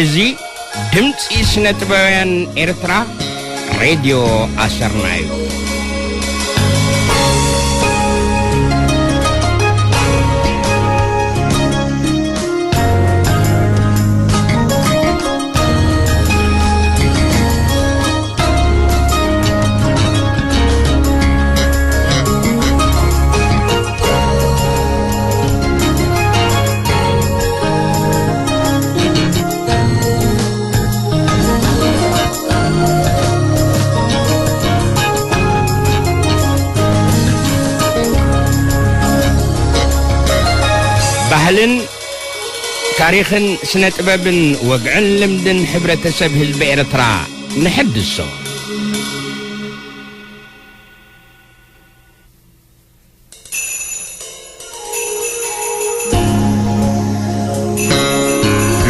እዚ ድምፂ ስነ ጥበባውያን ኤርትራ ሬድዮ ኣሰርና እዩ። ባህልን ታሪኽን ስነ ጥበብን ወግዕን ልምድን ሕብረተሰብ ህዝቢ ኤርትራ ንሕድሶ።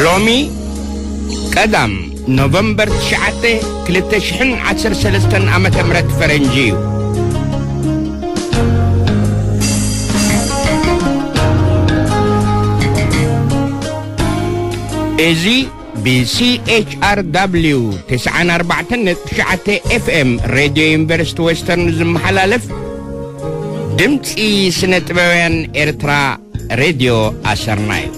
ሎሚ ቀዳም ኖቨምበር ትሽዓተ ክልተ ሽሕን ዓሰርተ ሰለስተን ዓመተ ምህረት ፈረንጂ እዩ። እዚ ብ C H R W ተስዓን ኣርባዕተን ነጥቢ ትሽዓተ F M ሬድዮ ዩኒቨርሲቲ ዌስተርን ዝመሓላለፍ ድምፂ ስነ ጥበባውያን ኤርትራ ሬድዮ ኣሰርና እዩ።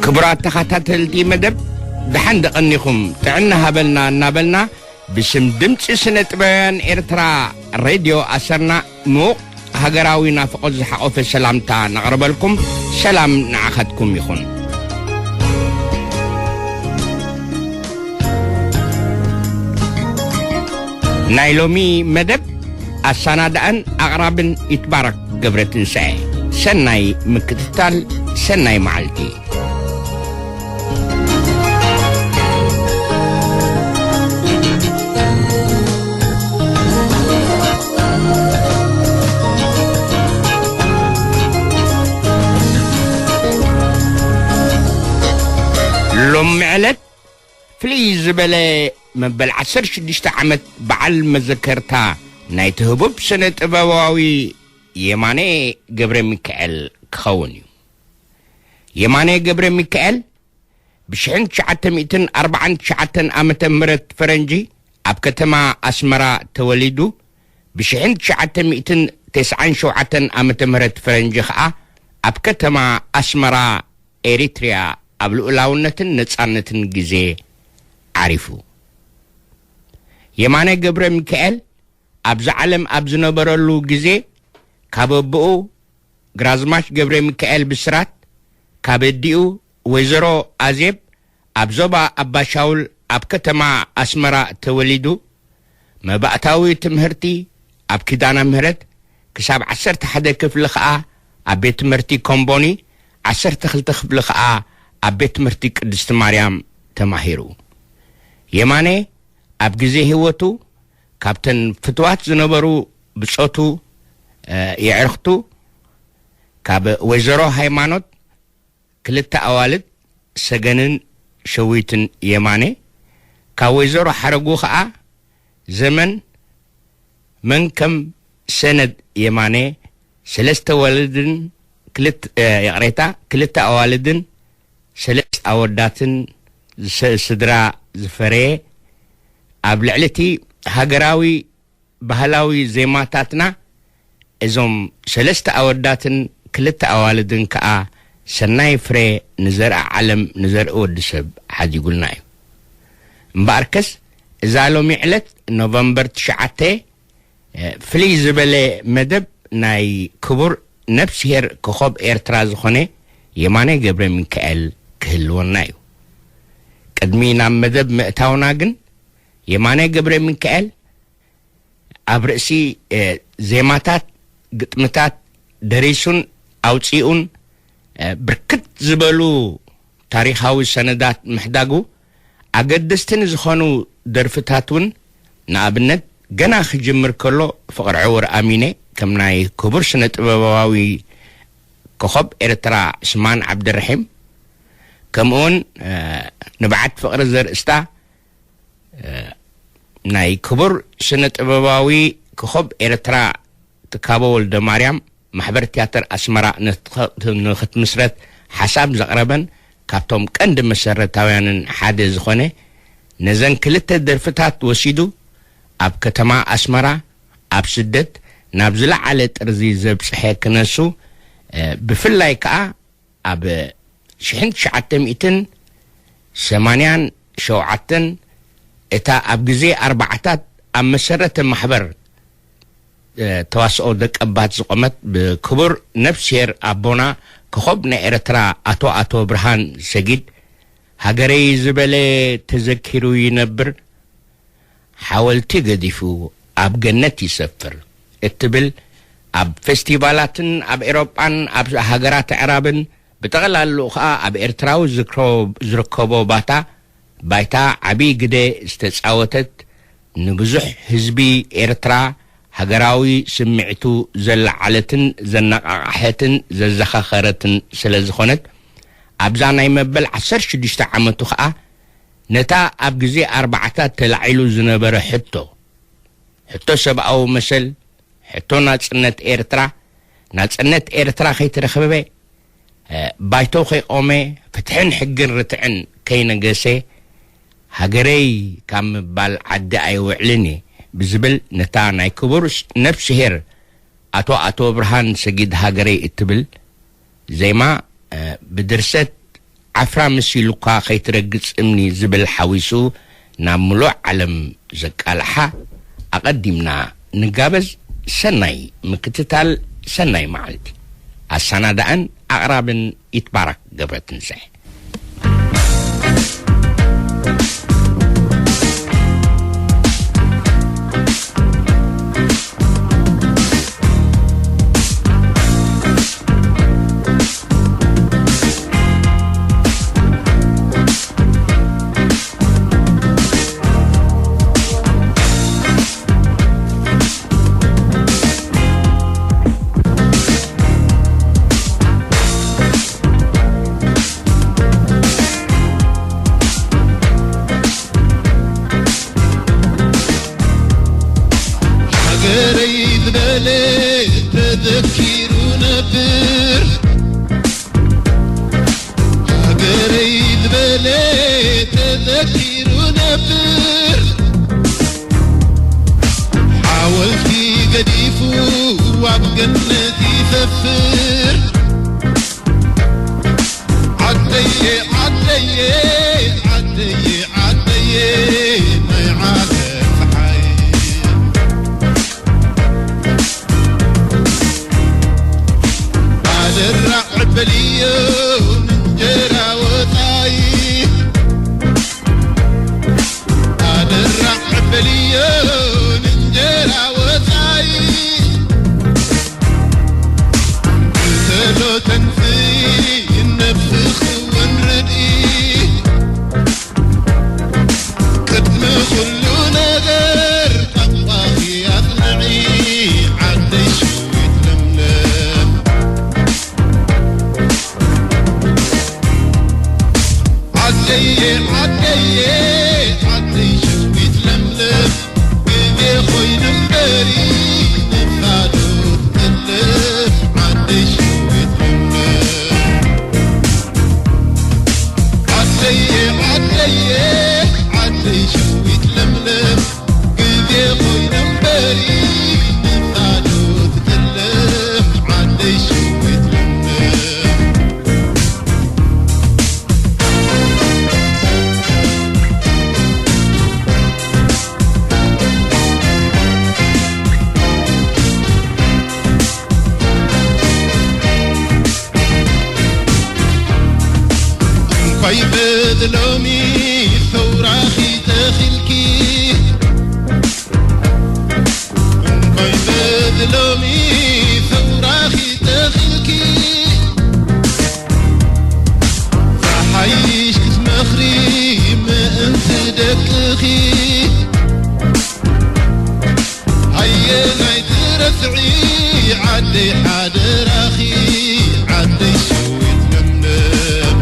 ክቡራት ተኸታተልቲ መደብ፣ ደሓን ደቐኒኹም ጥዕና ሃበልና እናበልና፣ ብስም ድምፂ ስነ ጥበባውያን ኤርትራ ሬድዮ ኣሰርና ምዉቕ ሃገራዊ ናፍቖት ዝሓቖፈ ሰላምታ ነቕርበልኩም። ሰላም ንዓኻትኩም ይኹን። ናይ ሎሚ መደብ ኣሰናዳእን ኣቕራብን ይትባረክ ገብረ ትንሳኤ። ሰናይ ምክትታል፣ ሰናይ መዓልቲ። ሎም ዕለት ፍልይ ዝበለ መበል ዓሰርተ ሽዱሽተ ዓመት በዓል መዘከርታ ናይቲ ህቡብ ስነ ጥበባዊ የማነ ገብረ ሚካኤል ክኸውን እዩ። የማነ ገብረ ሚካኤል ብሽሕን ትሽዓተ ሚእትን ኣርባዓን ትሽዓተን ዓመተ ምህረት ፈረንጂ ኣብ ከተማ ኣስመራ ተወሊዱ፣ ብሽሕን ትሽዓተ ሚእትን ተስዓን ሸውዓተን ዓመተ ምህረት ፈረንጂ ኸኣ ኣብ ከተማ ኣስመራ ኤሪትሪያ ኣብ ልኡላውነትን ነጻነትን ግዜ ዓሪፉ። የማነ ገብረ ሚካኤል ኣብዛ ዓለም ኣብ ዝነበረሉ ግዜ ካብ ኣቦኡ ግራዝማች ገብረ ሚካኤል ብስራት፣ ካብ ኣዲኡ ወይዘሮ ኣዜብ ኣብ ዞባ ኣባሻውል ኣብ ከተማ ኣስመራ ተወሊዱ። መባእታዊ ትምህርቲ ኣብ ኪዳነ ምህረት ክሳብ ዓሰርተ ሓደ ክፍሊ ኸኣ ኣብ ቤት ትምህርቲ ኮምቦኒ፣ ዓሰርተ ክልተ ክፍሊ ኸኣ ኣብ ቤት ትምህርቲ ቅድስቲ ማርያም ተማሂሩ። የማነ ኣብ ግዜ ህይወቱ ካብተን ፍትዋት ዝነበሩ ብጾቱ፣ እ፣ የዕርኽቱ፣ ካብ ወይዘሮ ሃይማኖት ክልተ ኣዋልድ ሰገንን ሸዊትን የማነ፣ ካብ ወይዘሮ ሓረጉ ኸኣ ዘመን መን ከም ሰነድ የማነ ሰለስተ ወለድን ክልተ፣ እ፣ ይቕሬታ፣ ክልተ ኣዋልድን ሰለስተ ኣወዳትን ስ-፣ ስድራ ዝፈረየ፣ ኣብ ልዕሊ እቲ ሃገራዊ ባህላዊ ዜማታትና እዞም ሰለስተ ኣወዳትን ክልተ ኣዋልድን ከኣ ሰናይ ፍረ ንዘርኣ ዓለም፣ ንዘርኢ ወዲ ሰብ ሓዲጉልና እዩ። እምበኣርከስ እዛ ሎሚ ዕለት ኖቨምበር ትሽዓተ፣ እ፣ ፍልይ ዝበለ መደብ ናይ ክቡር ነፍስሄር ኮኾብ ኤርትራ ዝኾነ የማነ ገብረ ሚካኤል ክህልወና እዩ። ቅድሚ ናብ መደብ ምእታውና ግን፣ የማነ ገብረ ሚካኤል ኣብ ርእሲ፣ እ፣ ዜማታት፣ ግጥምታት ደሪሱን ኣውጺኡን፣ እ፣ ብርክት ዝበሉ ታሪኻዊ ሰነዳት ምሕዳጉ፣ ኣገደስቲ ንዝኾኑ ደርፍታት እውን፣ ንኣብነት፣ ገና ክጅምር ከሎ ፍቕሪ ዕውር ኣሚነ፣ ከም ናይ ክቡር ስነ ጥበባዊ ኮኾብ ኤርትራ ስማን ዓብደረሒም፣ ከምኡውን፣ እ፣ ንብዓት ፍቕሪ ዘርእስታ፣ እ፣ ናይ ክቡር ስነ ጥበባዊ ኮኾብ ኤርትራ ትካቦ ወልደ ማርያም ማሕበር ትያትር ኣስመራ ንትኸ-፣ ንኽትምስረት ሓሳብ ዘቕረበን ካብቶም ቀንዲ መሰረታውያንን ሓደ ዝኾነ፣ ነዘን ክልተ ደርፍታት ወሲዱ ኣብ ከተማ ኣስመራ ኣብ ስደት ናብ ዝለዓለ ጥርዚ ዘብጽሐ ክነሱ፣ እ፣ ብፍላይ ከኣ ኣብ ሽሕን ትሽዓተ ሚእትን ሰማንያን ሸውዓተን እታ ኣብ ግዜ ኣርባዓታት ኣብ መሰረተ ማሕበር፣ እ፣ ተዋስኦ ደቀባት ዝቖመት ብክቡር ነፍስሄር ኣቦና ኮኾብ ናይ ኤርትራ ኣቶ ኣቶ ብርሃን ሰጊድ፣ ሃገረይ ዝበለ ተዘኪሩ ይነብር፣ ሓወልቲ ገዲፉ ኣብ ገነት ይሰፍር እትብል፣ ኣብ ፌስቲቫላትን ኣብ ኤሮጳን ኣብ ሃገራት ኣዕራብን ብጠቕላላኡ ኸኣ ኣብ ኤርትራዊ ዝክሮ-፣ ዝርከቦ ባታ፣ ባይታ ዓቢ ግደ ዝተጻወተት፣ ንብዙሕ ህዝቢ ኤርትራ ሃገራዊ ስምዒቱ ዘለዓለትን ዘነቓቕሐትን ዘዘኻኸረትን ስለ ዝኾነት፣ ኣብዛ ናይ መበል ዓሰርተ ሽዱሽተ ዓመቱ ኸኣ ነታ ኣብ ግዜ ኣርባዓታት ተላዒሉ ዝነበረ ሕቶ፣ ሕቶ ሰብኣዊ መሰል፣ ሕቶ ናጽነት ኤርትራ፣ ናጽነት ኤርትራ ከይተረኽበ፣ እ፣ ባይቶ ከይቆመ፣ ፍትሕን ሕግን ርትዕን ከይነገሰ፣ ሃገረይ ካብ ምባል ዓዲ ኣይውዕልን እየ ብዝብል ነታ ናይ ክቡር ነፍስሄር ኣቶ ኣቶ ብርሃን ሰጊድ ሃገረይ እትብል ዜማ፣ እ፣ ብድርሰት ዓፍራ መሲሉካ ከይትረግጽ እምኒ ዝብል ሓዊሱ ናብ ምሉእ ዓለም ዘቃልሓ ኣቐዲምና ንጋበዝ። ሰናይ ምክትታል፣ ሰናይ መዓልቲ። ኣሰናዳእን ኣቕራብን ይትባረክ ገብረትንሳኤ። ሃገረይ ዝበለ ተዘኪሩ ነብር፣ ሃገረይ ዝበለ ተዘኪሩ ነብር፣ ሓወልቲ ገዲፉ ኣብ ገነት ይሰፍር። ዓደየ ዓደየ ዓደየ ዓደየ ናይ ዓደይ ፀሓይ፣ ኣደራ ዕበልዮ እንጀራ ወፃይ፣ ኣደራ ዕበልዮ እንጀራ ወፃይ፣ ብተሎ ተንስኢ ነብስኺ እውን ርድኢ። ቅድሚ ኩሉ ነገር ቋንቋኺ ኣጽንዒ፣ ዓደይ ሸዊት ለምለም። ዓደየ ዓደየ ዓደይ ሸዊት ለምለም፣ ግዜ ኮይኑ እምበሪ ንኻልኦት ትሕልፍ፣ ዓደይ ሸዊት ለምለም። ዓደየ ዓደየ ዓደይ ሸዊት ለምለም፣ ግዜ ኮይኑ እምበሪ ንኻልኦት ትሕልፍ፣ ዓደይ ሸዊት ለምለም። እንኳይ በዚ ሎሚ ሰውራኺ ተኺልኪ፣ እንኳይ በዚ ሎሚ ሰውራኺ ተኺልኪ፣ ዝሓይሽ ክትመኽሪ ምእንቲ ደቅኺ። ሃየ ናይ ትረስዒ ዓደይ ሓደራኺ፣ ዓደይ ሸዊት ለምለም።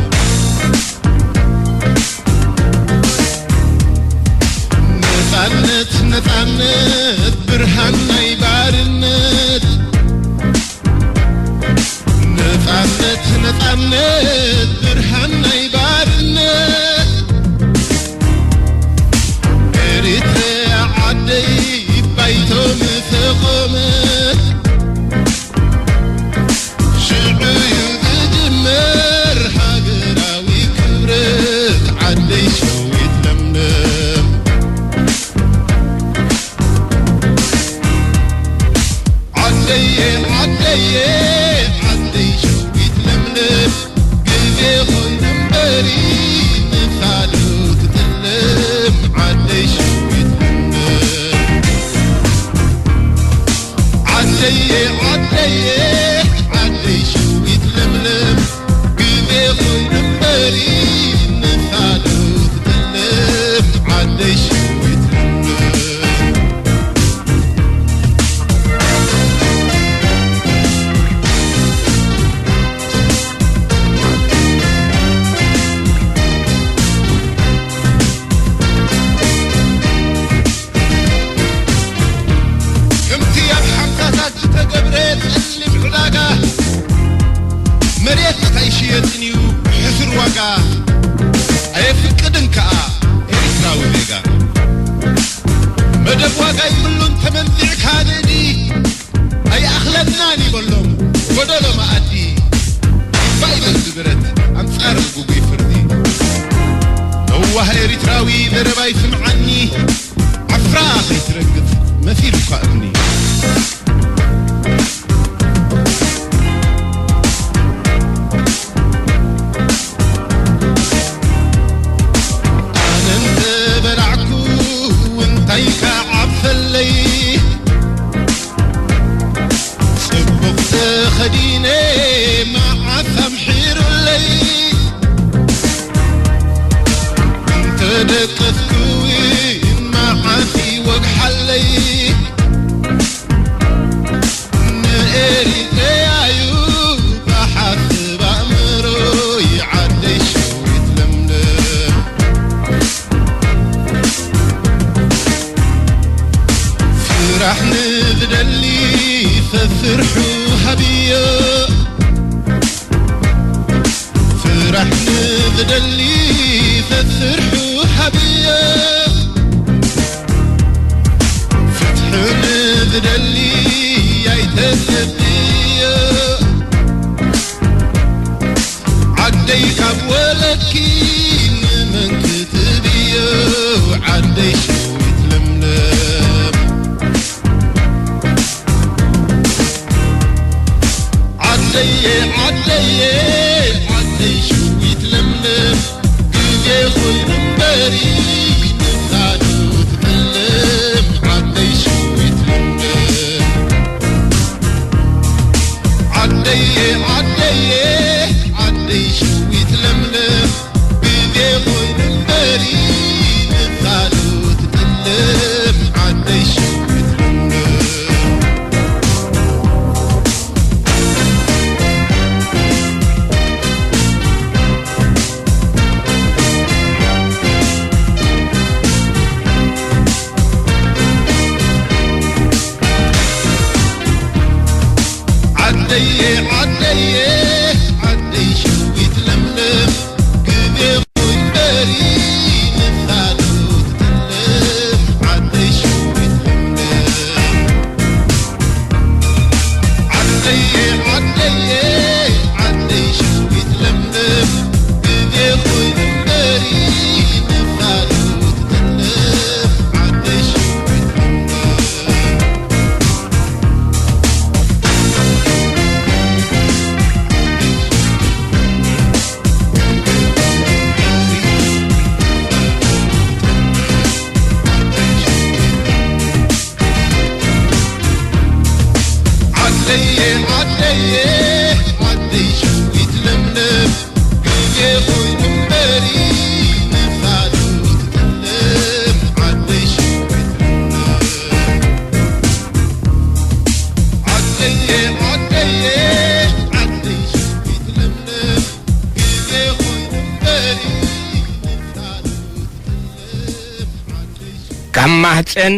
ነፃነት፣ ነፃነት፣ ብርሃን ናይ ባርነት። ዋጋ ኣየፍቅድን ከኣ ኤርትራዊ ዜጋ። መደብ ዋጋ ይብሉን ተመንዚዕካ ንእዲ ኣይኣኽለናን ይበሎም ጎደሎ መኣዲ። ይባይ በዚ ብረት ኣንጻር ግጉይ ፍርዲ። ለዋህ ኤርትራዊ ዘረባይ ስምዓኒ። ዓፍራ ከይትረግጽ መሲሉካ እምኒ። ኣነ እንተበላዕኩ እንታይ ከዓብሰለይ? ጽቡቕ ተኸዲነ መዓስ ኣምሒሩለይ? እንተ ደቀስኩ እውን መዓስ ይወግሓለይ? ንኤሪትረያዩ ዝሓስብ ኣእምሮይ ዓደይ ሸዊት ለምለም። ስራሕ ንዝደሊ ሰስርሑ ሃብዮ። ስራሕ ንዝደሊ ሰስርሑ ሃብዮ። ፍትሒ ንዝደሊ ኣይተሰድዮ። ዓደይ ካብ ወለድኪ ንመን ክትብዮ? ዓደይ ሸዊት ለምለም። ዓደየ ዓደየ ዓደይ ሸዊት ለምለም። ግዜ ኮይኑ እምበሪ ንኻዱ ትጠልም ዓደይ ሸዊት ለምለም። ዓደየ ዓደየ ዓደይ ሸዊት ለምለም። ግዜ ኮይኑ እምበሪ ንኻዱ ትጠልም ዓደይ ሸዊት ለምለም። ዓደየ ዓደየ ዓደይ ሸዊት ለምለም። ግዜ ኮይኑ እምበሪ ንኻዱ ትጠልም ዓደይ ሸዊት ለምለም። ዓደየ ዓደየ ዓደይ ሸዊት ለምለም። ግዜ ኮይኑ እምበሪ ንኻዱ ትጠልም ዓደይ ሸዊት ለምለም። ዓደየ ዓደየ ዓደይ ሸዊት ለምለም። ግዜ ኮይኑ እምበሪ ንኻዱ ትጠልም ዓደይ ሸዊት ለምለም። ዓደየ ዓደየ ዓደይ ሸዊት ለምለም። ግዜ ኮይኑ እምበሪ ንኻዱ ትጠልም ዓደይ ሸዊት ካብ ማህፀን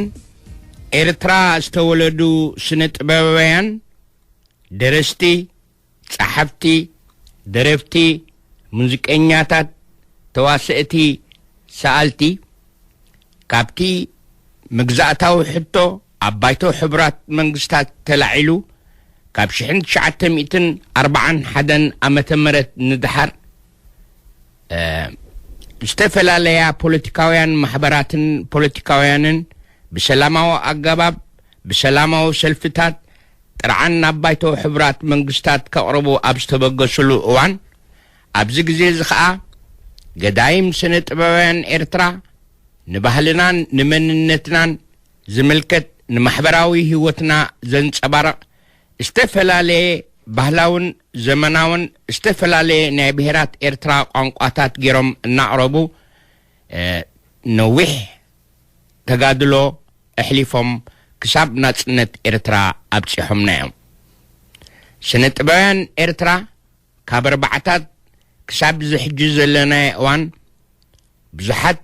ኤርትራ ዝተወለዱ ስነ ጥበባውያን፣ ደረስቲ፣ ጸሓፍቲ፣ ደረፍቲ፣ ሙዚቀኛታት፣ ተዋሰእቲ፣ ሰኣልቲ፣ ካብቲ መግዛእታዊ ሕቶ ኣብ ባይቶ ሕቡራት መንግስታት ተላዒሉ፣ ካብ ሽሕን ትሽዓተ ሚእትን ኣርባዓን ሓደን ዓመተ ምህረት ንደሓር፣ እ፣ ዝተፈላለያ ፖለቲካውያን ማሕበራትን ፖለቲካውያንን ብሰላማዊ ኣገባብ፣ ብሰላማዊ ሰልፍታት ጥርዓን ናብ ባይቶ ሕቡራት መንግስታት ከቕርቡ ኣብ ዝተበገስሉ እዋን፣ ኣብዚ ግዜ እዚ ኸኣ ገዳይም ስነ ጥበባውያን ኤርትራ ንባህልናን ንመንነትናን ዝምልከት፣ ንማሕበራዊ ህይወትና ዘንጸባርቕ ዝተፈላለየ ባህላውን ዘመናውን ዝተፈላለየ ናይ ብሄራት ኤርትራ ቋንቋታት ገይሮም እናቕረቡ፣ እ፣ ነዊሕ ተጋድሎ ኣሕሊፎም ክሳብ ናጽነት ኤርትራ ኣብጺሖምና እዮም። ስነ ጥበባውያን ኤርትራ ካብ ኣርባዓታት ክሳብ እዚ ሕጂ ዘለናዮ እዋን ብዙሓት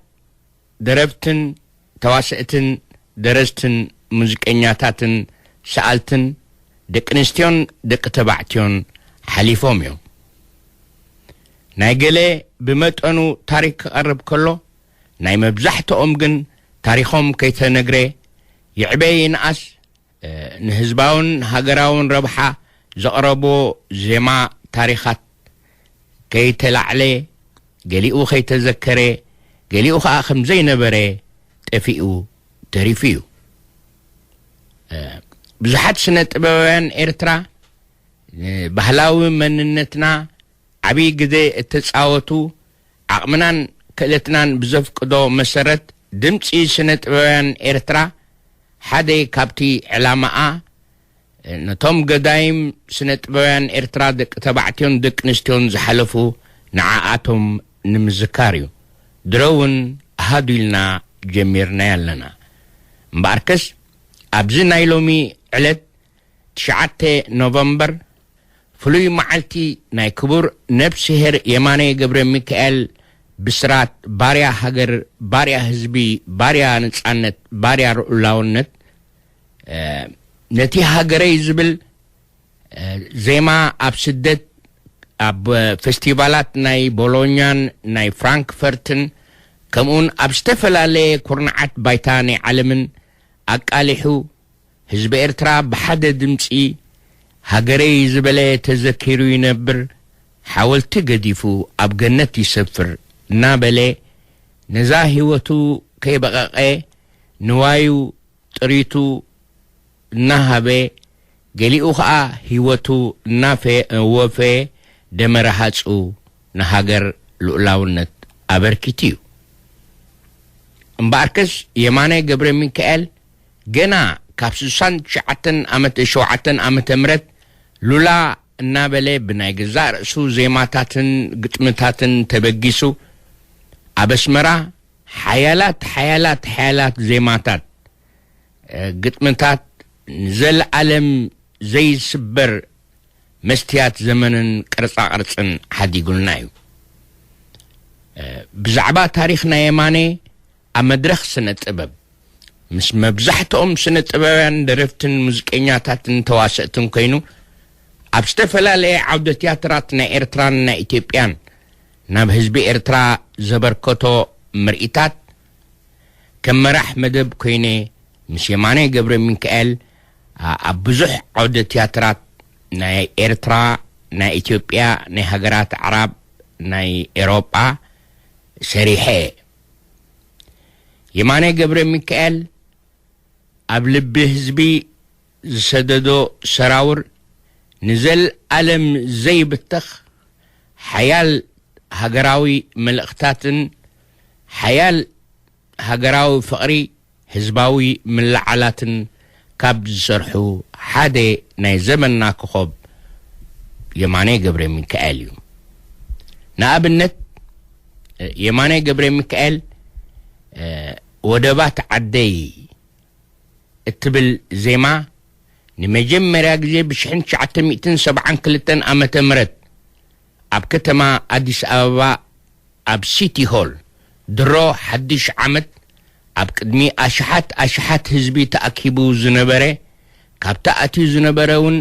ደረፍትን ተዋሰእትን ደረስትን ሙዚቀኛታትን ሰኣልትን ደቂ ኣንስትዮን ደቂ ተባዕትዮን ሓሊፎም እዮም። ናይ ገለ ብመጠኑ ታሪኽ ክቐርብ ከሎ፣ ናይ መብዛሕትኦም ግን ታሪኾም ከይተነግረ፣ ይዕበ ይንኣስ፣ እ፣ ንህዝባውን ሃገራውን ረብሓ ዘቕረቦ ዜማ ታሪኻት ከይተላዕለ፣ ገሊኡ ከይተዘከረ፣ ገሊኡ ኸኣ ከም ዘይነበረ ጠፊኡ ተሪፉ እዩ። እ፣ ብዙሓት ስነ ጥበባውያን ኤርትራ ንባህላዊ መንነትና ዓብዪ ግደ እተጻወቱ፣ ዓቕምናን ክእለትናን ብዘፍቅዶ መሰረት፣ ድምጺ ስነ ጥበባውያን ኤርትራ ሓደ ካብቲ ዕላማኣ፣ ነቶም ገዳይም ስነ ጥበባውያን ኤርትራ ደቂ ተባዕትዮን ደቂ ኣንስትዮን ዝሓለፉ ንዓኣቶም ንምዝካር እዩ። ድሮ እውን ኣሃዱ ኢልና ጀሚርናዮ ኣለና። እምበኣርከስ ኣብዚ ናይ ሎሚ ዕለት ትሽዓተ ኖቨምበር ፍሉይ መዓልቲ ናይ ክቡር ነፍስሄር የማነ ገብረ ሚካኤል ብስራት፣ ባርያ ሃገር፣ ባርያ ህዝቢ፣ ባርያ ነጻነት፣ ባርያ ልኡላውነት፣ እ፣ ነቲ ሃገረይ ዝብል፣ እ፣ ዜማ ኣብ ስደት፣ ኣብ፣ እ፣ ፌስቲቫላት ናይ ቦሎኛን ናይ ፍራንክፈርትን፣ ከምኡውን ኣብ ዝተፈላለየ ኩርናዓት ባይታ ናይ ዓለምን ኣቃሊሑ፣ ህዝቢ ኤርትራ ብሓደ ድምጺ፣ "ሃገረይ ዝበለ ተዘኪሩ ይነብር፣ ሓወልቲ ገዲፉ ኣብ ገነት ይሰፍር" እናበለ፣ ነዛ ህይወቱ ከይበቐቐ፣ ንዋዩ ጥሪቱ እናሃበ፣ ገሊኡ ኸኣ ህይወቱ እናፈ-፣ ወፈየ ደመረ ሃጹ ንሃገር ልኡላውነት ኣበርኪቱ እዩ። እምበኣርከስ የማነ ገብረ ሚካኤል ገና ካብ ስሳን ትሽዓተን ዓመት፣ ሸውዓተን ዓመተ ምህረት ሉላ እናበለ ብናይ ገዛእ ርእሱ ዜማታትን ግጥምታትን ተበጊሱ ኣብ ኣስመራ ሓያላት፣ ሓያላት፣ ሓያላት ዜማታት፣ እ፣ ግጥምታት ንዘለኣለም ዘይስበር መስትያት ዘመንን ቅርጻ ቅርጽን ሓዲጉልና እዩ። እ፣ ብዛዕባ ታሪኽ ናይ የማነ ኣብ መድረኽ ስነ ጥበብ ምስ መብዛሕትኦም ስነ ጥበባውያን ደረፍትን ሙዚቀኛታትን ተዋሰእትን ኮይኑ ኣብ ዝተፈላለየ ዓውደ ትያትራት ናይ ኤርትራን ናይ ኢትዮጵያን ናብ ህዝቢ ኤርትራ ዘበርከቶ ምርኢታት ከም መራሕ መደብ ኮይነ ምስ የማነ ገብረ ሚካኤል ኣ-፣ ኣብ ብዙሕ ዓውደ ትያትራት ናይ ኤርትራ፣ ናይ ኢትዮጵያ፣ ናይ ሃገራት ኣዕራብ፣ ናይ ኤሮጳ ሰሪሐ እየ። የማነ ገብረ ሚካኤል ኣብ ልቢ ህዝቢ ዝሰደዶ ሰራውር ንዘልኣለም ዘይብተኽ ሓያል ሃገራዊ መልእኽታትን ሓያል ሃገራዊ ፍቕሪ ህዝባዊ ምልዓላትን ካብ ዝሰርሑ ሓደ ናይ ዘመንና ኮኾብ የማነ ገብረ ሚካኤል እዩ። ንኣብነት፣ የማነ ገብረ ሚካኤል፣ ወደባት ዓደይ እትብል ዜማ ንመጀመርያ ግዜ ብሽሕን ትሽዓተ ሚእትን ሰብዓን ክልተን ዓመተ ምህረት ኣብ ከተማ ኣዲስ ኣበባ ኣብ ሲቲ ሆል ድሮ ሓድሽ ዓመት ኣብ ቅድሚ ኣሽሓት ኣሽሓት ህዝቢ ተኣኪቡ ዝነበረ፣ ካብቲ ኣትዩ ዝነበረ እውን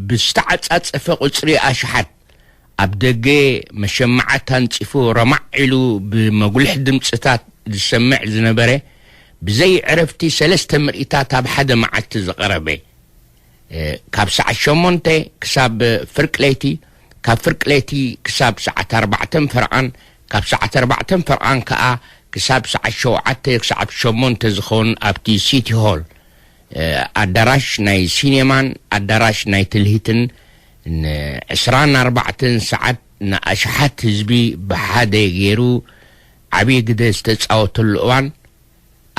ብዝተዓጻጸፈ ቁጽሪ ኣሽሓት ኣብ ደገ መሸማዓት ኣንጺፉ ረማዕ ኢሉ ብመጉልሕ ድምጽታት ዝሰምዕ ዝነበረ፣ ብዘይ ዕረፍቲ ሰለስተ ምርኢታት ኣብ ሓደ መዓልቲ ዝቐረበ፣ እ፣ ካብ ሰዓት ሸሞንተ ክሳብ ፍርቂ ለይቲ፣ ካብ ፍርቂ ለይቲ ክሳብ ሰዓት ኣርባዕተን ፈርቓን፣ ካብ ሰዓት ኣርባዕተን ፈርቓን ከኣ ክሳብ ሰዓት ሸውዓተ ክሳብ ሸሞንተ ዝኸውን ኣብቲ ሲቲ ሆል፣ እ፣ ኣዳራሽ ናይ ሲኔማን ኣዳራሽ ናይ ትልሂትን ንዕስራን ኣርባዕተን ሰዓት ንኣሽሓት ህዝቢ ብሓደ ገይሩ ዓብዪ ግደ ዝተጻወተሉ እዋን፣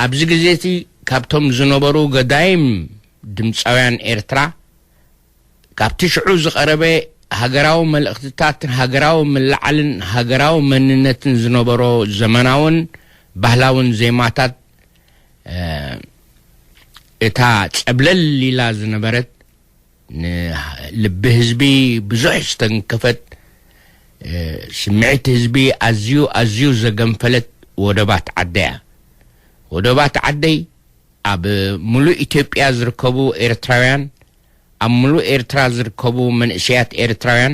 ኣብዚ ግዜ እቲ ካብቶም ዝነበሩ ገዳይም ድምጻውያን ኤርትራ፣ ካብቲ ሽዑ ዝቐረበ ሃገራዊ መልእኽትታት፣ ሃገራዊ ምልዓልን ሃገራዊ መንነትን ዝነበሮ ዘመናውን ባህላውን ዜማታት፣ እ፣ እታ ጸብለል ኢላ ዝነበረት፣ ንልቢ ህዝቢ ብዙሕ ዝተንከፈት፣ እ፣ ስምዒት ህዝቢ ኣዝዩ፣ ኣዝዩ ዘገንፈለት ወደባት ዓደይ እያ። ወደባት ዓደይ ኣብ ምሉእ ኢትዮጵያ ዝርከቡ ኤርትራውያን፣ ኣብ ምሉእ ኤርትራ ዝርከቡ መንእሰያት ኤርትራውያን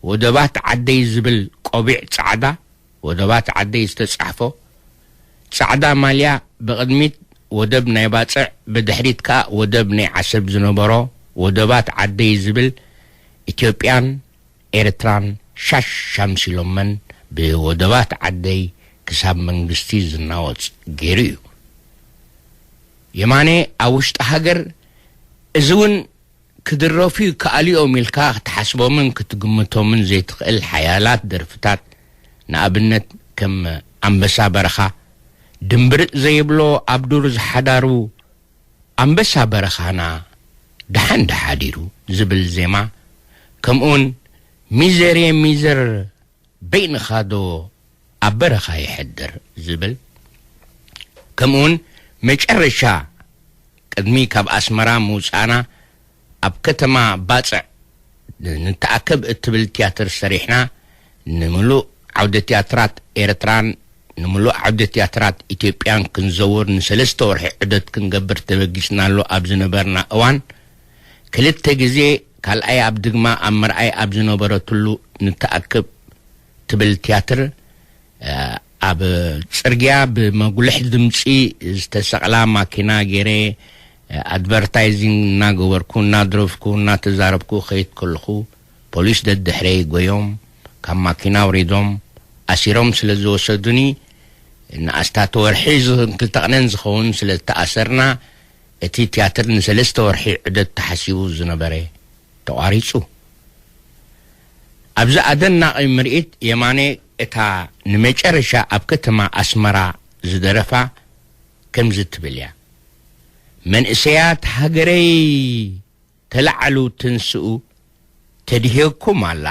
ወደባት ዓደይ ዝብል ቆቢዕ ጻዕዳ፣ ወደባት ዓደይ ዝተጻሕፎ ጻዕዳ ማልያ፣ ብቕድሚት ወደብ ናይ ባጽዕ፣ ብድሕሪት ከኣ ወደብ ናይ ዓሰብ ዝነበሮ፣ ወደባት ዓደይ ዝብል ኢትዮጵያን ኤርትራን ሻሽ ኣምሲሎመን ብወደባት ዓደይ ክሳብ መንግስቲ ዝናወጽ ገይሩ እዩ። የማነ ኣብ ውሽጢ ሃገር እዚ እውን ክድረፉ ይከኣሉ እዮም ኢልካ ክትሓስቦምን ክትግምቶምን ዘይትኽእል ሓያላት ደርፍታት፣ ንኣብነት ከም ኣንበሳ በረኻ፣ ድምብርጽ ዘይብሎ ኣብ ዱር ዝሓዳሩ ኣንበሳ በረኻና ደሓን ደሓዲሩ ዝብል ዜማ፣ ከምኡውን ሚዘሬ ሚዘር በይንኻ ዶ ኣብ በረኻ ይሕድር ዝብል፣ ከምኡውን መጨረሻ ቅድሚ ካብ ኣስመራ ምውጻእና ኣብ ከተማ ባጽዕ ንተኣከብ እትብል ትያትር ሰሪሕና፣ ንምሉእ ዓውደ ትያትራት ኤርትራን ንምሉእ ዓውደ ትያትራት ኢትዮጵያን ክንዘውር ንሰለስተ ወርሒ ዑደት ክንገብር ተበጊስናሉ ኣብ ዝነበርና እዋን፣ ክልተ ግዜ ካልኣይ ኣብ ድግማ ኣብ ምርኣይ ኣብ ዝነበረትሉ ንተኣከብ ትብል ትያትር፣ እ፣ ኣብ ጽርግያ ብመጉልሕ ድምጺ ዝተሰቕላ ማኪና ገይረ፣ እ፣ ኣድቨርታይዚንግ እናገበርኩ፣ እናድረፍኩ፣ እናተዛረብኩ ኸይድ ከለኹ፣ ፖሊስ ደድሕረይ ጎዮም፣ ካብ ማኪና ኣውሪዶም፣ ኣሲሮም ስለ ዝወሰዱኒ፣ ንኣስታት ወርሒ ዝኽን ክልተ ቕነን ዝኸውን ስለ ዝተኣሰርና፣ እቲ ትያትር ንሰለስተ ወርሒ ዑደት ተሓሲቡ ዝነበረ ተቋሪጹ። ኣብዚ ኣደናቒ ምርኢት የማነ እታ ንመጨረሻ ኣብ ከተማ ኣስመራ ዝደረፋ ከምዚ ትብል እያ። መንእሰያት ሃገረይ ተላዓሉ ትንስኡ፣ ተድህየኩም ኣላ፣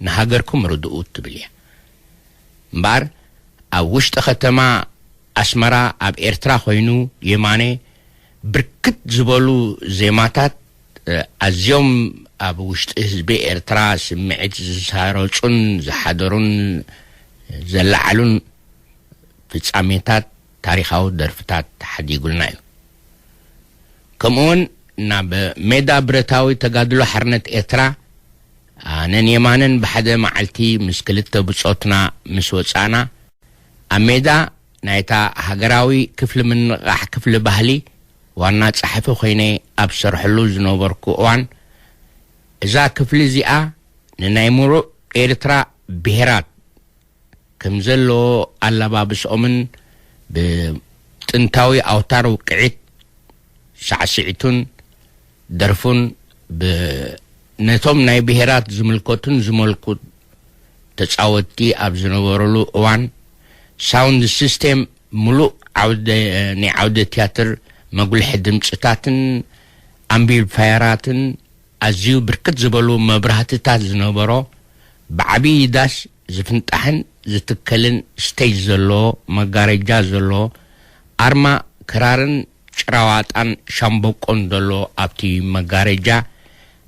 ንሃገርኩም ርድኡ ትብል እያ። እምበኣር ኣብ ውሽጢ ከተማ ኣስመራ ኣብ ኤርትራ ኮይኑ የማነ ብርክት ዝበሉ ዜማታት፣ እ፣ ኣዝዮም ኣብ ውሽጢ ህዝቢ ኤርትራ ስምዒት ዝሳረጹን ዝሓደሩን ዘለዓሉን ፍጻሜታት ታሪኻዊ ደርፍታት ሓዲጉልና እዩ። ከምኡውን ናብ ሜዳ ብረታዊ ተጋድሎ ሓርነት ኤርትራ ኣነን የማነን ብሓደ መዓልቲ ምስ ክልተ ብጾትና ምስ ወጻእና፣ ኣብ ሜዳ ናይታ ሃገራዊ ክፍሊ ምንቕቓሕ ክፍሊ ባህሊ ዋና ጸሓፊ ኮይነ ኣብ ዝሰርሐሉ ዝነበርኩ እዋን፣ እዛ ክፍሊ እዚኣ ንናይ ምሉእ ኤርትራ ብሄራት ከም ዘለዎ ኣለባብስኦምን ብጥንታዊ ኣውታር ውቅዒት ሳዕስዒቱን ደርፉን ብ-፣ ነቶም ናይ ብሄራት ዝምልከቱን ዝመልኩ ተጻወትቲ ኣብ ዝነበሩሉ እዋን፣ ሳውንድ ሲስቴም፣ ምሉእ ዓውደ፣ ናይ ዓውደ ትያትር መጉልሒ ድምጽታትን ኣምቢልፋየራትን ኣዝዩ ብርክት ዝበሉ መብራህትታት ዝነበሮ፣ ብዓብዪ ዳስ ዝፍንጣሕን ዝትከልን ስቴጅ ዘለዎ፣ መጋረጃ ዘለዎ፣ ኣርማ ክራርን ጭራዋጣን ሻምበቆን ዘሎ ኣብቲ መጋረጃ፣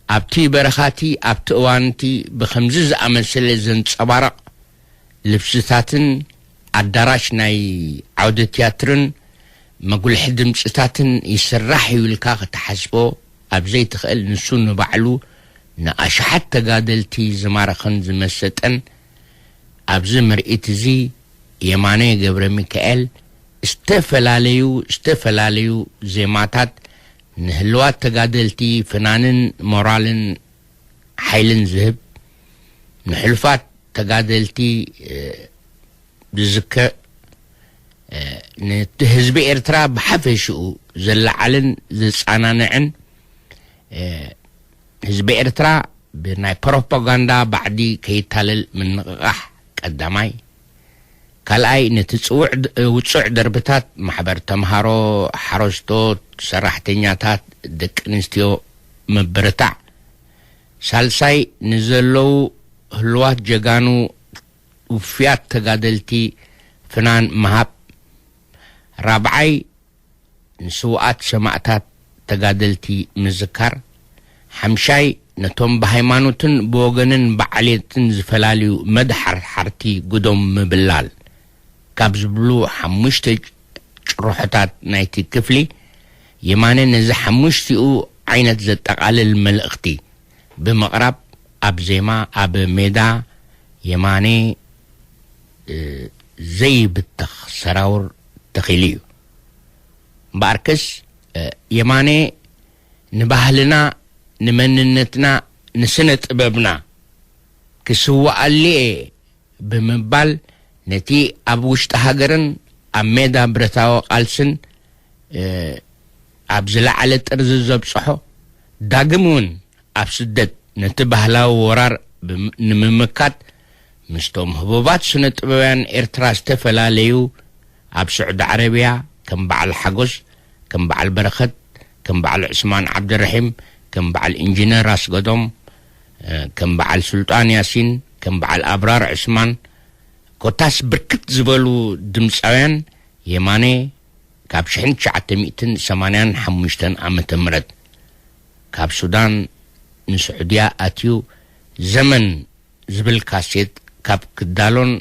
ኣብቲ በረኻቲ፣ ኣብቲ እዋንቲ ብኸምዚ ዝኣመሰለ ዘንጸባርቕ ልብስታትን ኣዳራሽ ናይ ዓውደ ትያትርን መጉልሒ ድምጽታትን ይስራሕ እዩ ኢልካ ክትሓስቦ ኣብ ዘይትኽእል፣ ንሱ ንባዕሉ ንኣሽሓት ተጋደልቲ ዝማረኸን ዝመሰጠን፣ ኣብዚ ምርኢት እዚ የማነ ገብረ ሚካኤል ዝተፈላለዩ፣ ዝተፈላለዩ ዜማታት ንህልዋት ተጋደልቲ ፍናንን ሞራልን ሓይልን ዝህብ፣ ንሕሉፋት ተጋደልቲ፣ እ፣ ዝዝክር፣ እ፣ ነቲ ህዝቢ ኤርትራ ብሓፈሽኡ ዘለዓልን ዘጸናንዕን፣ እ፣ ህዝቢ ኤርትራ ብናይ ፕሮፓጋንዳ ባዕዲ ከይታለል ምንቕቓሕ ቀዳማይ። ካልኣይ፣ ነቲ ጽውዕ ድ-፣ ውጹዕ ደርብታት ማሕበር ተምሃሮ፣ ሓረስቶት፣ ሰራሕተኛታት፣ ደቂ ኣንስትዮ ምብርታዕ። ሳልሳይ፣ ንዘለዉ ህሉዋት ጀጋኑ ውፉያት ተጋደልቲ ፍናን ምሃብ። ራብዓይ፣ ንስውኣት ሰማእታት ተጋደልቲ ምዝካር። ሓምሻይ፣ ነቶም ብሃይማኖትን ብወገንን ብዓሌትን ዝፈላልዩ መድሓርሓርቲ ግዶም ምብላል። ካብ ዝብሉ ሓሙሽተ ጭርሖታት ናይቲ ክፍሊ፣ የማነ ነዚ ሓሙሽቲኡ ዓይነት ዘጠቓልል መልእኽቲ ብምቕራብ፣ ኣብ ዜማ ኣብ ሜዳ የማነ፣ እ፣ ዘይብተኽ ሰራውር ተኺሉ እዩ። እምበኣርከስ፣ እ፣ የማነ ንባህልና፣ ንመንነትና፣ ንስነ ጥበብና ክስዋኣሉ እየ ብምባል ነቲ ኣብ ውሽጢ ሃገርን ኣብ ሜዳ ብረታዊ ቃልስን፣ እ፣ ኣብ ዝለዓለ ጥርዚ ዘብጽሖ፣ ዳግም እውን ኣብ ስደት ነቲ ባህላዊ ወራር ብም-፣ ንምምካት ምስቶም ህቡባት ስነ ጥበባውያን ኤርትራ ዝተፈላለዩ ኣብ ስዑዲ ዓረብያ ከም በዓል ሓጎስ፣ ከም በዓል በረኸት፣ ከም በዓል ዑስማን ዓብደረሒም፣ ከም በዓል ኢንጂነር ኣስገዶም፣ እ፣ ከም በዓል ሱልጣን ያሲን፣ ከም በዓል ኣብራር ዑስማን፣ ኮታስ ብርክት ዝበሉ ድምፃውያን የማነ ካብ ሽሕን ትሽዓተ ሚእትን ሰማንያን ሓሙሽተን ዓመተ ምህረት ካብ ሱዳን ንስዑድያ ኣትዩ ዘመን ዝብል ካሴት ካብ ክዳሎን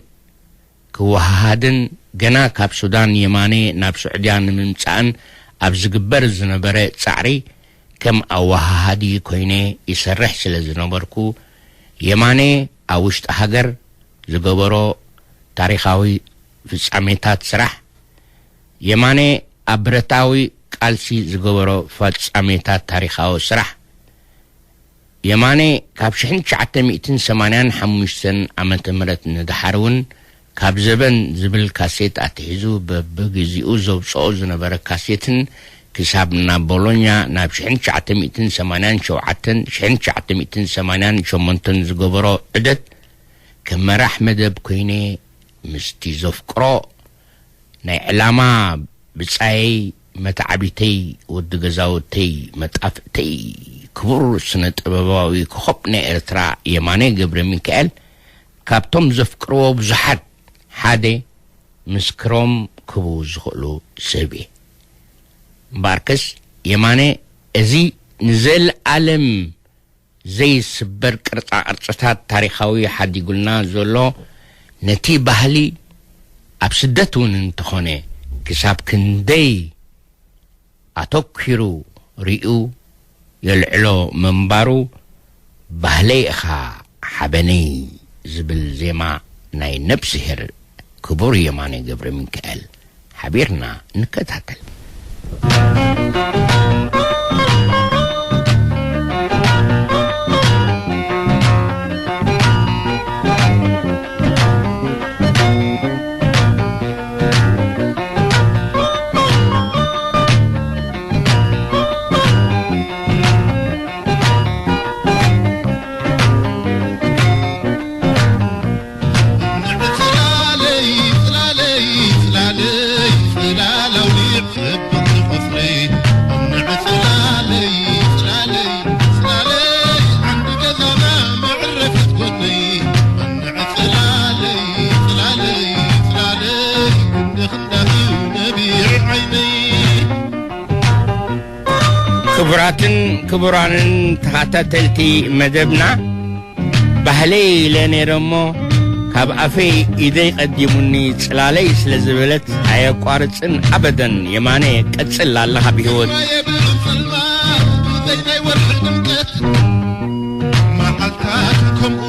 ክወሃሃድን ገና ካብ ሱዳን የማነ ናብ ስዑድያ ንምምጻእን ኣብ ዝግበር ዝነበረ ጻዕሪ ከም ኣወሃሃዲ ኮይነ ይሰርሕ ስለ ዝነበርኩ፣ የማነ ኣብ ውሽጢ ሃገር ዝገበሮ ታሪኻዊ ፍጻሜታት ስራሕ፣ የማነ ኣብ ብረታዊ ቃልሲ ዝገበሮ ፍጻሜታት ታሪኻዊ ስራሕ፣ የማነ ካብ ሽሕን ትሽዓተ ሚእትን ሰማንያን ሓሙሽተን ዓመተ ምህረት ንደሓር እውን ካብ ዘበን ዝብል ካሴት ኣትሒዙ በብግዜኡ ዘውጽኦ ዝነበረ ካሴትን ክሳብ ናብ ቦሎኛ ናብ ሽሕን ትሽዓተ ሚእትን ሰማንያን ሸውዓተን ሽሕን ትሽዓተ ሚእትን ሰማንያን ሸሞንተን ዝገበሮ ዑደት ከም መራሕ መደብ ኮይነ ምስቲ ዘፍቅሮ ናይ ዕላማ ብጻየይ፣ መተዓቢተይ፣ ወዲ ገዛውተይ፣ መጣፍእተይ፣ ክቡር ስነ ጥበባዊ ኮኾብ ናይ ኤርትራ የማነ ገብረ ሚካኤል ካብቶም ዘፍቅርዎ ብዙሓት ሓደ ምስክሮም ክህቡ ዝኽእሉ ሰብ እየ። እምበኣርከስ የማነ እዚ ንዘለኣለም ዘይስበር ቅርጻ ቅርጽታት ታሪኻዊ ሓዲጉልና ዘሎ ነቲ ባህሊ ኣብ ስደት እውን እንተኾነ ክሳብ ክንደይ ኣተኲሩ ሪኡ የልዕሎ ምንባሩ፣ ባህለይ ኢኻ ሓበነይ ዝብል ዜማ ናይ ነብስሄር ክቡር የማነ ገብረ ሚካኤል ሓቢርና ንከታተል። ክቡራትን ክቡራንን ተኸታተልቲ መደብና፣ ባህለይ ኢለ ነይረ እሞ፣ ካብ ኣፈይ ኢደይ ቀዲሙኒ ጽላለይ ስለ ዝበለት ኣየቋርጽን ኣበደን። የማነ፣ ቀጽል ኣለኻ ብህይወት። መዓልታት ከምኡ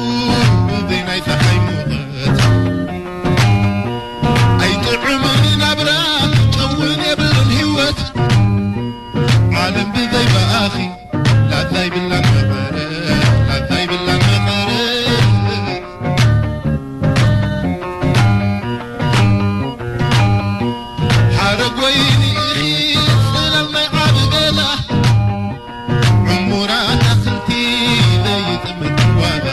ብዘይ ናይ ጸሓይ ሙቐት ኣይጥዑምን ናብራ ጨውን የብሉን ህይወት ዓለም ብዘይ ብኣኺ ላዛ ይብላን መቐረት ላዛ ይብላን መቐረት ሓረግ ወይኒ ኢኺ ጽላል ናይ ዓቢ ገዛ ዕሙራ ኣትክልቲ ዘይጥምት ዋዛ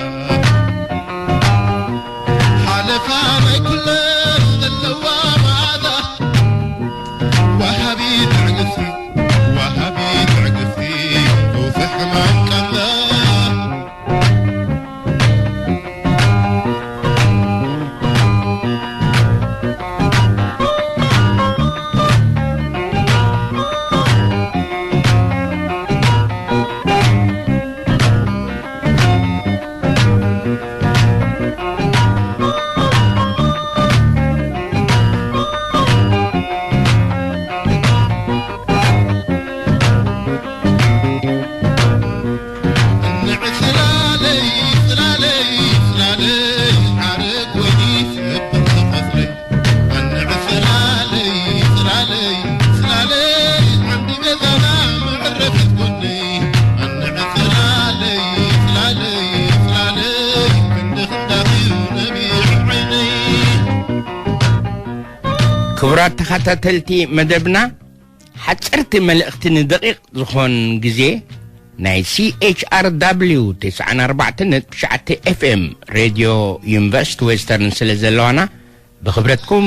ሓለፋ ናይ ኩለን ዘለዋ መዓዛ ወሃቢ ትዕግስቲ ወሃቢ ትዕግስቲ ፈውሲ ሕማም ቃንዛ ክቡራት ተኸታተልቲ መደብና፣ ሓፀርቲ መልእኽቲ ንደቂቕ ዝኾን ግዜ ናይ C H R W ተስዓን ኣርባዕተን ነጥቢ ትሽዓተ F M ሬድዮ ዩኒቨርሲቲ ዌስተርን ስለ ዘለዋና፣ ብኽብረትኩም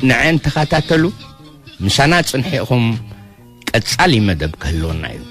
ንዐን ተኸታተሉ። ምሳና ጽንሒኹም ቀጻሊ መደብ ክህልወና እዩ።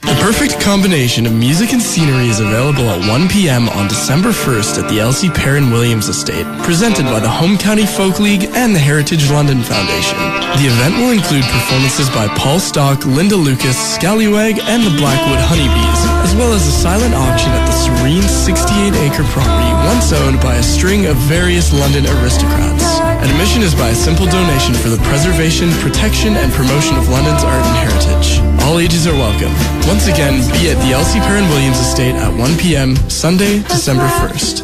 The perfect combination of music and scenery is available at one p.m. on December first at the Elsie Perrin Williams Estate, presented by the Home County Folk League and the Heritage London Foundation. The event will include performances by Paul Stock, Linda Lucas, Scallywag, and the Blackwood Honeybees, as well as a silent auction at the serene sixty-eight acre property once owned by a string of various London aristocrats. Admission is by a simple donation for the preservation, protection, and promotion of London's art and heritage. All ages are welcome. Once again, be at the Elsie Perrin Williams Estate at one p.m. Sunday, December first.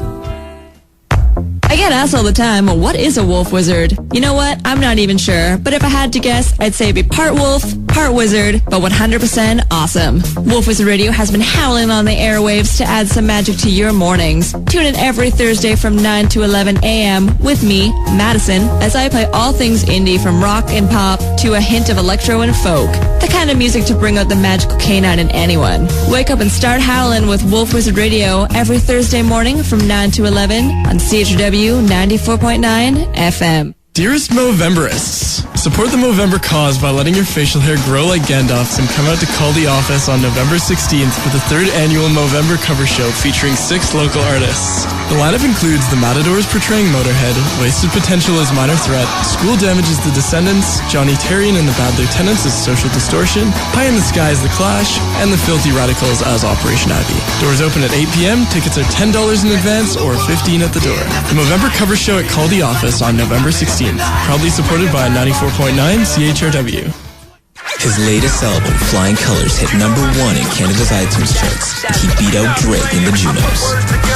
I get asked all the time, "What is a wolf wizard?" You know what? I'm not even sure. But if I had to guess, I'd say it'd be part wolf, part wizard, but one hundred percent awesome. Wolf Wizard Radio has been howling on the airwaves to add some magic to your mornings. Tune in every Thursday from nine to eleven a.m. with me, Madison, as I play all things indie, from rock and pop to a hint of electro and folk. The kind of music to bring out the magical canine in anyone. Wake up and start howling with Wolf Wizard Radio every Thursday morning from nine to eleven on C H W ninety-four point nine F M. Dearest Movemberists, support the Movember cause by letting your facial hair grow like Gandalf's and come out to Caldy office on November sixteenth for the third annual Movember cover show featuring six local artists. The lineup includes the Matadors portraying Motorhead, Wasted Potential as Minor Threat, School Damage's The Descendents, Johnny Tarian and the Bad Lieutenants as Social Distortion, Pie in the Sky as The Clash, and the Filthy Radicals as Operation Ivy. Doors open at eight p.m., tickets are ten dollars in advance or fifteen at the door. The Movember cover show at Caldy office on November sixteenth. Proudly supported by ninety-four point nine C H R W. His latest album, Flying Colors, hit number one in Canada's iTunes charts, and he beat out Drake in the Junos.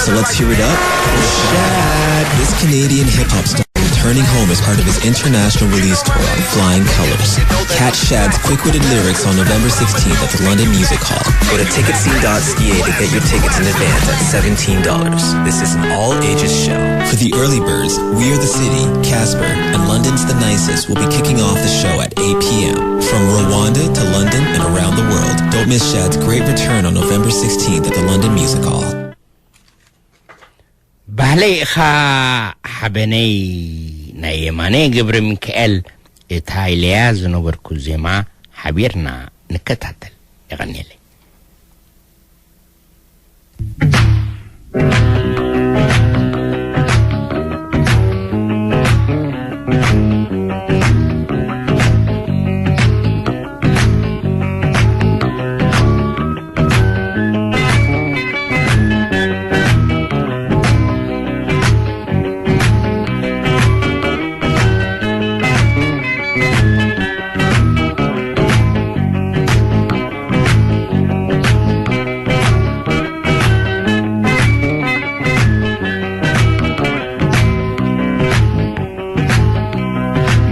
So let's hear it up for Shad. This Canadian hip hop star returning home as part of his international release tour on Flying Colors. Catch Shad's quick-witted lyrics on November sixteenth at the London Music Hall. Go to ticketscene dot C A to get your tickets in advance at seventeen dollars. This is an all-ages show. For the early birds, We Are the City, Casper, and London's the Nicest will be kicking off the show at eight p.m. From Rwanda to London and around the world, don't miss Shad's great return on November sixteenth at the London Music Hall. ባህለይ ኢኻ ሓበነይ፣ ናይ የማነ ገብረ ሚካኤል፣ እታ ኢለያ ዝነበርኩ ዜማ ሓቢርና ንከታተል። የቐንየለይ።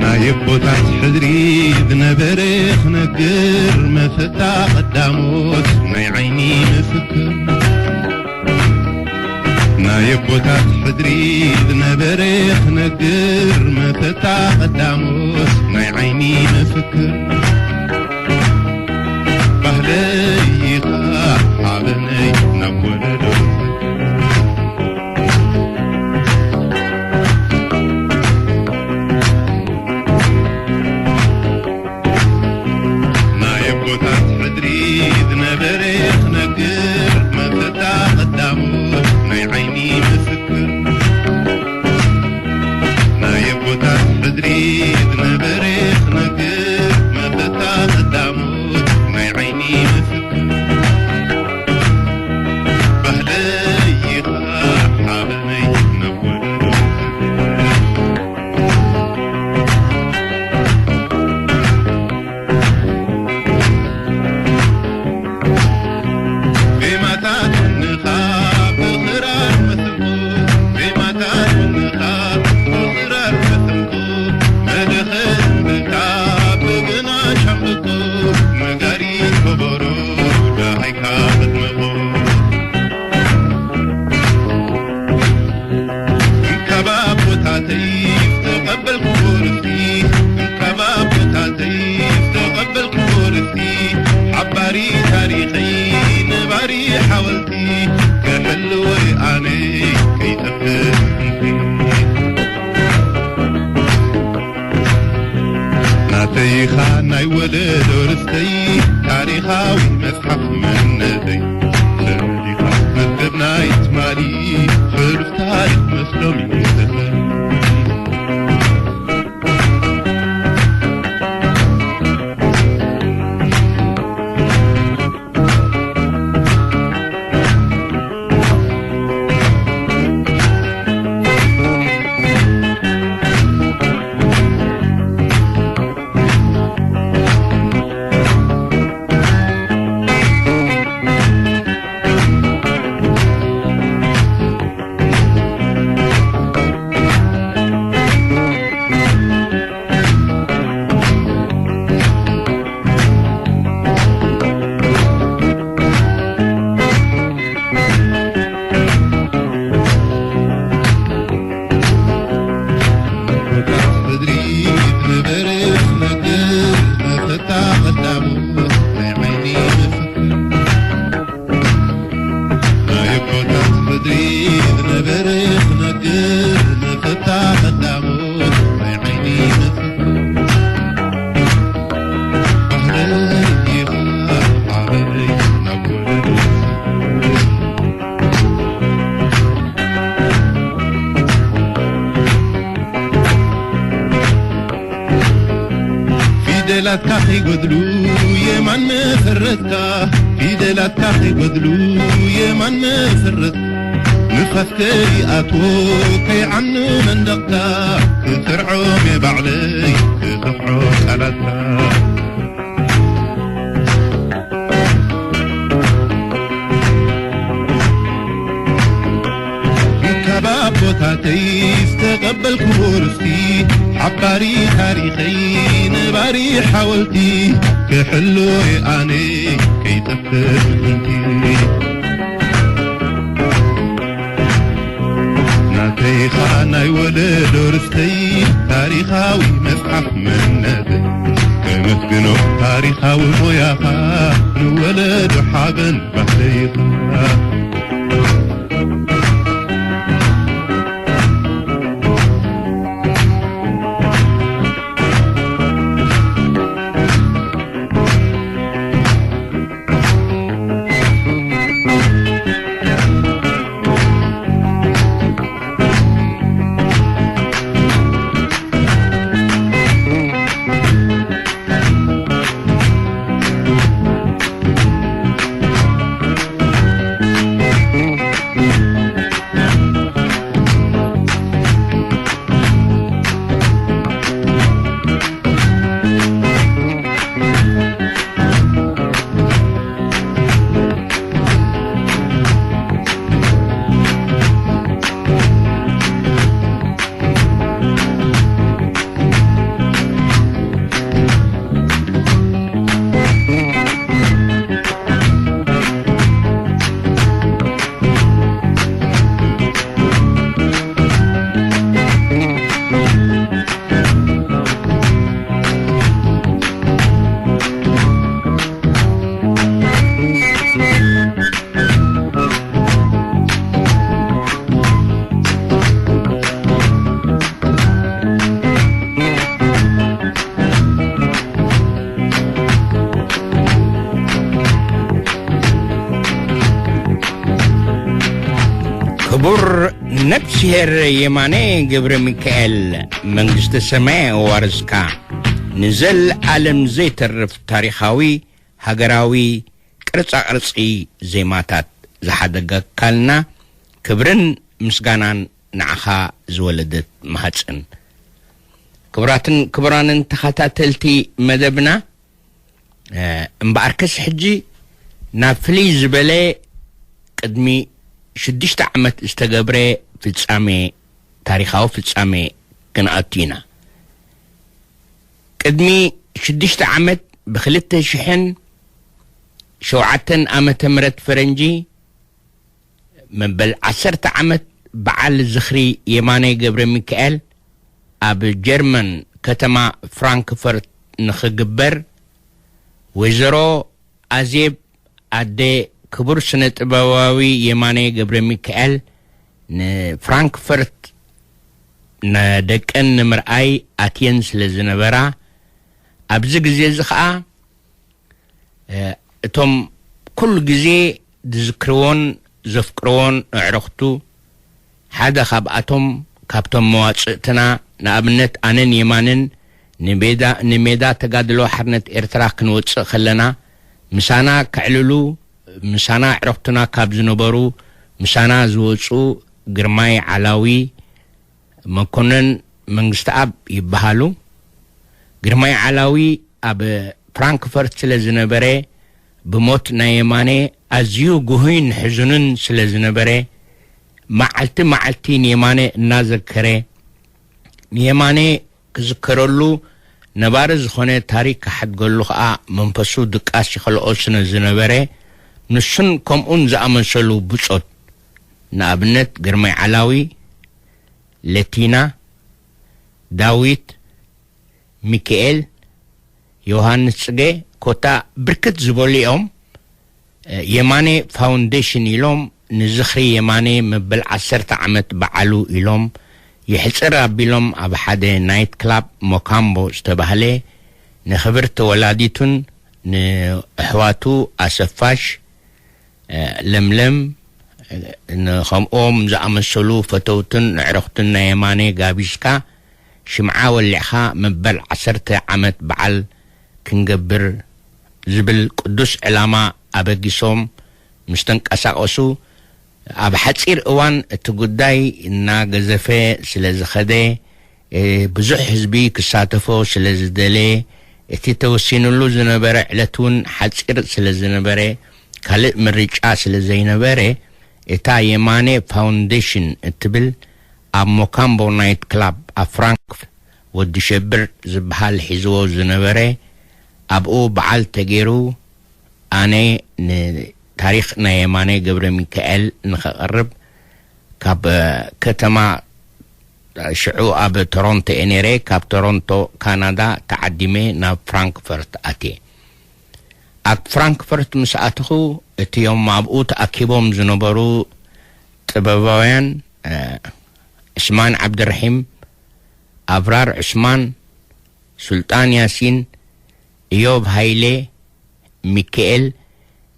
ናይ ኣቦታት ሕድሪ ዝነበረ ክነግር፣ መፈታ ቀዳሞት ናይ ዓይኒ ምስክር። ናይ ኣቦታት ሕድሪ ዝነበረ ክነግር፣ መፈታ ቀዳሞት ናይ ዓይኒ ምስክር። ባህለይ ኢኻ ሓበነይ ናብ ወለዶ። ናይ ኣቦታት ሕድሪ ዝነበረ ክነግር፣ መፈታ ቀዳሞት ናይ ዓይኒ ምስክር። ናይ ኣቦታት ሕድሪ ዝነበረ ክነግር፣ መፈታ ቀዳሞት ናይ ዓይኒ ምስክር። ባህለይ ኢኻ ሓበነይ ናብ ወለዶ። ዜማታት እንኻ ብኽራር መሰንቆ፣ ዜማታት እንኻ ብኽራር መሰንቆ፣ ወለዶ ርስተይ ታሪኻዊ መጽሓፍ መንነተይ ተመሊኻ መዝገብ ናይ ትማሊ ሕሉፍ ታሪኽ መስሎም ይንሰፈር። ፊደላትካ ከይጎድሉ የማን መሰረትካ፣ ፊደላትካ ከይጎድሉ የማን መሰረትካ። ንፋስ ከይኣትዎ ከይዓኑ መንደቕካ፣ ክሰርዖም እየ ባዕለይ ክኸፍዖ ቃላትካ። ካብ ኣቦታተይ ዝተቐበልኩዎ ርስቲ፣ ሓባሪ ታሪኸይ ነባሪ ሓወልቲ፣ ክሕልዎ እየ ኣነ ከይጠፍእ ምእንቲ። ናተይኻ ናይ ወለዶ ርስተይ፣ ታሪኻዊ መጽሓፍ መንነተይ፣ ከመስግኖ ታሪኻዊ ሞያኻ፣ ንወለዶ ሓበን ባህለይኻ። ክቡር ነፍስሄር የማነ ገብረ ሚካኤል፣ መንግስተ ሰማይ ኣዋርስካ፣ ንዘለኣለም ዘይተርፍ ታሪኻዊ ሃገራዊ ቅርጻ ቅርጺ ዜማታት ዝሓደገካልና፣ ክብርን ምስጋናን ንዓኻ ዝወለደት ማህጽን። ክቡራትን ክቡራንን ተኸታተልቲ መደብና፣ እ፣ እምበኣርከስ ሕጂ ናብ ፍልይ ዝበለ ቅድሚ ሽዱሽተ ዓመት ዝተገብረ ፍጻሜ፣ ታሪኻዊ ፍጻሜ ክንኣቱ ኢና። ቅድሚ ሽዱሽተ ዓመት፣ ብክልተ ሽሕን ሸውዓተን ዓመተ ምህረት ፈረንጂ፣ መበል ዓሰርተ ዓመት በዓል ዝኽሪ የማነ ገብረ ሚካኤል ኣብ ጀርመን ከተማ ፍራንክፈርት ንኽግበር፣ ወይዘሮ ኣዜብ ኣደ ክቡር ስነ ጥበባዊ የማነ ገብረ ሚካኤል ንፍራንክፈርት ንደቀን ንምርኣይ ኣትየን ስለ ዝነበራ፣ ኣብዚ ግዜ እዚ ኸኣ፣ እ፣ እቶም ኩሉ ግዜ ዝዝክርዎን ዘፍቅርዎን ኣዕሩኽቱ፣ ሓደ ካብኣቶም፣ ካብቶም መዋጽእትና፣ ንኣብነት ኣነን የማነን ንሜዳ፣ ንሜዳ ተጋድሎ ሓርነት ኤርትራ ክንወጽእ ከለና፣ ምሳና ከዕልሉ፣ ምሳና ኣዕሩኽትና ካብ ዝነበሩ፣ ምሳና ዝወጹ ግርማይ ዓላዊ፣ መኮነን መንግስተኣብ ይበሃሉ። ግርማይ ዓላዊ ኣብ ፍራንክፈርት ስለ ዝነበረ፣ ብሞት ናይ የማነ ኣዝዩ ጉሁይን ሕዙንን ስለ ዝነበረ፣ መዓልቲ መዓልቲ ንየማነ እናዘከረ፣ ንየማነ ክዝከረሉ፣ ነባሪ ዝኾነ ታሪክ ክሓድገሉ ኸኣ መንፈሱ ድቃስ ይኸልኦ ስለ ዝነበረ፣ ንሱን ከምኡን ዝኣመሰሉ ብጾት፣ ንኣብነት ግርማይ ዓላዊ፣ ለቲና፣ ዳዊት፣ ሚካኤል፣ ዮሃንስ ጽገ፣ ኮታ ብርክት ዝበሉ እዮም። የማነ ፋውንዴሽን ኢሎም ንዝኽሪ የማነ መበል ዓሰርተ ዓመት በዓሉ ኢሎም የሕጽር ኣቢሎም ኣብ ሓደ ናይት ክላብ ሞካምቦ ዝተባህለ ንኽብርቲ ወላዲቱን ንኣሕዋቱ ኣሰፋሽ፣ ለምለም፣ ንኸምኦም ዝኣመሰሉ ፈተውትን ኣዕሩኽትን ናይ የማነ ጋቢዝካ ሽምዓ ወሊዕኻ መበል ዓሰርተ ዓመት በዓል ክንገብር ዝብል ቅዱስ ዕላማ ኣበጊሶም ምስ ተንቀሳቐሱ፣ ኣብ ሓጺር እዋን እቲ ጉዳይ እናገዘፈ ስለ ዝኸደ፣ እ፣ ብዙሕ ህዝቢ ክሳተፎ ስለ ዝደለ፣ እቲ ተወሲኑሉ ዝነበረ ዕለት እውን ሓጺር ስለ ዝነበረ፣ ካልእ ምርጫ ስለ ዘይነበረ፣ እታ የማነ ፋውንዴሽን እትብል ኣብ ሞካምቦ ናይት ክላብ ኣብ ፍራንክፈርት ወዲ ሸብር ዝበሃል ሒዝዎ ዝነበረ፣ ኣብኡ በዓል ተገይሩ፣ ኣነ ንታሪኽ ናይ የማነ ገብረ ሚካኤል ንኸቕርብ ካብ ከተማ፣ ሽዑ ኣብ ቶሮንቶ እየ ነይረ፣ ካብ ቶሮንቶ ካናዳ ተዓዲመ ናብ ፍራንክፈርት ኣትየ። ኣብ ፍራንክፈርት ምስ ኣተኹ፣ እቲዮም ኣብኡ ተኣኪቦም ዝነበሩ ጥበባውያን፣ እ፣ ዕስማን ዓብድራሒም፣ ኣብራር ዕስማን፣ ሱልጣን ያሲን፣ ኢዮብ ሃይሌ፣ ሚካኤል፣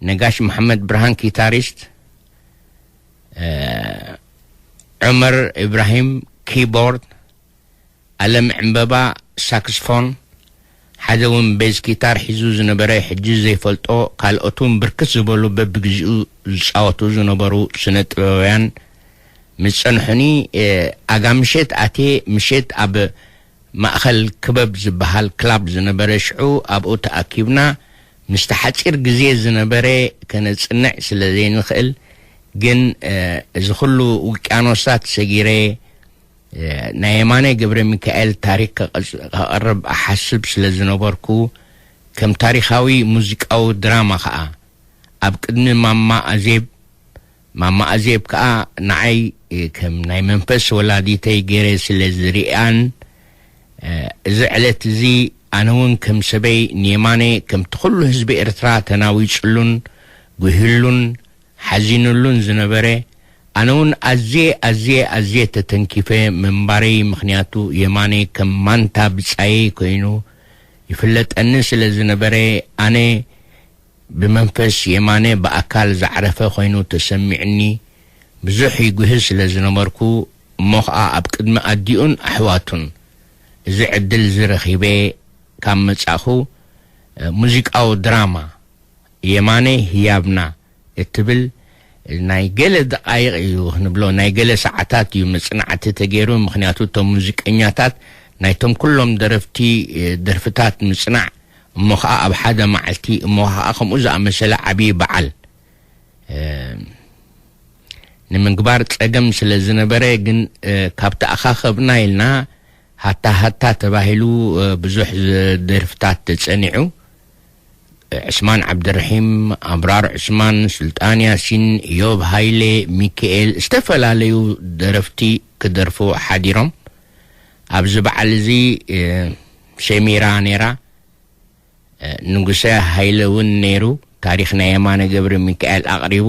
ነጋሽ መሓመድ ብርሃን ኪታሪስት፣ እ፣ ዑመር ኢብራሂም ኪቦርድ፣ ኣለም ዕምበባ ሳክስፎን፣ ሓደ እውን ቤዝ ኪታር ሒዙ ዝነበረ፣ ሕጂ ዘይፈልጦ፣ ካልኦት እውን ብርክት ዝበሉ በብግዜኡ ዝጻወቱ ዝነበሩ ስነ ጥበባውያን ምስ ጸንሑኒ፣ እ፣ ኣጋ ምሸት ኣትየ፣ ምሸት ኣብ ማእኸል ክበብ ዝበሃል ክላብ ዝነበረ ሽዑ ኣብኡ ተኣኪብና። ምስቲ ሓጺር ግዜ ዝነበረ ከነጽንዕ ስለ ዘይንኽእል ግን፣ እ፣ እዚ ኩሉ ውቅያኖሳት ሰጊረ፣ እ፣ ናይ የማነ ገብረ ሚካኤል ታሪክ ከቐጽ-፣ ከቕርብ እሓስብ ስለ ዝነበርኩ፣ ከም ታሪኻዊ ሙዚቃዊ ድራማ ኸኣ ኣብ ቅድሚ ማማ ኣዜብ፣ ማማ ኣዜብ ከኣ ንዓይ ከም ናይ መንፈስ ወላዲተይ ገይረ ስለ ዝርእያን፣ እዚ ዕለት እዚ ኣነ እውን ከም ሰበይ ንየማነ ከምቲ ኩሉ ህዝቢ ኤርትራ ተናዊጽሉን ጉሂሉን ሓዚንሉን ዝነበረ፣ ኣነ እውን ኣዝየ፣ ኣዝየ፣ ኣዝየ ተተንኪፈ ምንባረይ፣ ምኽንያቱ የማነ ከም ማንታ ብጻየይ ኮይኑ ይፍለጠኒ ስለ ዝነበረ፣ ኣነ ብመንፈስ የማነ ብኣካል ዝዓረፈ ኮይኑ ተሰሚዑኒ ብዙሕ ይጉሂ ስለ ዝነበርኩ፣ እሞ ኸኣ ኣብ ቅድሚ ኣዲኡን ኣሕዋቱን እዚ ዕድል እዚ ረኺበ ካብ መጻእኹ፣ ሙዚቃዊ ድራማ የማነ ህያብና እትብል ናይ ገለ ደቓይቕ እዩ ክንብሎ፣ ናይ ገለ ሰዓታት እዩ መጽናዕቲ ተገይሩ። ምኽንያቱ እቶም ሙዚቀኛታት ናይቶም ኩሎም ደረፍቲ ደርፍታት ምጽናዕ፣ እሞ ኸኣ ኣብ ሓደ መዓልቲ፣ እሞ ኸኣ ከምኡ ዝኣመሰለ ዓብዪ በዓል፣ እ፣ ንምግባር ጸገም ስለ ዝነበረ፣ ግን፣ እ፣ ካብ ተኣኻኸብና ኢልና ሃታ ሃታ ተባሂሉ፣ እ፣ ብዙሕ ዝ-፣ ደርፍታት ተጸኒዑ። እ፣ ዕስማን ዓብደርሒም፣ ኣብራር ዕስማን፣ ሱልጣን ያሲን፣ ኢዮብ ሃይለ፣ ሚካኤል፣ ዝተፈላለዩ ደረፍቲ ክደርፉ ሓዲሮም። ኣብዚ በዓል እዚ፣ እ፣ ሰሚራ ነይራ። እ፣ ንጉሰ ሃይለ እውን ነይሩ። ታሪኽ ናይ የማነ ገብረ ሚካኤል ኣቕሪቡ።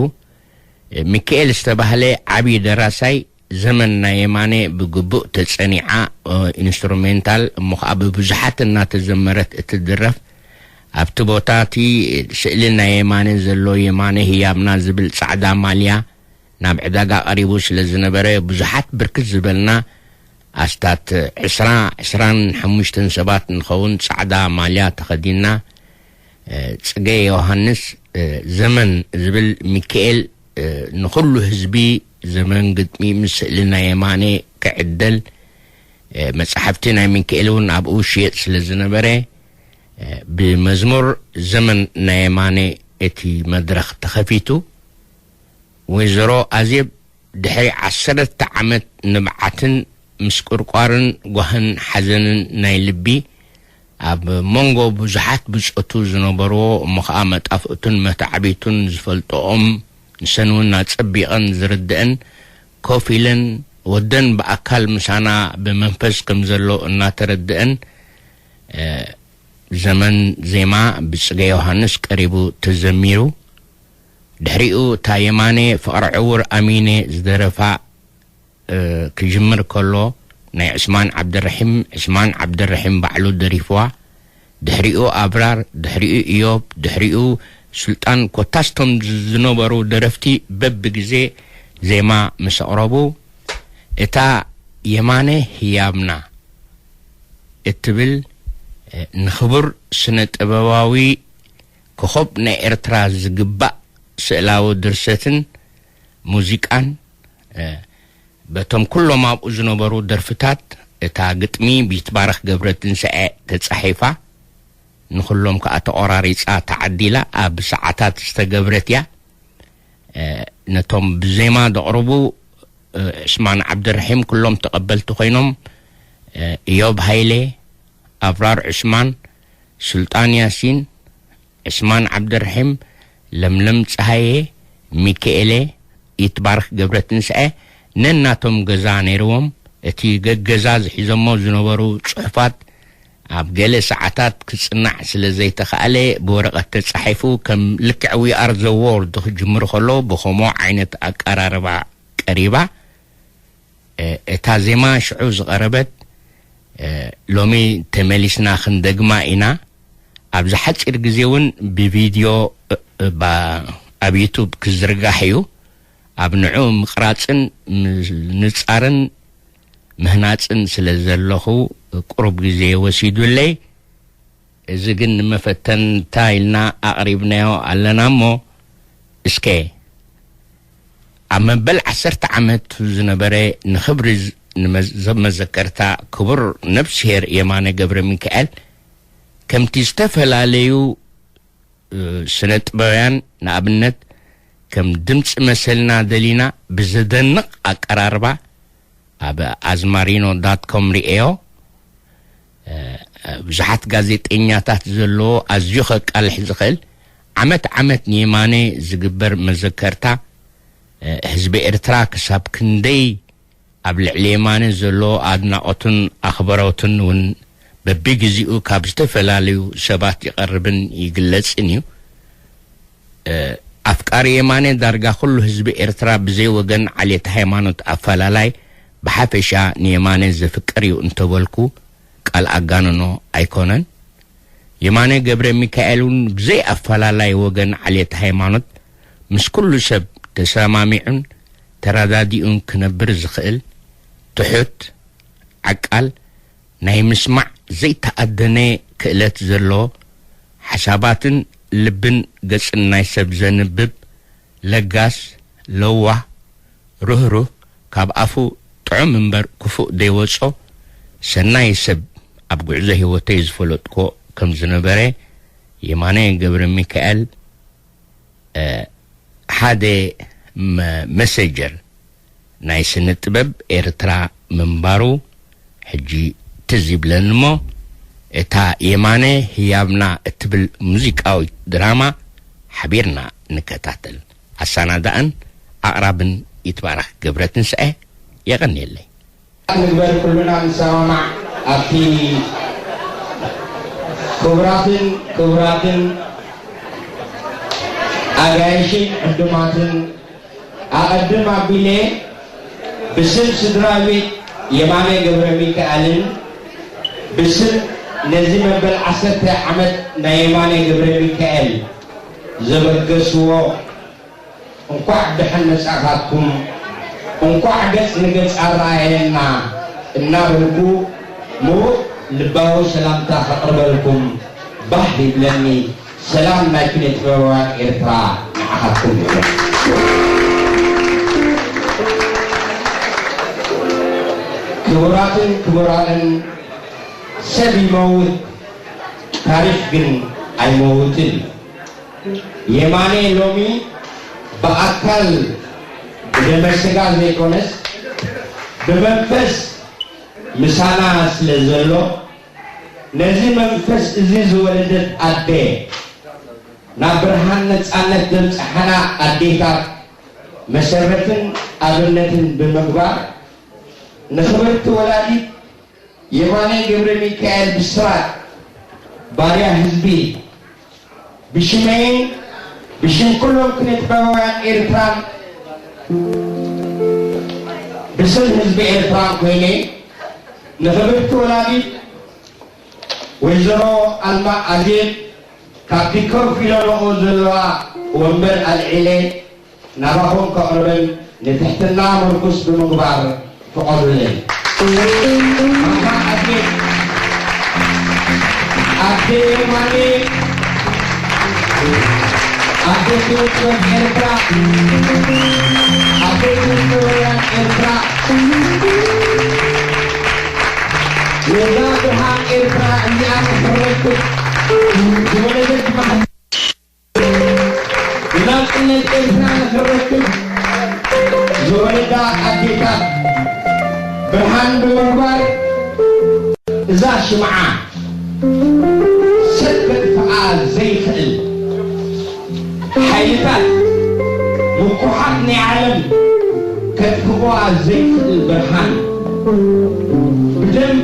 እ፣ ሚካኤል ዝተባህለ ዓብዪ ደራሳይ ዘመን ናይ የማነ ብግቡእ ተጸኒዓ፣ እ፣ ኢንስትሩሜንታል እሞ ኸኣ ብብዙሓት እናተዘመረት እትድረፍ፣ ኣብቲ ቦታ እቲ ስእሊ ናይ የማነ ዘሎ፣ የማነ ህያብና ዝብል ጻዕዳ ማልያ ናብ ዕዳጋ ቀሪቡ ስለ ዝነበረ፣ ብዙሓት ብርክት ዝበልና ኣስታት ዕስራ፣ ዕስራን ሓሙሽተን ሰባት ንኸውን ጻዕዳ ማልያ ተኸዲንና፣ እ፣ ጽገ ዮሃንስ፣ እ፣ ዘመን ዝብል ሚካኤል፣ እ፣ ንኹሉ ህዝቢ ዘመን ግጥሚ ምስ ስእሊ ናይ የማነ ክዕደል፣ እ፣ መጻሕፍቲ ናይ ሚካኤል እውን ኣብኡ ሽየጥ ስለ ዝነበረ፣ እ፣ ብመዝሙር ዘመን ናይ የማነ እቲ መድረኽ ተኸፊቱ። ወይዘሮ ኣዜብ ድሕሪ ዓሰርተ ዓመት ንብዓትን ምስቁርቋርን ጓህን ሓዘንን ናይ ልቢ፣ ኣብ መንጎ ብዙሓት ብጾቱ ዝነበርዎ እሞ ኸኣ መጣፍእቱን መተዓቢቱን ዝፈልጥኦም፣ ንሰን እውን ኣጸቢቐን ዝርድአን፣ ኮፍ ኢለን፣ ወደን ብኣካል ምሳና ብመንፈስ ከም ዘሎ እናተረድአን፣ እ፣ ዘመን ዜማ ብጽገ ዮሃንስ ቀሪቡ ተዘሚሩ። ድሕሪኡ እታ የማነ ፍቕሪ ዕውር ኣሚነ ዝደረፋ፣ እ፣ ክጅምር ከሎ፣ ናይ ዑስማን ዓብደረሒም፣ ዑስማን ዓብደረሒም ባዕሉ ደሪፍዋ። ድሕሪኡ ኣብራር፣ ድሕሪኡ ኢዮብ፣ ድሕሪኡ ሱልጣን፣ ኮታስቶም ዝ-፣ ዝነበሩ ደረፍቲ በብግዜ ዜማ ምስ ኣቕረቡ፣ እታ የማነ ህያብና እትብል፣ እ፣ ንኽቡር ስነ ጥበባዊ ኮኾብ ናይ ኤርትራ ዝግባእ ስእላዊ ድርሰትን ሙዚቃን፣ እ፣ በቶም ኩሎም ኣብኡ ዝነበሩ ደርፍታት፣ እታ ግጥሚ ብይትባረኽ ገብረትንሳኤ ተጻሒፋ፣ ንኹሎም ከኣ ተቖራሪጻ ተዓዲላ ኣብ ሰዓታት ዝተገብረት እያ። እ፣ ነቶም ብዜማ ዘቕርቡ፣ እ፣ ዕስማን ዓብደርሒም ኩሎም ተቐበልቲ ኮይኖም፣ እ፣ ኢዮብ ሃይለ፣ ኣብራር ዕስማን፣ ሱልጣን ያሲን፣ ዕስማን ዓብደርሒም፣ ለምለም ጸሃየ፣ ሚካኤለ፣ ይትባረክ ገብረትንሳኤ ነናቶም ገዛ ነይርዎም። እቲ ገገዛ ዝሒዞሞ ዝነበሩ ጽሑፋት ኣብ ገለ ሰዓታት ክጽናዕ ስለ ዘይተኻእለ፣ ብወረቐት ተጻሒፉ ከም ልክዕ We Are the World ክጅምር ከሎ ብኸምኡ ዓይነት ኣቀራርባ ቀሪባ። እ፣ እታ ዜማ ሽዑ ዝቐረበት፣ እ፣ ሎሚ ተመሊስና ክንደግማ ኢና። ኣብዚ ሓጺር ግዜ እውን ብቪድዮ፣ እ፣ እ፣ ባ-፣ ኣብ ዩቱብ ክዝርጋሕ እዩ። ኣብ ንዑ ምቕራጽን ምንጻርን ምህናጽን ስለ ዘለኹ ቁሩብ ግዜ ወሲዱለይ። እዚ ግን ንመፈተንታ ኢልና ኣቕሪብናዮ ኣለና እሞ፣ እስከ ኣብ መበል ዓሰርተ ዓመት ዝነበረ ንኽብሪ ዝ-፣ ንመዝ-፣ መዘከርታ ክቡር ነብስሄር የማነ ገብረ ሚካኤል፣ ከምቲ ዝተፈላለዩ፣ እ፣ ስነ ጥበብያን፣ ንኣብነት ከም ድምፂ መሰልና ደሊና ብዘደንቕ ኣቀራርባ ኣብ ኣዝማሪኖ ዳት ኮም ርእዮ። እ፣ ብዙሓት ጋዜጠኛታት ዘለዎ ኣዝዩ ከቃልሕ ዝኽእል ዓመት ዓመት ንየማነ ዝግበር መዘከርታ፣ እ፣ ህዝቢ ኤርትራ ክሳብ ክንደይ ኣብ ልዕሊ የማነ ዘሎ ኣድናቖትን ኣኽብሮትን እውን በብግዜኡ ካብ ዝተፈላለዩ ሰባት ይቐርብን ይግለጽን እዩ። እ፣ ኣፍቃሪ የማነ ዳርጋ ኩሉ ህዝቢ ኤርትራ ብዘይ ወገን ዓሌት ሃይማኖት ኣፈላላይ ብሓፈሻ ንየማነ ዘፍቅር እዩ እንተበልኩ ቃል ኣጋንኖ ኣይኮነን። የማነ ገብረ ሚካኤል እውን ብዘይ ኣፈላላይ ወገን ዓሌት ሃይማኖት ምስ ኩሉ ሰብ ተሰማሚዑን ተረዳዲኡን ክነብር ዝኽእል ትሑት፣ ዓቃል፣ ናይ ምስማዕ ዘይተኣደነ ክእለት ዘለዎ፣ ሓሳባትን ልብን ገጽን ናይ ሰብ ዘንብብ፣ ለጋስ፣ ለዋህ፣ ርህሩህ፣ ካብ ኣፉ ጥዑም እምበር ክፉእ ዘይወጾ ሰናይ ሰብ ኣብ ጉዕዞ ህይወተይ ዝፈለጥኩዎ ከም ዝነበረ የማነ ገብረ ሚካኤል፣ እ፣ ሓደ መ-፣ መሰጀር ናይ ስነ ጥበብ ኤርትራ ምንባሩ ሕጂ ትዝ ይብለኒ እሞ፣ እታ የማነ ህያብና እትብል ሙዚቃዊት ድራማ ሓቢርና ንከታተል። ኣሰናዳእን ኣቕራብን ይትባረክ ገብረትንሳኤ። የቐንየለይ። ንግበር ኩሉና ንሰማማዕ ኣብቲ። ክቡራትን ክቡራትን ኣጋይሽን ዕዱማትን፣ ኣቐድም ኣቢለ ብስም ስድራ ቤት የማነ ገብረ ሚካኤልን ብስም ነዚ መበል ዓሰርተ ዓመት ናይ የማነ ገብረ ሚካኤል ዘበገስዎ እንኳዕ ደሓን መጻእካትኩም፣ እንኳዕ ገጽ ንገጽ ኣረኣየና እናበልኩ ምዉቕ ልባዊ ሰላምታ ከቕርበልኩም ባህ ይብለኒ። ሰላም ናይ ኪነ ጥበባውያን ኤርትራ ንዓኻትኩም ይኹን። ክቡራትን ክቡራንን፣ ሰብ ይመውት፣ ታሪኽ ግን ኣይመውትን። የማነ ሎሚ ብኣካል ብደመ ስጋ ዘይኮነስ ብመንፈስ ምሳና ስለ ዘሎ፣ ነዚ መንፈስ እዚ ዝወለደት ኣደ፣ ናብ ብርሃን ነጻነት ዘብጽሓና ኣዴታት መሰረትን ኣብነትን ብምግባር፣ ንኽብርቲ ወላዲት የማነ ገብረ ሚካኤል ብስራት፣ ባርያ ህዝቢ፣ ብሽመይን ብሽም ኩሎም ኪነ ጥበባውያን ኤርትራን ብስም ህዝቢ ኤርትራን ኮይነ፣ ንኽብርቲ ወላዲት ወይዘሮ ኣልማ ኣዜብ፣ ካብቲ ኮፍ ኢለንኦ ዘለዋ ወንበር ኣልዒለ ናባኹም ከቕርበን ንትሕትና ምርኩስ ብምግባር ፍቐዱለይ። ማማ ኣዜብ፣ ኣደ የማነ፣ ኣደ ኪነ ጥበብ ኤርትራ፣ ኣደ ኪነ ጥበባውያን ኤርትራ፣ ነዛ ብርሃን ኤርትራ እዚኣ ንኽረክብ ዝወለደት ማሕበር፣ ንናጽነት ኤርትራ ንኽረክብ ዝወለዳ ኣዴታት ብርሃን ብምግባር፣ እዛ ሽምዓ ሰብ ከጥፍኣ ዘይኽእል ሓይልታት ምኩሓት ናይ ዓለም ከጥፍእዋ ዘይክእል ብርሃን፣ ብደም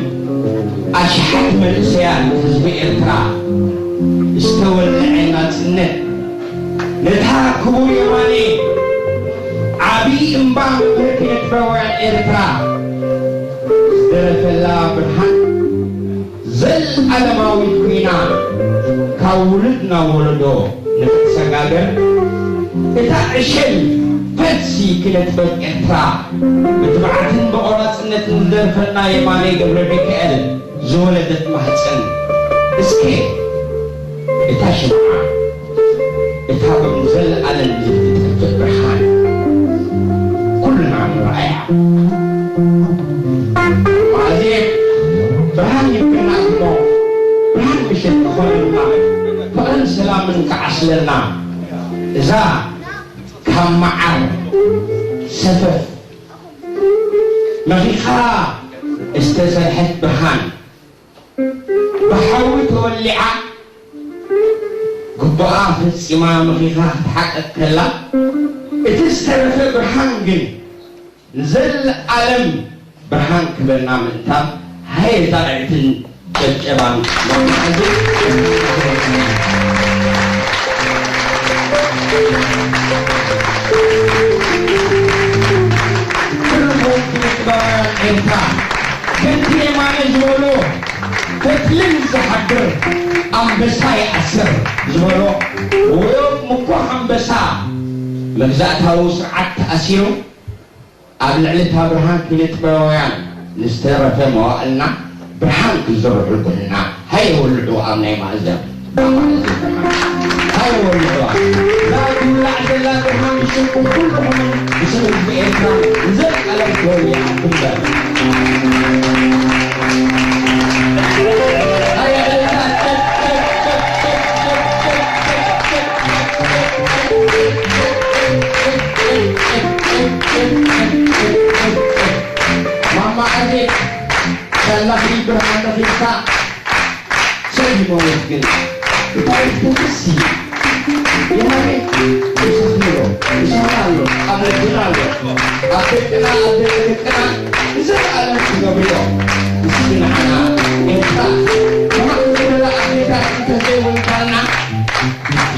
ኣሽሓት መንእሰያት ህዝቢ ኤርትራ ዝተወልዐ ናጽነት፣ ነታ ክቡር የማነ ዓቢ እምባ መምህር ኪነ ጥበባውያን ኤርትራ ዝደረፈላ ብርሃን፣ ዘለዓለማዊት ኮይና ካብ ውሉድ ናብ ወለዶ ንኽትሰጋገር፣ እታ ዕሸል ፈልሲ ኪነ ጥበብ ኤርትራ ብትብዓትን ብቖራጽነትን ዝደርፈልና የማነ ገብረ ሚካኤል ዝወለደት ማህጸን፣ እስከ እታ ሽምዓ፣ እታ ብዘለኣለም ዘይትጠፍእ ብርሃን ኩልና ንርኣያ። ማእዜ ብርሃን ይብክና እሞ፣ ብርሃን ምሸት ክኾነልና፣ ፍቕርን ሰላምን ክዓስለና፣ እዛ ካብ መዓር ሰፈፍ መኺኻ ዝተሰርሐት ብርሃን፣ ብሓዊ ተወሊዓ፣ ግቡኣ ፈጺማ መኺኻ ክትሓቀቅ ከላ፣ እቲ ዝተረፈ ብርሃን ግን ንዘለኣለም ብርሃን ክበና ምእንታን ሃየ ጣቕዒትን ጨብጨባን መማዕዚ። ኩልኹም ስነ ጥበባውያን ኤርትራ፣ ከምቲ የማነ ዝበሎ፣ ፈትልን ዝሓድር ኣንበሳ ይኣስር ዝበሎ፣ ውዑይ ምኩሕ ኣንበሳ መግዛእታዊ ስርዓት ተኣሲሩ፣ ኣብ ልዕሊ እታ ብርሃን ኪነ ጥበባውያን ንዝተረፈ መዋእልና ብርሃን ክዝርሑ ኩልና ሃየ ወልዑ ኣብ ናይ ማእዘን። ሃየ ወልዑ። እዛ ትውላዕ ዘላ ብርሃን ብሽምኩም ኩልኹምን ብስም ህዝቢ ኤርትራ ንዘለኣለም ተወሊዓ ትንበር። ሃየ ደስታ። ማማ ኣዜብ፣ ሸላኺ ብርሃን ነኺልካ ሰብ ይመውት ግን እንታይ ትብሲ? የማነ ይሰኽሮ፣ ይሰኽራ ኣሎ፣ ኣብ ልብና ኣሎ። ኣብ ደቅና፣ ኣብ ደቂ ደቅና ንዘለኣለም ክነብርዮ። እስኪ ንዓና ኤርትራ ከማኹም ዝበላ ኣዴታት እንተዘይወልዳልና፣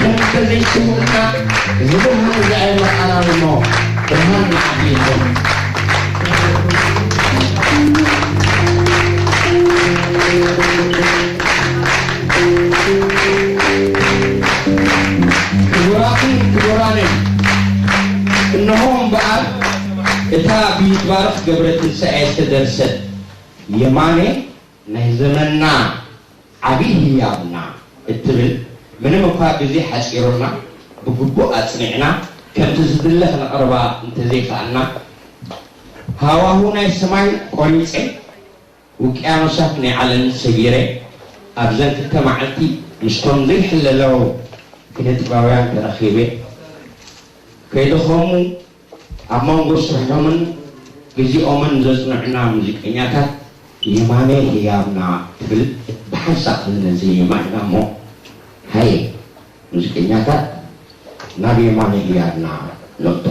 እንተዘይስውእና፣ እዚ ብርሃን እዚ ኣይመርኣናን እሞ፣ ብርሃን ንዓኺ ይኹን። ዝተደርሰት የማነ ናይ ዘመንና ዓቢ ህያብና እትብል፣ ምንም እኳ ግዜ ሓጺሩና ብግቡእ ኣጽኒዕና ከምቲ ዝድለ ክነቕርባ እንተዘይከኣልና፣ ሃዋሁ ናይ ሰማይ ቆሪጸ ውቅያኖሳት ናይ ዓለም ሰጊረ ኣብዘን ክልተ መዓልቲ ምስቶም ዘይሕለለው ኪነ ጥበባውያን ተረኺበ ከይደኸሙ ኣብ መንጎ ስርሖምን ግዜኦምን ዘጽንዑና ሙዚቀኛታት የማነ ህያብና ትብል ብሓንሳእ ክልነ ዜማ ኢና እሞ፣ ሃየ ሙዚቀኛታት ናብ የማነ ህያብና ነእቶ።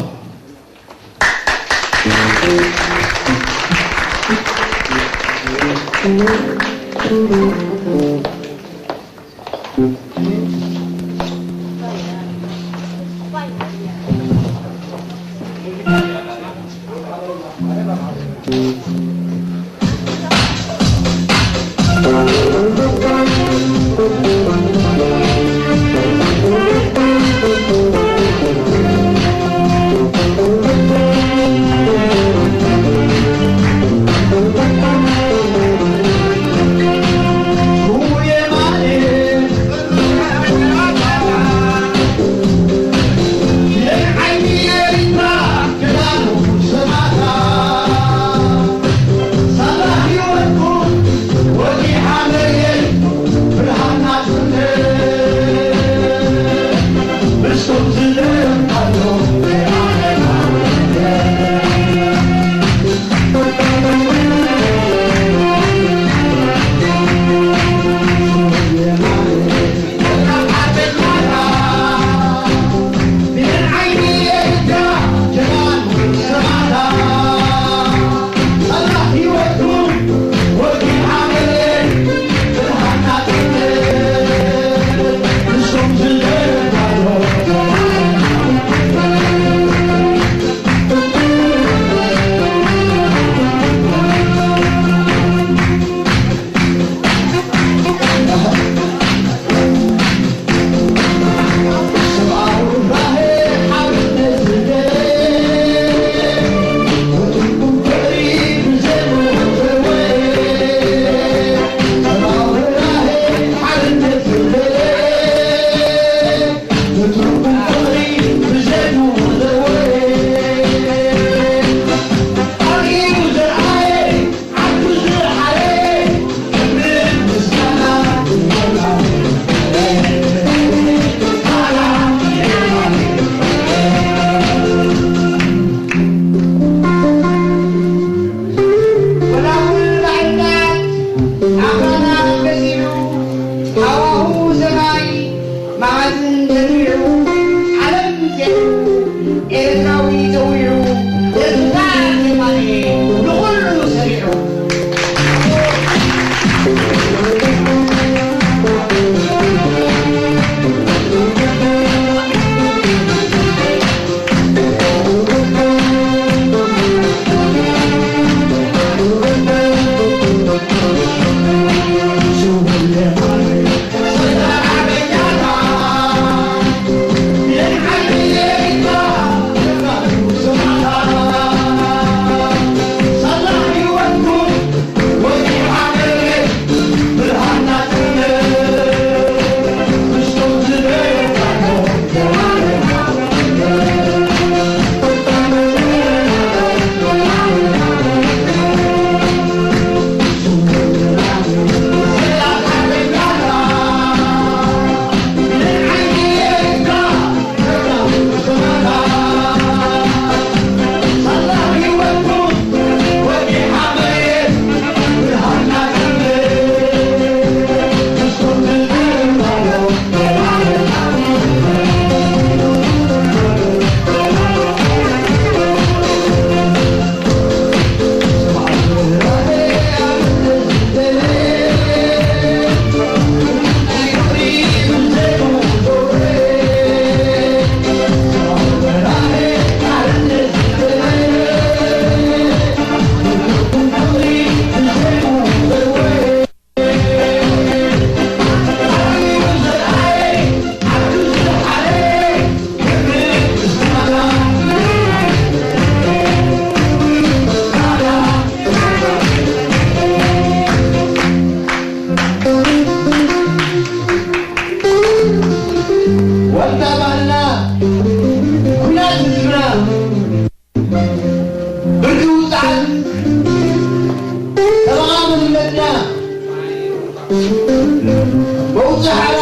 መውፅእ ሓራ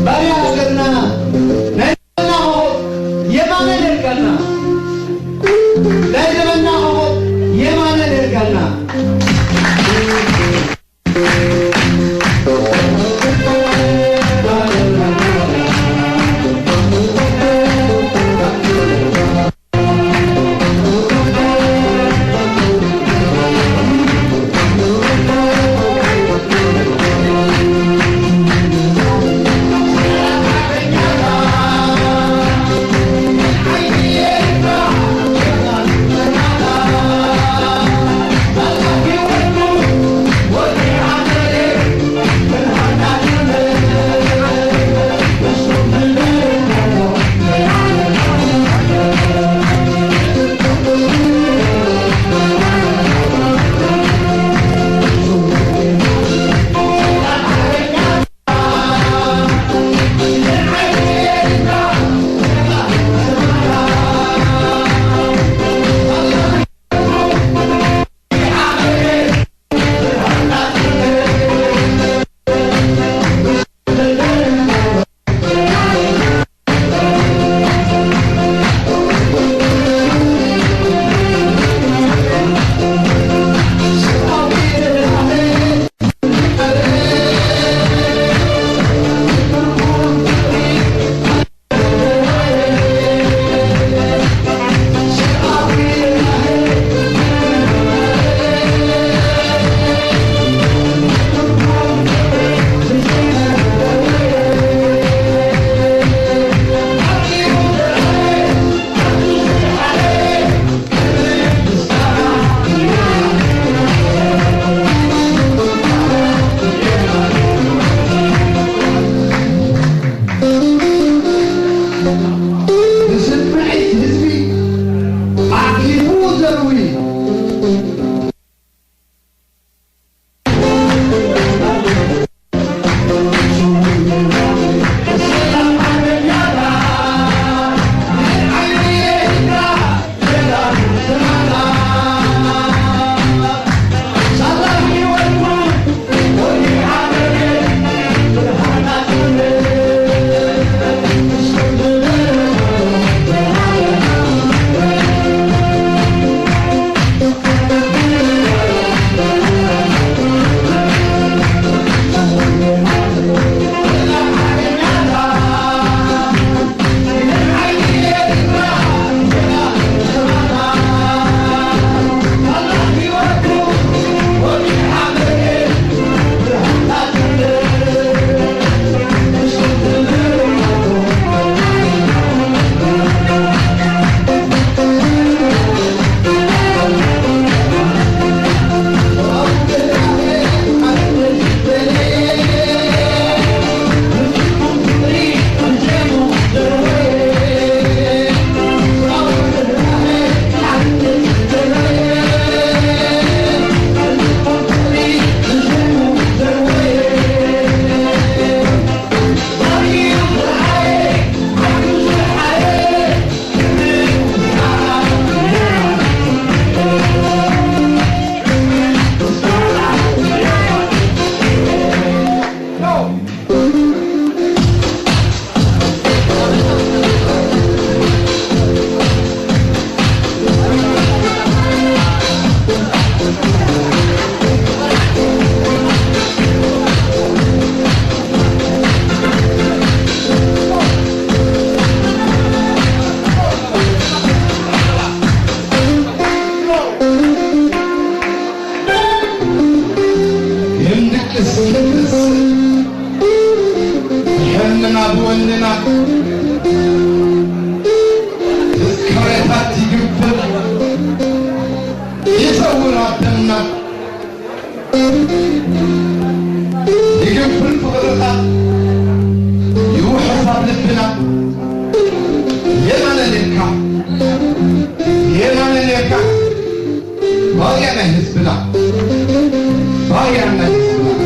ባርያ ሃገርና ናይ ዘመና ኮኸብ የማነ ኔርካና። ናይ ዘመና ኮኸብ የማነ ኔርካና። ንስምዒት ህዝቢ ኣዕጊቡ ዘርዊ። ክንድቅስ ክንስእ፣ ሕልምና ብወንድና ትካረታት ይግብር፣ ይዘውር ኣብ ደምና። ይግብር ፍቕርኻ ይውሕዝ ኣብ ልብና። የማነ ኔርካ፣ የማነ ኔርካ፣ ባርያ ናይ ህዝብና፣ ባርያ ናይ ህዝብና።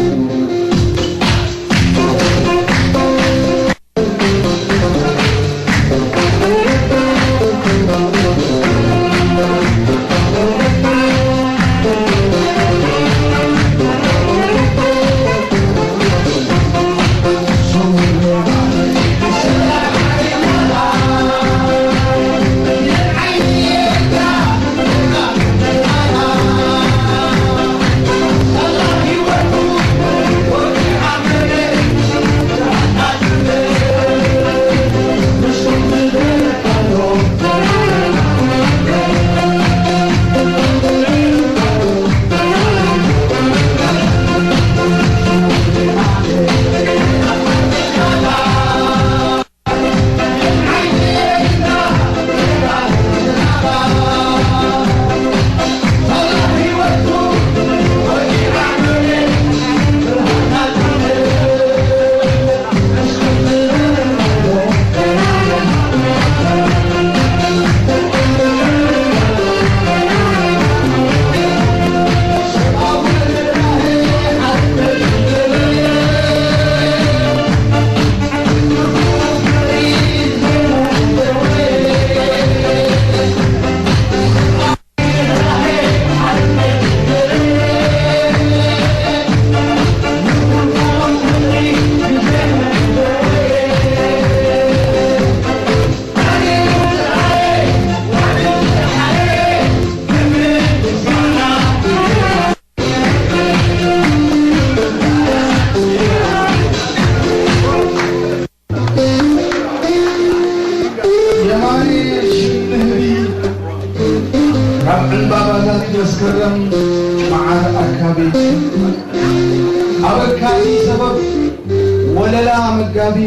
ጋቢ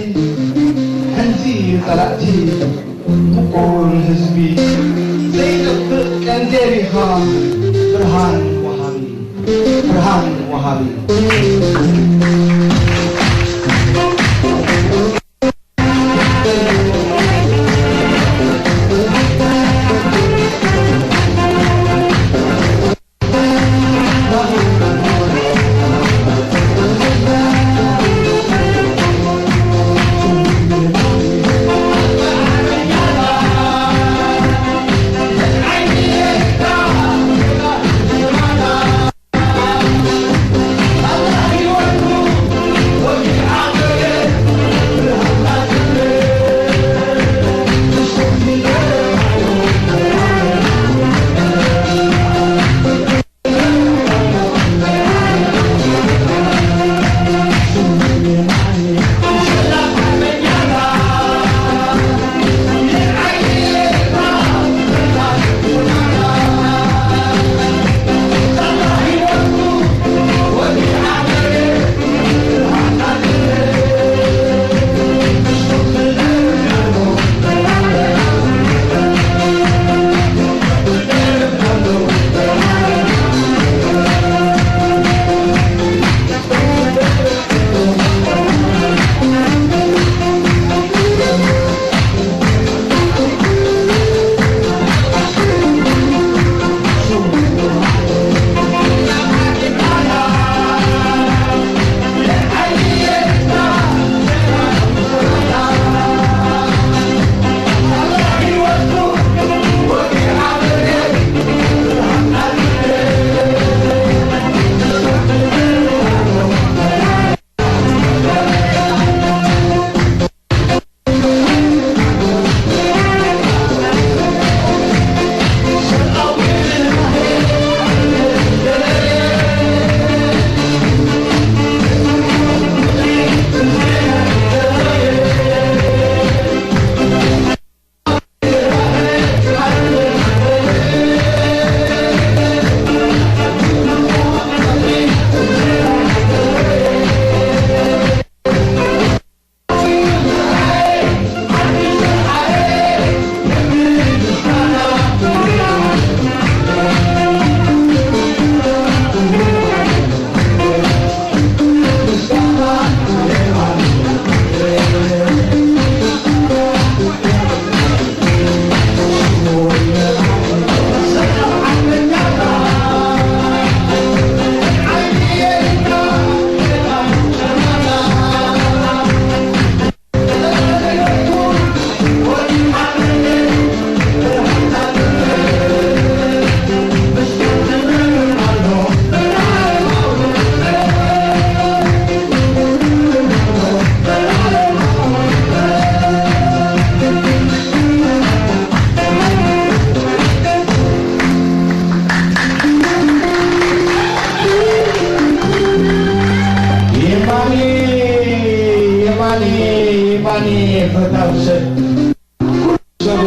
ሕንዚ ጸላእቲ ምቁር ህዝቢ ዘይጠፍእ ቀንዴል ኢኻ ብርሃን ወሃቢ፣ ብርሃን ወሃቢ። የማኔ፣ የማኔ፣ የማኔ ፈታው ሰብ፣ ኩሉ ሰቡ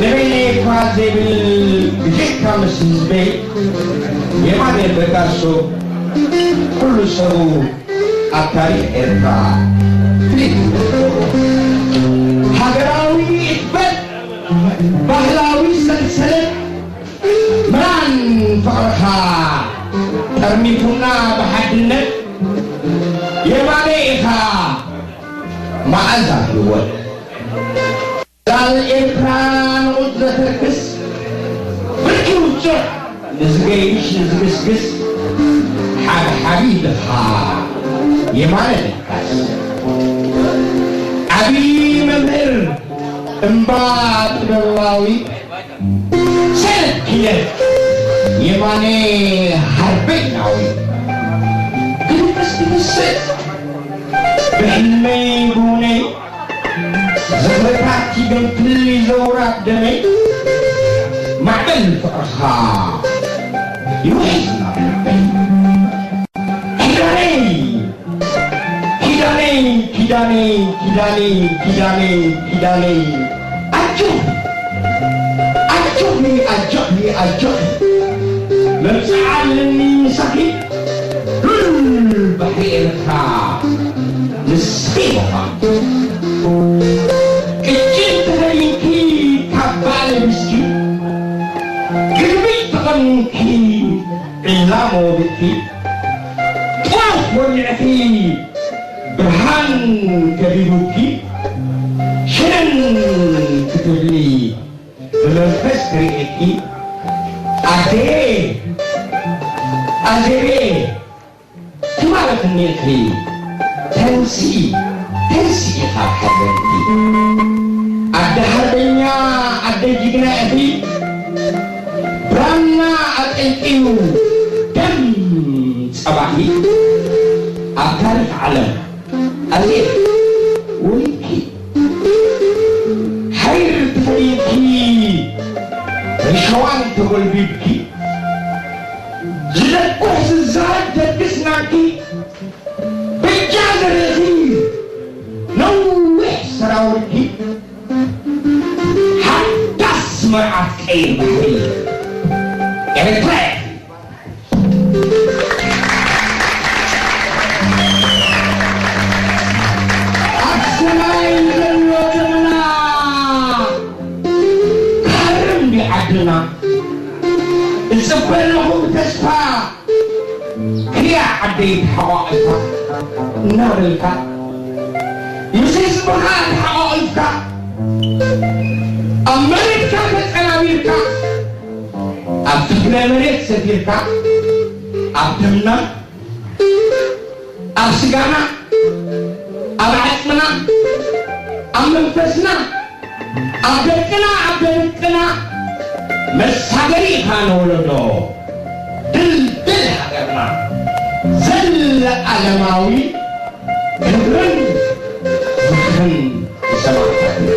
ንበይነይ እኳ ዘይብል ብጀካ ምስ ህዝበይ፣ የማነ በጋሶ ኩሉ ሰቡ ኣብ ታሪኽ ኤርትራ ፍልይ። ሃገራዊ እትበት፣ ባህላዊ ሰንሰለት፣ ምራን ፍቕርኻ ጠርኒፉና ብሓድነት። የማነ ኢኻ መኣዛ ህይወት። ላል ኤርትራ ንቑጽ ዘተርክስ፣ ፍርቂ ውጹዕ ንዝገይሽ ንዝግስግስ፣ ሓብሓቢ ድኻ የማነ ለካስ። ዓቢ መምህር እምባ ጥበባዊ፣ ሰነድ ኪነት የማነ ሃርበኛዊ። ክድቅስ ክምስጥ ብሕልመይ ብውነይ፣ ዝኽርታት ይገንፍል ይዘውር ኣብ ደመይ። ማዕበል ፍቕርኻ ይውሕዝ ናብ ልበይ። ኪዳነይ፣ ኪዳነይ፣ ኪዳነይ፣ ኪዳነይ፣ ኪዳነይ፣ ኪዳነይ። ኣጆኺ፣ ኣጆኺ፣ ኣጆኺ፣ ኣጆኺ። መብጽዓ ኣለኒ ምሳኺ። ሉል ባሕሪ ኤርትራ፣ ንሳ ጎኒዕኺ ብርሃን ከቢቡኪ፣ ሽንን ክትብሊ ብመንፈስ ክርእየኪ፣ ኣደየ፣ ኣዜብየ፣ ትማረኺ እኒኤኺ፣ ተንስኢ፣ ተንስኢ ካብ ሓዘንኪ። ኣደ ሓርበኛ፣ ኣደ ጅግና ኢኺ፣ ብራና ኣጠንጥዩ ደም ጸባኺ፣ ኣብ ታሪኽ ዓለም ኣዜብ ወሊድኪ፣ ሓይር ተኸዲንኪ፣ ብሸዋን ተጎልቢብኪ፣ ዝደቁሕ ዝዛረብ ደርጊ ስናንኪ፣ በጃ ዘርእኺ ነዊሕ ሰራውርኪ፣ ሓዳስ መርዓት ቀይሕ ባሕሪ ኤርትራ ኢኺ። ኣብ ሰማይ ዘሎ ደመና ክሃርም ድዩ ዓድና? እጽበ ኣለኹ ብተስፋ ክያ ዓደይ ተሓቋቒፍካ እናበልካ፣ ምስ ህዝብኻ ተሓቋቒፍካ፣ ኣብ መሬትካ ተጸናቢርካ፣ ኣብ ትሕቲ ናይ መሬት ሰፊርካ፣ ኣብ ደምና፣ ኣብ ስጋና፣ ኣብ ዓጽምና፣ ኣብ መንፈስና፣ ኣብ ደቅና፣ ኣብ ደቅና መሳገሪ ኢኻ ንወለዶ። ድልድል ሃገርና፣ ዘለኣለማዊ ክብርን ዝኽርን ንሰማእታትና።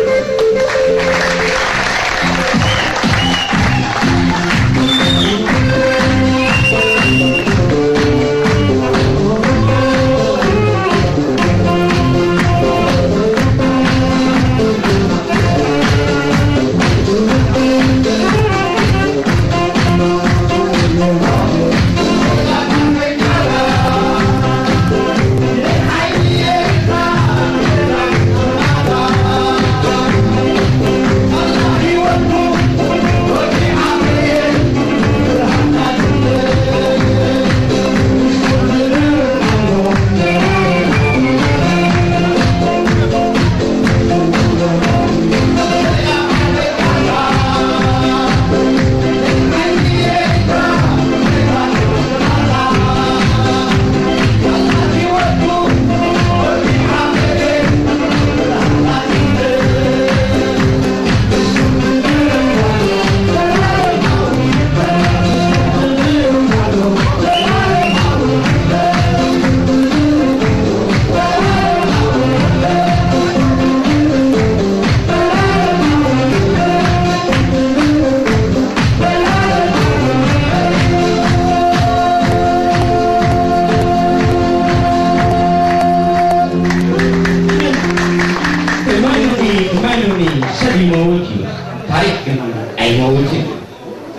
እመኑኒ፣ እመኑኒ፣ ሰብ ይመውት እዩ፣ ታሪኽ ግን ኣይመውትን።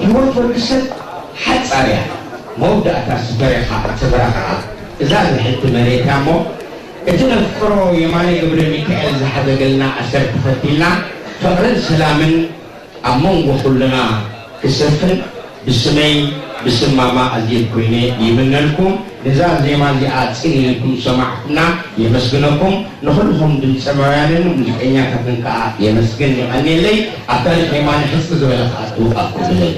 ህይወት ወዲ ሰብ ሓጻር እያ። መወዳእታስ በረኻ፣ እቲ በረኻ እዛ ዝሕቲ መሬት እያ እሞ፣ እቲ ነፍቅሮ የማነ ገብረ ሚካኤል ዝሓዘገልና ኣሰር ተኸቲልና፣ ፍቕርን ሰላምን ኣብ መንጎ ኩልና ክሰፍን ብስመይ ብስም ማማ ኣዜብ ኮይነ ይምነልኩም። ነዛ ዜማ እዚኣ ጽን ኢልኩም ዝሰማዕኩምና የመስግነኩም። ንኹልኹም ድምጻውያንን ሙዚቀኛታትን ከኣ የመስግን። የቐንየለይ። ኣብ ታሪኽ የማነ ሕጽር ዝበለ ክኣቱ ኣብ ክብለይ።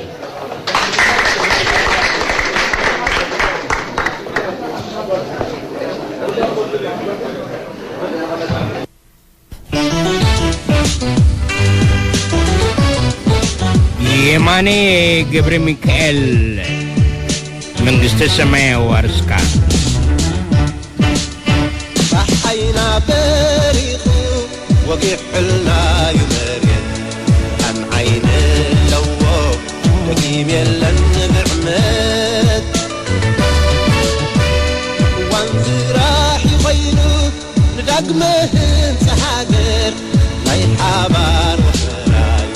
የማነ ገብረ ሚካኤል፣ መንግስተ ሰማይ ያዋርስካ። ጸሓይና በሪቑ ወጊሑልና እዩ መሬት፣ ብርሃን ዓይኒ ኣለዎ፣ ደጊም የለን ብዕመት። እዋን ስራሕ እዩ ኮይኑ፣ ንዳግመ ህንጻ ሃገር ናይ ሓባር ወፈራይ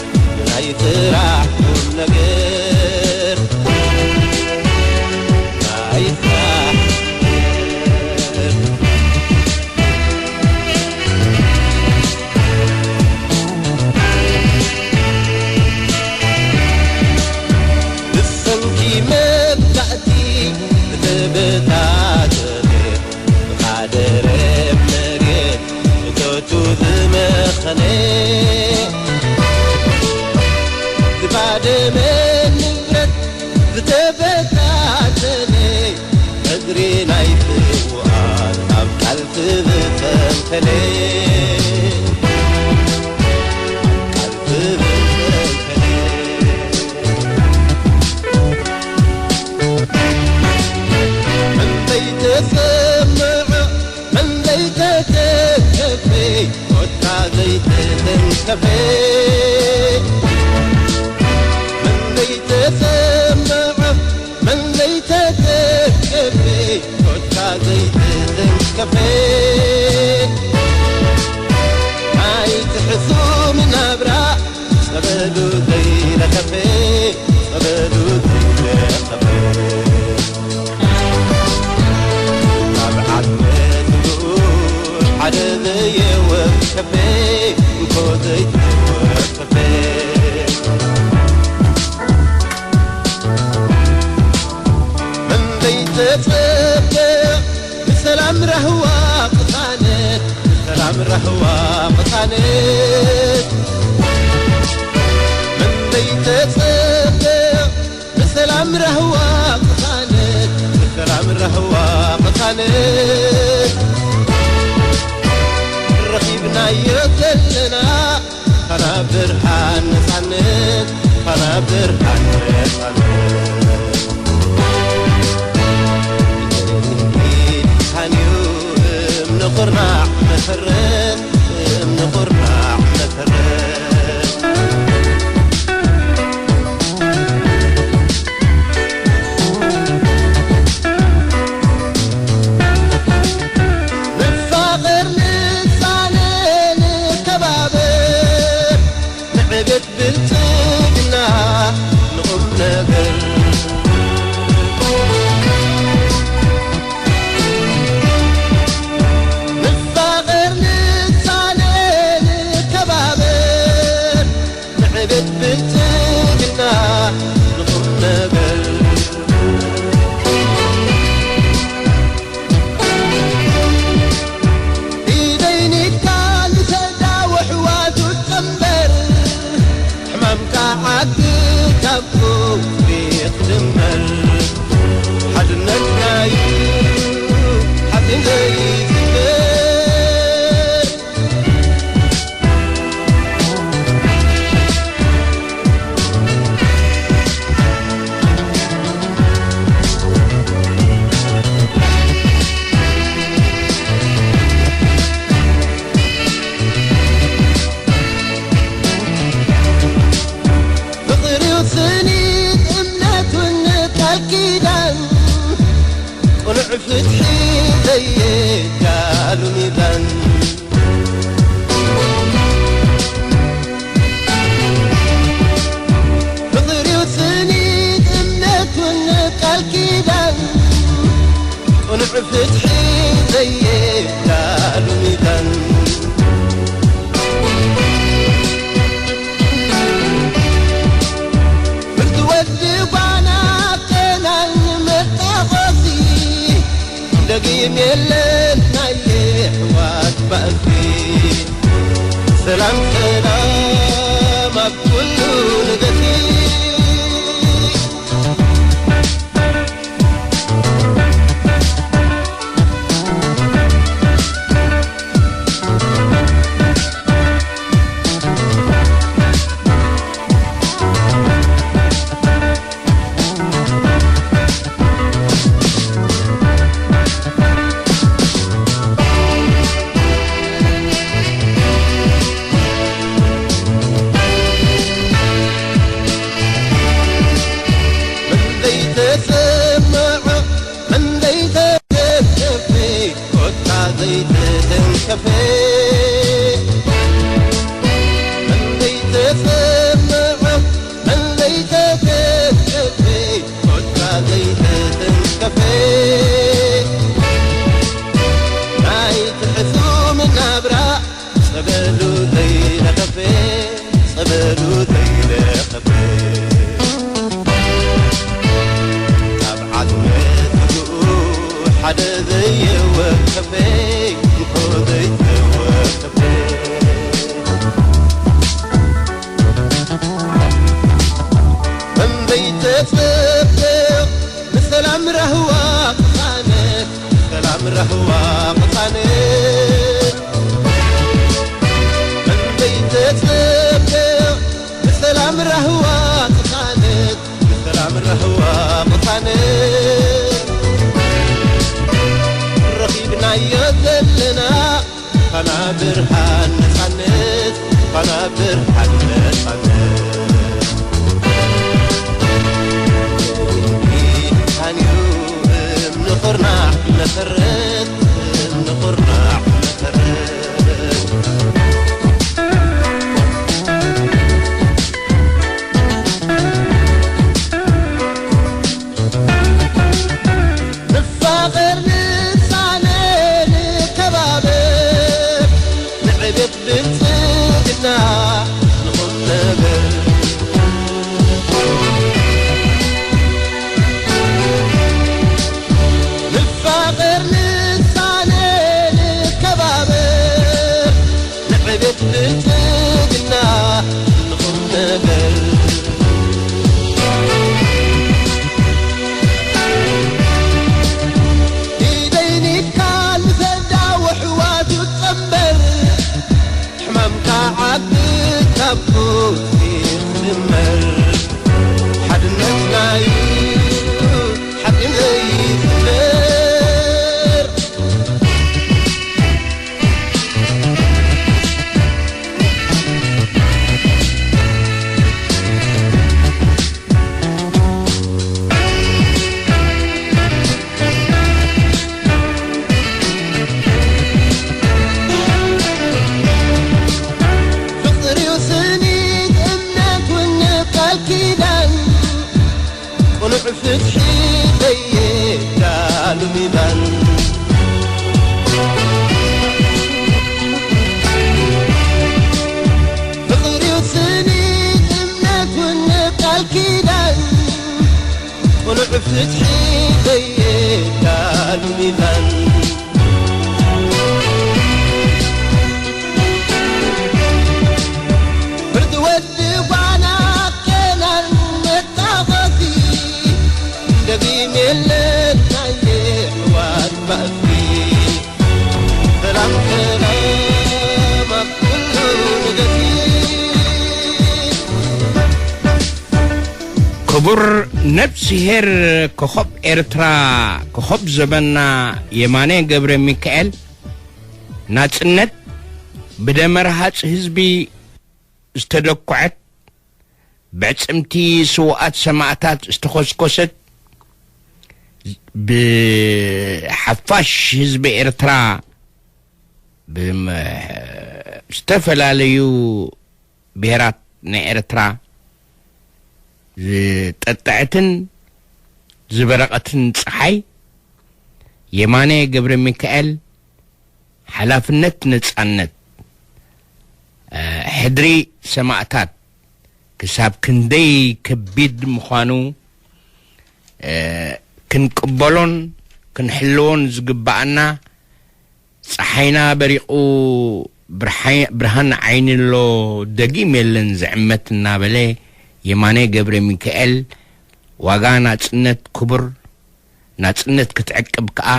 ናይ ስራሕ ቁም ነገር ናይ ስራሕ ነገር። ብሰንኪ መግዛእቲ ዝተበታተነ እንደይተሰምዐ እንደይተተንከፈ ኮታ ዘይተተንከፈ እንደይተሰምዐ እንደይተተንከፈ ኮታ ዘይተተንከፈ ኣይትሕሱም ናብራ ጸበሉ ዘይለኸፈ ጸበሉ ዘይለኸፈ ካብ ዓድመትኡ ሓደ ዘየወከፈ እንኮ ዘይተወከፈ መን ዘይተጸበ ብሰላም ራህዋ ቅሳነት ብሰላም ራህዋ ቅሳነት መን ዘይተጸበ ብሰላም ራህዋ ቅሳነት ብሰላም ራህዋ ቅሳነት ረኺብናዮ ዘለና ኸና ብርሃን ነጻነት ኸና ብርሃን ነጻነት ኢድ ኢድካንዩ እምኒ ኹርናዕ መሰረት እምኒ ኹርናዕ መሰረት ንፋቐር ንሳነ ንከባበር ንዕቤት ብልጽግና ንቑም ነገር ንፋቐር ንሳነ ንከባበር ንዕቤት ብልጽግና ንቑም ነገር ኢደይ ኒድካ ንሰዳ ወሕዋቱ ቀንበር ሕማምካ ዓዲ ካብ ቁሪ ክድመር ሓድነትናዩ ሓፂን ዘይትበር ፍቕሪ ውስኒት እምነት ውን ቃል ኪዳን ቅኑዕ ፍትሒ ዘየዳሉ ሚዛን ፍቕሪ ውስኒት እምነት ውን ቃል ኪዳን ቅኑዕ ፍትሒ ዘየዳሉ ሚዛን ፍርዲ ወዲ ጓና ኣተናን መጣቆሲ ደጊም የለን ናይ የሕዋት ባእሲ ሰላም ሰላም ኣብ ኩሉ ንገሲ ጸበሉ ዘይለኸፈ ጸበሉ ዘይለኸፈ ኣብ ዓጽመ ስግኡ ሓደ ዘየወከፈ እንኮ ዘይተወከፈ ከም ዘይተጸበ ንሰላም ራህዋ ቅሳነት ሰላም ራህዋ ቅሳነት ፋና ብርሃን ነጻነት፣ ፋና ብርሃን ነጻነት። ብርሃንዩ እምኒ ኹርናዕ መሰረት፣ እምኒ ኹርናዕ መሰረት። ንፋቐር ንሳነ ንከባበር፣ ንዕቤት ብልጽግና ንኹን ነገር። ንፋቐር ንሳነ ንከባበር፣ ንዕቤት ብልጽግና ንኹን ነገር። ኢደይ ኒካል ምስ ኣዳው ኣሕዋቱ ጸንበር፣ ሕማምካ ዓቢ ካብ ሞት ይኽመር። ሓድነትናዩ ሓጺን ዘይስበር። ፍቕሪው ስኒት እምነት እውን ቃል ኪዳን፣ ቅኑዕ ፍትሒ ዘየዳሉ ሚዛን። ፍቕሪው ስኒት እምነት እውን ቃል ኪዳን፣ ቅኑዕ ፍትሒ ዘየዳሉ ሚዛን። ፍርዲ ወዲ ጓና ቄናን መጣኸሲ፣ ደጊም የለን ናይ የሕዋት ባእሲ። ሰላም ሰላም ኣብ ኩሉ ንገሲ። ክቡር ነብስሄር ኮኸብ ኤርትራ፣ ኮኸብ ዘበና የማነ ገብረ ሚካኤል፣ ናጽነት ብደመ ረሃጽ ህዝቢ ዝተደኩዐት፣ ብዕጽምቲ ስውኣት ሰማእታት ዝተኾስኮሰት፣ ብሓፋሽ ህዝቢ ኤርትራ ብመ-፣ ዝተፈላለዩ ብሄራት ናይ ኤርትራ ዝጠጠዐትን ዝበረቐትን ጸሓይ፣ የማነ ገብረ ሚካኤል፣ ሓላፍነት ነጻነት፣ እ፣ ሕድሪ ሰማእታት ክሳብ ክንደይ ከቢድ ምዃኑ፣ እ፣ ክንቅበሎን ክንሕልዎን ዝግብኣና፣ ጸሓይና በሪቑ ብርሓይ-፣ ብርሃን ዓይኒ ኣሎ፣ ደጊም የለን ዝዕመት እናበለ፣ የማነ ገብረ ሚካኤል፣ ዋጋ ናጽነት ክቡር፣ ናጽነት ክትዕቅብ ከኣ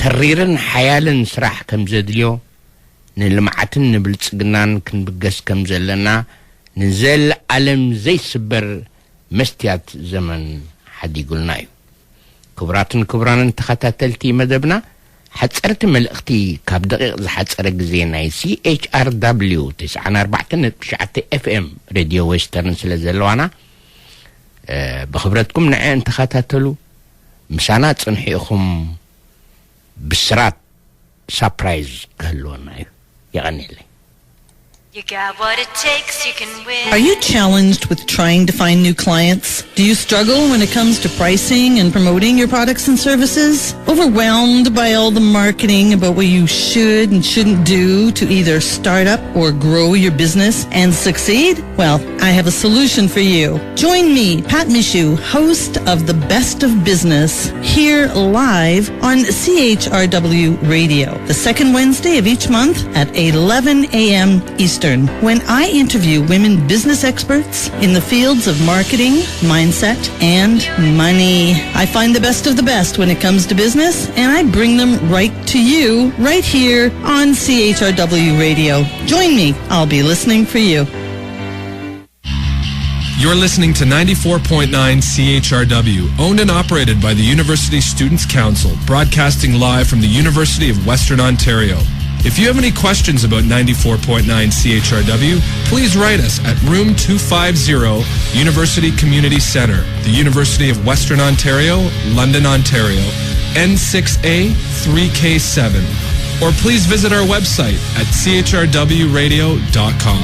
ተሪርን ሓያልን ስራሕ ከም ዘድልዮ፣ ንልምዓትን ንብልጽግናን ክንብገስ ከም ዘለና ንዘለኣለም ዘይስበር መስትያት ዘመን ሓዲጉልና እዩ። ክቡራትን ክቡራንን ተኸታተልቲ መደብና፣ ሓጸርቲ መልእኽቲ ካብ ደቂቕ ዝሓጸረ ግዜ ናይ C H R W ተስዓን ኣርባዕተን ነጥቢ ትሽዓተ F M ሬድዮ ዌስተርን ስለ ዘለዋና፣ እ፣ ብኽብረትኩም ንዐ እንተኸታተሉ፣ ምሳና ጽንሑ ኢኹም። ብስራት ሳፕራይዝ ክህልወና እዩ። የቐንየለይ። You got what it takes, you can win. Are you challenged with trying to find new clients? Do you struggle when it comes to pricing and promoting your products and services? Overwhelmed by all the marketing about what you should and shouldn't do to either start up or grow your business and succeed? Well, I have a solution for you. Join me, Pat Michou, host of The Best of Business, here live on C H R W Radio, the second Wednesday of each month at eleven a m Eastern, when I interview women business experts in the fields of marketing, mindset, and money. I find the best of the best when it comes to business, and I bring them right to you right here on C H R W Radio. Join me. I'll be listening for you. You're listening to ninety-four point nine C H R W, owned and operated by the University Students' Council, broadcasting live from the University of Western Ontario. If you have any questions about ninety-four point nine C H R W, please write us at Room two five zero, University Community Centre, the University of Western Ontario, London, Ontario, N six A three K seven. Or please visit our website at C H R W radio dot com.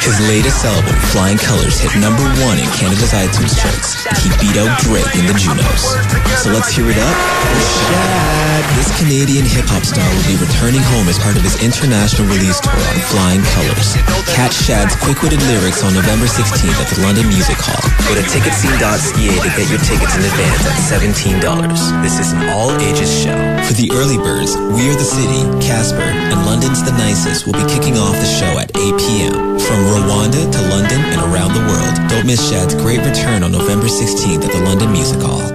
His latest album, Flying Colors, hit number one in Canada's iTunes charts. He beat out Drake in the Junos. So let's hear it up. Rashad. This Canadian hip hop star will be returning home as part of his international release tour on Flying Colors. Catch Shad's quick witted lyrics on November sixteenth at the London Music Hall. Go to ticketcene.ca to get your tickets in advance at seventeen dollars. This is an all ages show. For the early birds, We Are the City, Casper, and London's the Nicest will be kicking off the show at eight p.m. From Rwanda to London and around the world, don't miss Shad's great return on November sixteenth at the London Music Hall.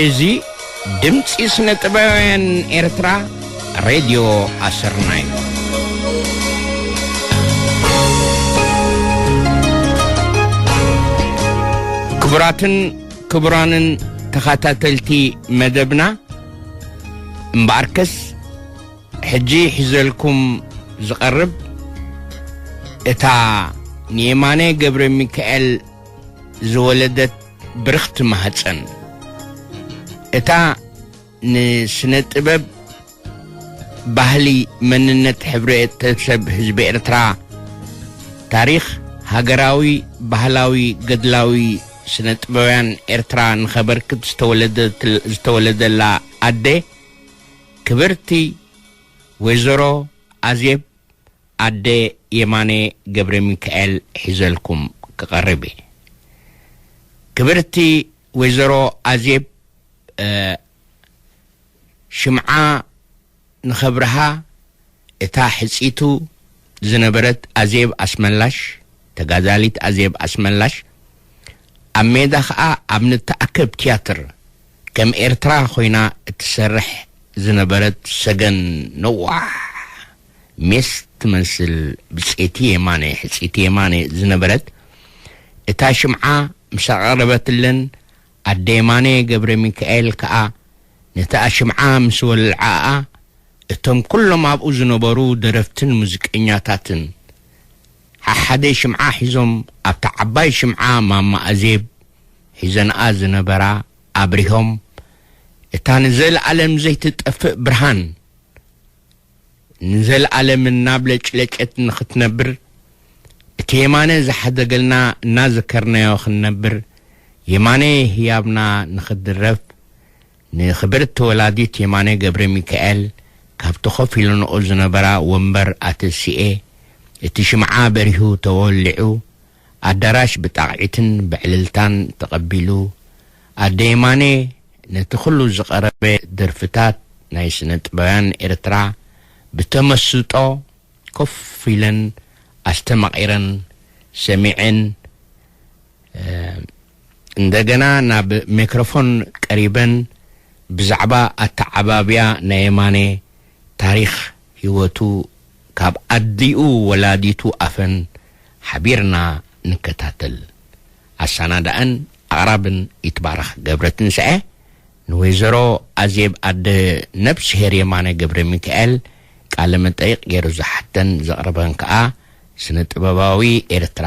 እዚ ድምፂ ስነ ጥበባውያን ኤርትራ ሬድዮ ኣሰርና እዩ። ክቡራትን ክቡራንን ተኸታተልቲ መደብና፣ እምበኣርከስ ሕጂ ሒዘልኩም ዝቐርብ እታ ንየማነ ገብረ ሚካኤል ዝወለደት ብርኽቲ ማህፀን፣ እታ ንስነ ጥበብ፣ ባህሊ፣ መንነት ሕብረተሰብ ህዝቢ ኤርትራ፣ ታሪኽ ሃገራዊ ባህላዊ ገድላዊ ስነ ጥበባውያን ኤርትራ ንኸበርክት ዝተወለደላ ኣደ ክብርቲ ወይዘሮ ኣዜብ ኣደ የማነ ገብረሚካኤል ሒዘልኩም ክቐርብ እየ። ክብርቲ ወይዘሮ ኣዜብ ሽምዓ ንኸብርሃ እታ ሕጽይቱ ዝነበረት ኣዜብ ኣስመላሽ፣ ተጋዳሊት ኣዜብ ኣስመላሽ፣ ኣብ ሜዳ ኸኣ ኣብ ንተኣከብ ትያትር ከም ኤርትራ ኮይና እትሰርሕ ዝነበረት ሰገን ነዋሕ ሜስ ትመስል ብጽይቲ የማነ፣ ሕጽይቲ የማነ ዝነበረት እታ ሽምዓ ምስ ኣቐረበትለን፣ ኣደ የማነ ገብረሚካኤል ከኣ ነታ ሽምዓ ምስ ወልዓኣ፣ እቶም ኩሎም ኣብኡ ዝነበሩ ደረፍትን ሙዚቀኛታትን ሓሓደ ሽምዓ ሒዞም ኣብታ ዓባይ ሽምዓ ማማ ኣዜብ ሒዘንኣ ዝነበራ ኣብሪሆም፣ እታ ንዘለኣለም ዘይትጠፍእ ብርሃን ንዘለኣለም እናብለጭለጨት ንኽትነብር፣ እቲ የማነ ዝሓደገልና እናዘከርናዮ ክንነብር፣ የማነ ህያብና ንኽድረፍ፣ ንኽብርቲ ወላዲት የማነ ገብረሚካኤል ካብቲ ኮፍ ኢለንኦ ዝነበራ ወንበር ኣተሲኤ፣ እቲ ሽምዓ በሪሁ ተወሊዑ፣ ኣዳራሽ ብጣቕዒትን ብዕልልታን ተቐቢሉ፣ ኣደ የማነ ነቲ ኩሉ ዝቐረበ ደርፍታት ናይ ስነ-ጥበባውያን ኤርትራ ብተመስጦ ኮፍ ኢለን ኣስተማቒረን ሰሚዐን፣ እንደገና ናብ ሜክሮፎን ቀሪበን ብዛዕባ ኣተዓባብያ ናይ የማነ ታሪኽ ህይወቱ ካብ ኣዲኡ ወላዲቱ ኣፈን ሓቢርና ንከታተል። ኣሰናዳእን ኣቕራብን ይትባረኽ ገብረትንስኤ። ንወይዘሮ ኣዜብ ኣደ ነብስሄር የማነ ገብረሚካኤል ቃለ መጠይቕ ገይሩ ዝሓተን ዘቕረበን ከኣ ስነ ጥበባዊ ኤርትራ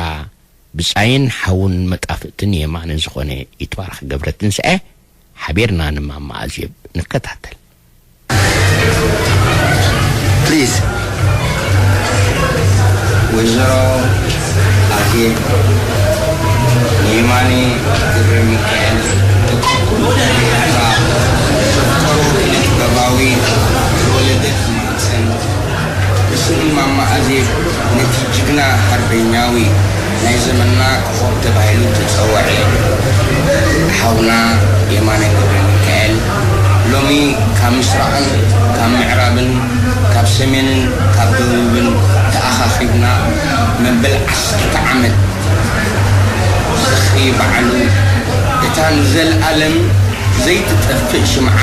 ብጻይን ሓውን መጣፍእትን የማነ ዝኾነ ይትባረኽ ገብረትንስኤ ሓቢርና ንማማ ኣዜብ ንከታተል። ፕሊዝ ወይዘሮ ኣዜብ የማነ ገብረሚካኤል ጥበባዊ ወለደት ዘመንና ኮኾብ ተባሂሉ ዝተጸውዐ ሓውና የማነ ገብረሚካኤል፣ ሎሚ ካብ ምስራቕን ካብ ምዕራብን ካብ ሰሜንን ካብ ደቡብን ተኣኻኺብና መበል ዓሰርተ ዓመት ዝኽሪ በዓሉ፣ እታ ንዘለኣለም ዘይትጠፍእ ሽምዓ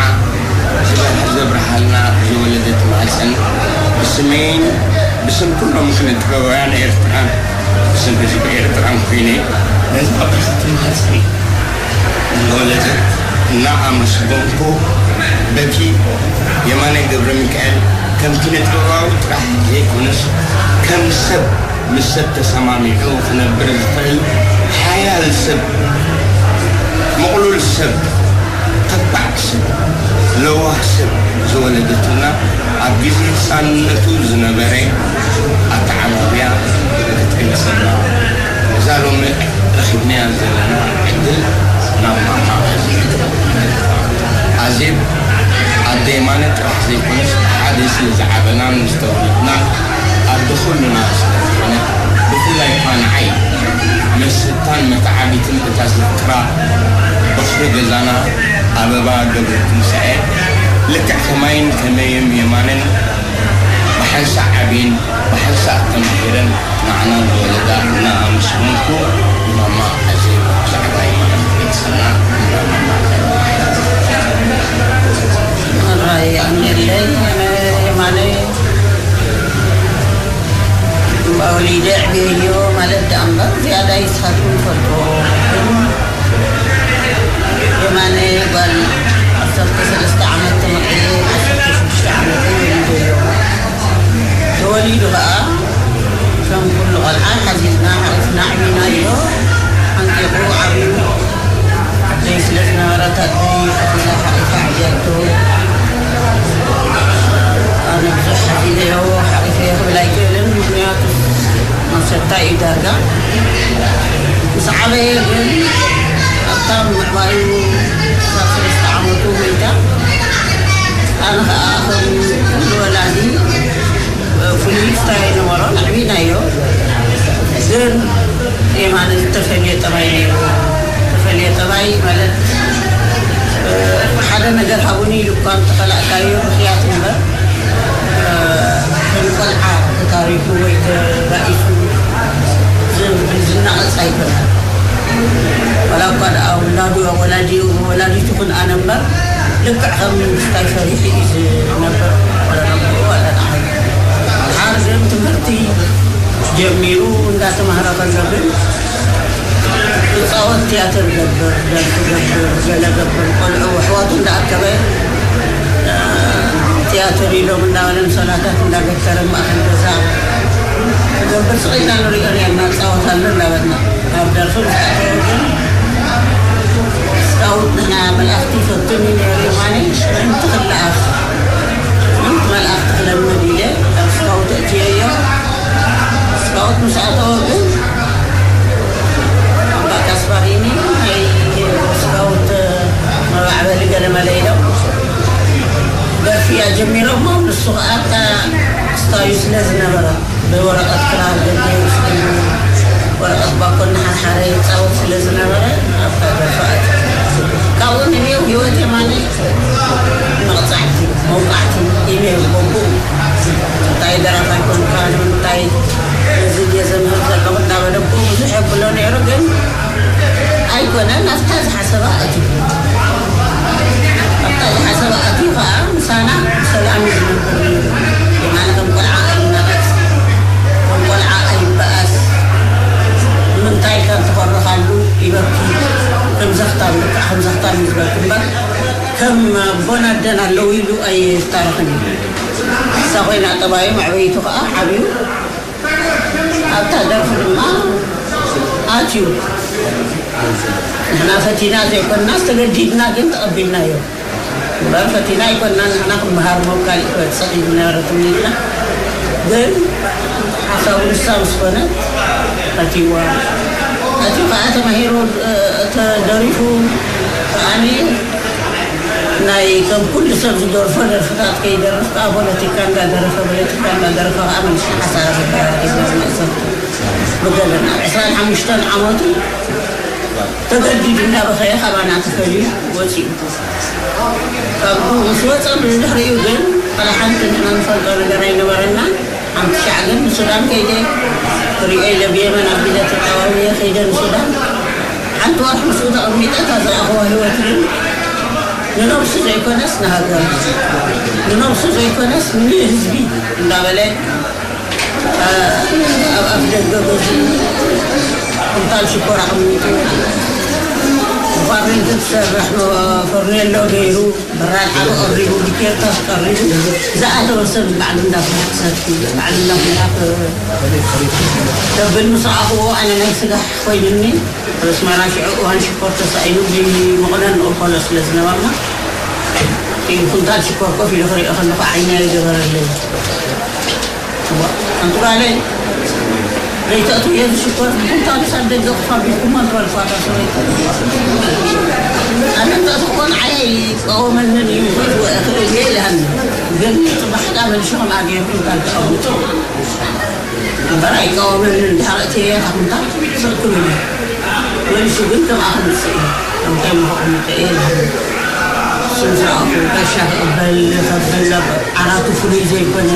ዝበርህ-፣ ዘብርሃልና ዝወለደት ማህፀን፣ ብስመይን ብስም ኩሎም ስነ ጥበባውያን ኤርትራን ብስም ህዝቢ ኤርትራን ኮይነ፣ ነዛ ብርኽቲ ማህፀን ዝወለደት እናኣመስገንኩ፣ በቲ የማነ ገብረ ሚካኤል ከም ኪነ ጥበባዊ ጥራሕ ዘይኮነስ፣ ከም ሰብ ምስ ሰብ ተሰማሚዑ ክነብር ዝኽእል ሓያል ሰብ፣ ምቕሉል ሰብ፣ ተባዕ ሰብ፣ ለዋህ ሰብ ዝወለደትና፣ ኣብ ግዜ ህፃንነቱ ዝነበረ ኣተዓባብያ ክትገልፀልና፣ ነዛ ሎሚ ረኺብናያ ዘለና ዕድል ናብ ማማ ኣዜብ፣ ኣዜብ ኣደ የማነ ጥራሕ ዘይኮነስ፣ ብሓደ ስለ ዝዓበናን ዝተወለድናን ኣደ ኩልና ስለ ዝኾነት፣ ብፍላይ እኳ ንዓይ መስታን መተዓቢትን እታ ዘፍቅራ በኹሪ ገዛና ኣበባ ገብረትንሳኤ፣ ልክዕ ከማይን ከመይም የማነን ብሓንሳእ ዓብየን ብሓንሳእ ተማሂረን ንዓና ዝወለዳ እናኣመስገንኩ፣ ንማማ ኣዜብ ብዛዕባ የማነ ክትገልጸልና ንማማ። ሕራይ ኣንየለይ፣ ኣነ የማነ እምባ ወሊደ ኣዕብየዮ ማለት ደኣ እምበር ዝያዳ ይስኻትኩም ትፈልጥዎ። የማነ ጓል ዓሰርተ ሰለስተ ዓመት ተመርዕየ፣ ዓሰርተ ሽዱሽተ ዓመት ወሊደዮ። ተወሊዱ ኸኣ ከም ኩሉ ቖልዓ ሓዚዝና ሓቒፍና ኣዕቢናዮ። ሓንቂቑ ዓብዩ ዓደይ ስለ ዝነበረት ኣደይ ሓዚላ ሓቒፋ ኣዕብያቶ። ኣነ ብዙሕ ሓዚለዮ ሓቒፈዮ ክብል ኣይክእልን፣ ምኽንያቱ መሰታ እዩ ዳርጋ። ምስ ዓበየ ግን ኣብታ ምዕባዩ ክሳብ ሰለስተ ዓመቱ ሞይታ። ኣነ ኸኣ ከም ኩሉ ወላዲ ፍሉይ ስታይ ኣይነበሮን፣ ኣዕቢናዮ። ግን የማነ ዝተፈልየ ጠባይ ነይሩ። ዝተፈልየ ጠባይ ማለት፣ እ፣ ሓደ ነገር ሃቡኒ ኢሉ እኳ እንተኸላእካዮ ብኽያት እምበር፣ እ፣ ከም ቆልዓ ተታሪፉ ወይ ተባኢሱ ዝ-፣ ዝናቐጽ ኣይኮነን። ዋላ እኳ ደኣ ውላዱ፣ ወላዲኡ፣ ወላዲቱ ኩን ኣነ እምበር፣ ልክዕ ከም ስታይ ፈሪሑ እዩ ዝነብር። ዋላ ነቦኡ፣ ዋላ ንዓይ። ድሓር ግን ትምህርቲ ጀሚሩ እንዳተማህረ ከሎ ግን፣ ክጻወት ቲያትር ገብር፣ ደርፊ ገብር፣ ገለ ገብር፣ ቆልዑ ኣሕዋቱ እንዳኣከበ፣ እ፣ ቲያትር ኢሎም እንዳበለ ምሰላታት እንዳገተረ ማእከል ገዛ ክገብር ስቕ ኢልና ንሪኦ ኔርና፣ ንጻወት ኣሎ እንዳበልና። ኣብ ደርፊ ምስ ኣተወ ግን፣ ስካውት ንሕና መልኣኽቲ ይፈትን እዩ ነይሩ የማነ፣ ምእንቲ ክለኣኽ፣ ምእንቲ መልኣኽቲ ክለምድ ኢለ ኣብ ስካውት ኣእትየዮ። ስካውት ምስ ኣተወ ግን፣ ኣባ ካስፓሪኒ ናይ ስካውት መባዕበሊ ገለመለ ኢሎም ደርፊ እያ ጀሚሮሞ። ንሱ ኸኣ እታ ስታዩ ስለ ዝነበረ፣ ብወረቐት ክራር ገዲሉ፣ ወረቐት ባኮ እናሓርሓረ ይጻወት ስለ ዝነበረ፣ ኣብታ ደርፊ ኣትዩ። ካብኡ ንኔው ህይወት የማነ መቕጻዕቲ፣ መውቃዕቲ እዩ ነይሩ። በብኡ እንታይ ደራፋይ ኮንካ፣ ንምንታይ ነዚ ድየ ዘምህር ዘለኹ እንዳበለ ብኡ ብዙሕ የብሎ ነይሩ፣ ግን ኣይኮነን፣ ኣብታ ዝሓሰባ ኣትዩ። ኣብታ ዝሓሰባ ኣትዩ ኸኣ ምሳና ብሰላም እዩ ዝነብር ነይሩ። የማነ ከም ቆልዓ ኣይናቐጽ፣ ከም ቆልዓ ኣይበኣስ። ንምንታይ ኢልካ እንተኾረኻሉ ይበኪ። ከም ዘኽታም፣ ልክዕ ከም ዘኽታም እዩ ዝበኪ እምበር፣ ከም ኣቦን ኣደን ኣለዉ ኢሉ ኣይታረኽን እዩ። እሳ ኮይና ጠባዩ፣ መዕበይቱ ኸኣ ዓብዩ ኣብታ ደርፊ ድማ ኣትዩ። ንሕና ፈቲና ዘይኮንና፣ ዝተገዲድና ግን ተቐቢልናዮ። እምበር ፈቲና ኣይኮንና፣ ንሕና ክመሃር ሞ ካሊእ ክበጽሕ እዩ ዝነበረ ትምኒትና። ግን ሓሳቡ ንሳ ምስ ኮነት ኣትይዋ። ኣትዩ ከኣ ተማሂሩ፣ እ፣ ተደሪፉ ከኣኒ ናይ ከም ኩሉ ሰብ ዝደርፎ ደርፍታት ከይደርፍ ከኣ ፖለቲካ እንዳደረፈ፣ ፖለቲካ እንዳደረፈ ከኣ መንግስቲ ሓሳብ ማእሰርቲ። ብገለና ዕስራን ሓሙሽተን ዓመቱ ተገዲዱ እንዳበኸየ ካባና ተፈልዩ ወፂኡ። ካብኡ ምስ ወፀ ብድሕሪኡ ግን ዋላ ሓንቲ ንሕና ንፈልጦ ነገር ኣይነበረና። ሓንቲ ሻዕ ግን ንሱዳን ከይደ ክሪኦ ኢለ ብየመን ኣቢለ ተቃዋሚየ ከይደ ንሱዳን ሓንቲ ወርሒ ምስኡ ተቐሚጠ እታ ዝረኣኽዋ ህይወት ግን ንነብሱ ዘይኮነስ ንሃገር፣ ንነብሱ ዘይኮነስ ንህዝቢ እንዳበለ ኣብ ኣፍ ደገ ገዝኡ ኩንታል ሽኮር ኣቐሚጡ፣ ብኳሬንት ትሰርሕ ፈርኔሎ ገይሩ፣ በራድ ዓቢ ቀሪቡ፣ ዱኬታ ቀሪቡ፣ ዝኣተወ ሰብ ባዕሉ እንዳፍልሓ ክሰቲ፣ ባዕሉ እንዳፍልሓ ክ-፣ ከብል ምስ ረኣኽዎ ኣነ ናይ ስጋሕ ኮይኑኒ። ኣብ ኣስመራ ሽዑ እዋን ሽኮር ተሳኢኑ ብመቑነን ንቕበሎ ስለ ዝነበርና፣ እቲ ኩንታል ሽኮር ኮፍ ኢሉ ክሪኦ ከለኹ ዓይነይ ኣይገበረለይ። እዋ፣ ኣንቲ ጓለይ፣ ዘይተእትውዮ ዝሽኮር ብኩንታሉ ሳብ ደገ ክፋ ቢልኩሞ ዝበልኳ እታ ሰበይቲ። ኣነ እንተእትኽዎ ንዓይ ኣይቃወመንን እዩ፣ ክእልዮ ኢላኒ። ግን ጽባሕ ከኣ መሊሱ ከምኣ ገይሩ ኩንታል ተቐምጡ። እምበር ኣይቃወመንን። ድሕሪ እቲ እታ ኩንታል ክብል እዩ። መሊሱ ግን ከምኣ ክምጽእ እዩ። ከምታይ ምኸ ክምጽእ እየ ኢላኒ። እሱ ምስ ረኣኹ ጋሻ ክቕበል፣ ከብል ኣብ ዓራቱ ፍሉይ ዘይኮነ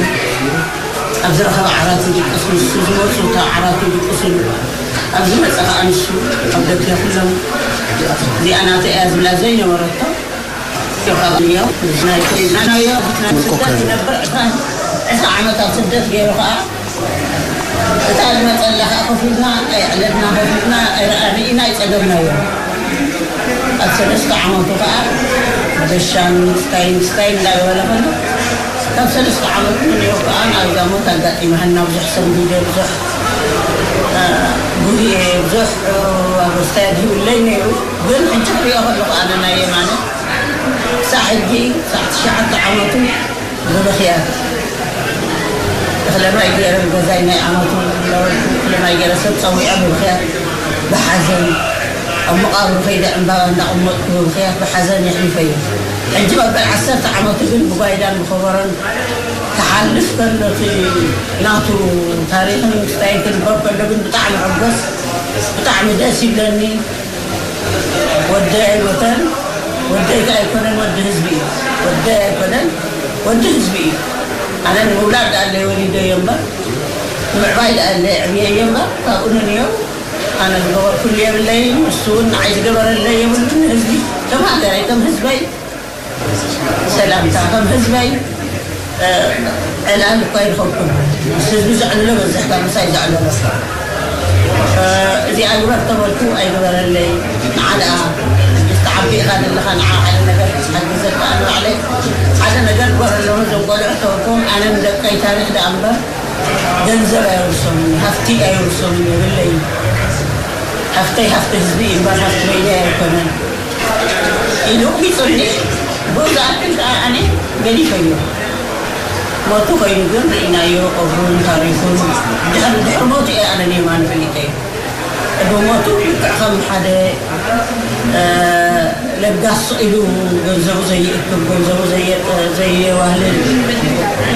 ኣብ ዝረኸበ ዓራት ይድቅስ፣ ንሱ ዝመፁ እታ ዓራት ይድቅስሉ። ኣብ ዝመፀ ከዓ ንሱ ኣብ ደገ ኩሎም እዚኣ ናተይ እያ ዝብላ ዘይነበረቶ ይቐብልዮ። ናይ ኮይናናዮ ናይ ስደት ይነብር ዕስራ ዕስራ ዓመት ኣብ ስደት ገይሩ ከዓ እታ ዝመፀላ ከዓ ኮፍ ኢልና ኣይዕለልና፣ ኮፍ ኢልና ኣይረኣ-፣ ርኢና ኣይፀገብናዮ። ኣብ ሰለስተ ዓመቱ ከዓ በሻን ስታይን ስታይን እንዳበለ ከሎ ካብ ሰለስተ ዓመት ንንዮ ከዓ ናብዛ ሞት ኣጋጢመሃና። ብዙሕ ሰንቢደ፣ ብዙሕ፣ እ፣ ጉህየ፣ ብዙሕ፣ እ፣ ዋጋ ኣስተያየት ሂቡለይ ነይሩ። ግን ሕጂ ክሪኦ ከለኹ ኣነ ናይ የማነ ክሳዕ ሕጂ፣ ክሳዕ ትሽዓተ ዓመቱ ብብኽያት፣ እኽለ ማይ ገይረ፣ ገዛይ ናይ ዓመቱ እናበልኩ እኽለ ማይ ገይረ ሰብ ፀዊዐ ብብኽያት፣ ብሓዘን፣ ኣብ መቓብሩ ከይደ ዕምባባ እንዳቐመጥኩ ብብኽያት ብሓዘን የሕሊፈዮ። ሕጂ መበል ዓሰርተ ዓመቱ ግን ብጓይዳን ብኸበሮን ክሓልፍ ከሎ፣ እቲ ናቱ ታሪኽን ክስታይን ክንበብ ከሎ ግን ብጣዕሚ ሕጎስ፣ ብጣዕሚ ደስ ይብለኒ። ወደይ ኣይሞተን፣ ወደይ ከኣ ኣይኮነን፣ ወዲ ህዝቢ እዩ። ወደይ ኣይኮነን፣ ወዲ ህዝቢ እዩ። ኣነ ንምውላድ ደኣ ኣለይ ወሊደዮ እምበር፣ ንምዕባይ ደኣ ኣለይ ኣዕብየዮ እምበር፣ ካብኡ ንንዮ ኣነ ዝገበርኩሉ የብለይን፣ ንሱ እውን ንዓይ ዝገበረለይ የብሉን። ንህዝቢ ከም ሃገረይ፣ ከም ህዝበይ ሰላምታ፣ ከም ህዝበይ፣ እ፣ ዕላል እኳ ይረኸብኩን። ምስ ህዝቢ ዘዕልሎ በዝሕ ካብ ምሳይ ዘዕለሎ። እ፣ እዚኣ ግበር ተበልኩ ኣይግበረለይ። ንዓ ደኣ፣ ምስ ተዓቢእካ ዘለኻ ንዓ ሓደ ነገር ክሓግዘካ፣ ኣነ ባዕለይ ሓደ ነገር ግበረሎም። እዞም ቆልዑ ተበልኩም፣ ኣነ ንደቀይ ታሪኽ ደኣ እምበር ገንዘብ ኣይውርሶምን፣ ሃፍቲ ኣይውርሶምን የብለይን። ሃፍተይ ሃፍቲ ህዝቢ እዩ እምበር ሃፍቲ በይነይ ኣይኮነን። ኢሉ ቢጹኒ። ብኡ ዝኣክል ከኣ ኣነ ገዲፈዮ። ሞቱ ኮይኑ ግን ርኢናዮ፣ ቀብሩን ታሪኹን። ድሕሪ፣ ድሕሪ ሞቱ እየ ኣነ ንየማነ ፈሊጠዮ። ቅድሚ ሞቱ ልክዕ ከም ሓደ፣ እ፣ ለጋስ ኢሉ ገንዘቡ ዘይእክብ፣ ገንዘቡ ዘየ-፣ ዘየዋህልል፣